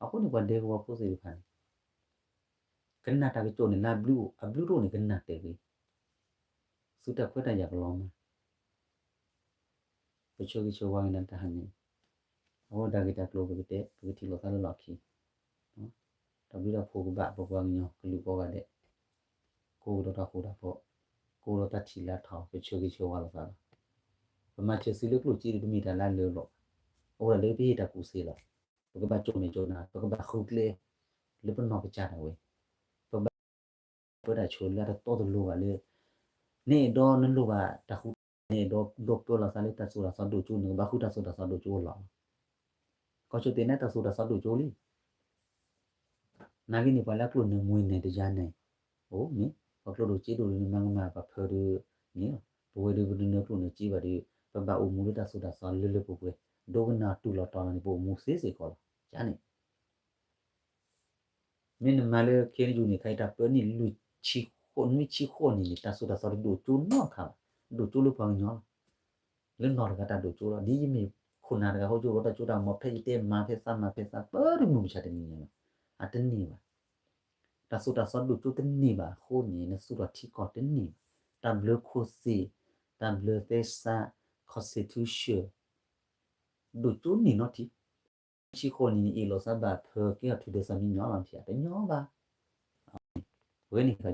အဃိန့ၣ် ပှၤဒဲကဝီၤဖိသ့ၣ်တဖၣ်န့ၣ် ကနၣ်တၢ်ကစီၣ်န့ၣ် လၢအဘျုးအိၣ် အဘျုးတအိၣ်န့ၣ် ကနၣ်တဲာ်ဂ့ၤ, သုတၢ်ခွဲးတၢ်ယာ်ကလီၤမၢ် ပဆၢဂ့ၤဆၢဝါက့ၤနၤတဟါညါ, အဃိတၢ်ဂ့ၢ်တၢ်ကျိၤပကတဲ ပကထံၣ်လိာ်သးလၢလီၢ်ခံ, တၢ်ဘျုးတၢ်ဖှိၣ်ကဘၣ်ပပှၤကညီကလုာ်ကိးဂၤဒဲး, ကိးကဒီးတၢ်ဃူတၢ်ဖိး, ကိးဒီးတၢ်ထံၣ်လၢထီၣ် ပဆၢဂ့ၤဆၢဝါလိာ်သးလီၤ. ပမၤစၢၤသုလၢကျိၣ်စ့ဒီးတမ့ၢ်တၢ်လၢလၢလီၤ, အိၣ်ဒၣ်လၢပဟ့ၣ်တၢ်ကူၣ်သ့လီၤ. ပကဘၣ်ကၠိၣ်မဲာ်ကၠိၣ်နါ, ပကဘၣ်ဃုကျဲ လၢပနီၢ်ကစၢ်ဒၣ်ဝဲ, ပဘၣ် ပၢတၢ်ဆိလၢအတတီတလိၤဘၣ်လၢ နအဲၣ်ဒိးနလိၣ်ဘၣ်တၢ်ဃူ, နအဲၣ်ဒိးဒိးပၢလီၤသးလၢတၢ်သိၣ်တၢ်သီဒိၣ်ကၠိန့ၣ် ကဘၣ်ဃုတၢ်သိၣ်တၢ်သီဒိၣ်ကၠိလီၤ. ကီၢ်ဆိၣ်တဲာ်န့ၣ်တၢ်သိၣ်တၢ်သီဒိၣ်ကၠိလံ. နာ်က့န့ၣ် ပှၤလၢအကျိၣ်နၢၤမွဲန့ၣ်တယါန့ၣ်, အိၣ်မ့ၢ် ပှၤကျိၣ်ဒိၣ်စ့ဒိၣ်ဒ်န့ၣ် မၤကမၣ်ပှၤဖၢဒ်န့ၣ်လီၤ. ပဝဲဒၣ်ပတနၢၤကျိၣ်နၢၤစ့ဘၣ်ဒီး ပဘၣ်အိၣ်မူလၢတၢ်သိၣ်တၢ်သီလၢလၢပှဲၤပှဲၤ, ဒိကနၣ်တူၢ်လိာ်တီၤလီၤန့ၣ် ပအိၣ်မူသ့စ့ၢ်ကီးလီၤ. ယၤန့ၣ် မ့ၢ်နမၤလၢ ခ့နယူၣ် န့ၣ် ခါအံၤတၢ်ပၢနံၣ် လွံၢ်ဆံဃိး, နွံဆံဃိးနံၣ်န့ၣ် တၢ်သိၣ်တၢ်သီတဒိၣ်ကၠိနီတခါဘၣ်, ဒိၣ်ကၠိလၢပှၤကညီလီၤ. လၢနီၢ်တဂၤတၢ်ဒိၣ်ကၠိလီၤ. ဒ်ယမ့ၢ်ခိၣ်နၢ်တဂၤ ဟီၣ်ကၠိလီၤတၢ်ကၠိတၢ်မၤ ဖဲယတဲမၤဖဲသး မၤဖဲသး ပၢတမုၢ်မဆါတနံၤညါလီၤ. အတန့ၢ်ဘၣ်. တၢ်သိၣ်တၢ်သီဒိၣ်ကၠိတန့ၢ်ဘၣ်အဃိန့ၣ် နသူၣ်ထီၣ်ထံကီၢ်တန့ၢ်ဘၣ်. တၢ်ဘျၢခိၣ်သ့ၣ်, တၢ်ဘျၢသဲစး, ခီၣ်စ့ထူဆၢၣ် ဒိၣ်ကၠိန့ၢ်နီတထံၣ်. ဆံဃိးနံၣ်န့ၣ် အ့ၣ်လိာ်သးဘၣ်ဖၢက့ၤအီၤ ထုးဒီးသးမံညီလီၤ မ့ၢ်ဧါ, တညီဘၣ်. ဝဲန့ၣ်ခါ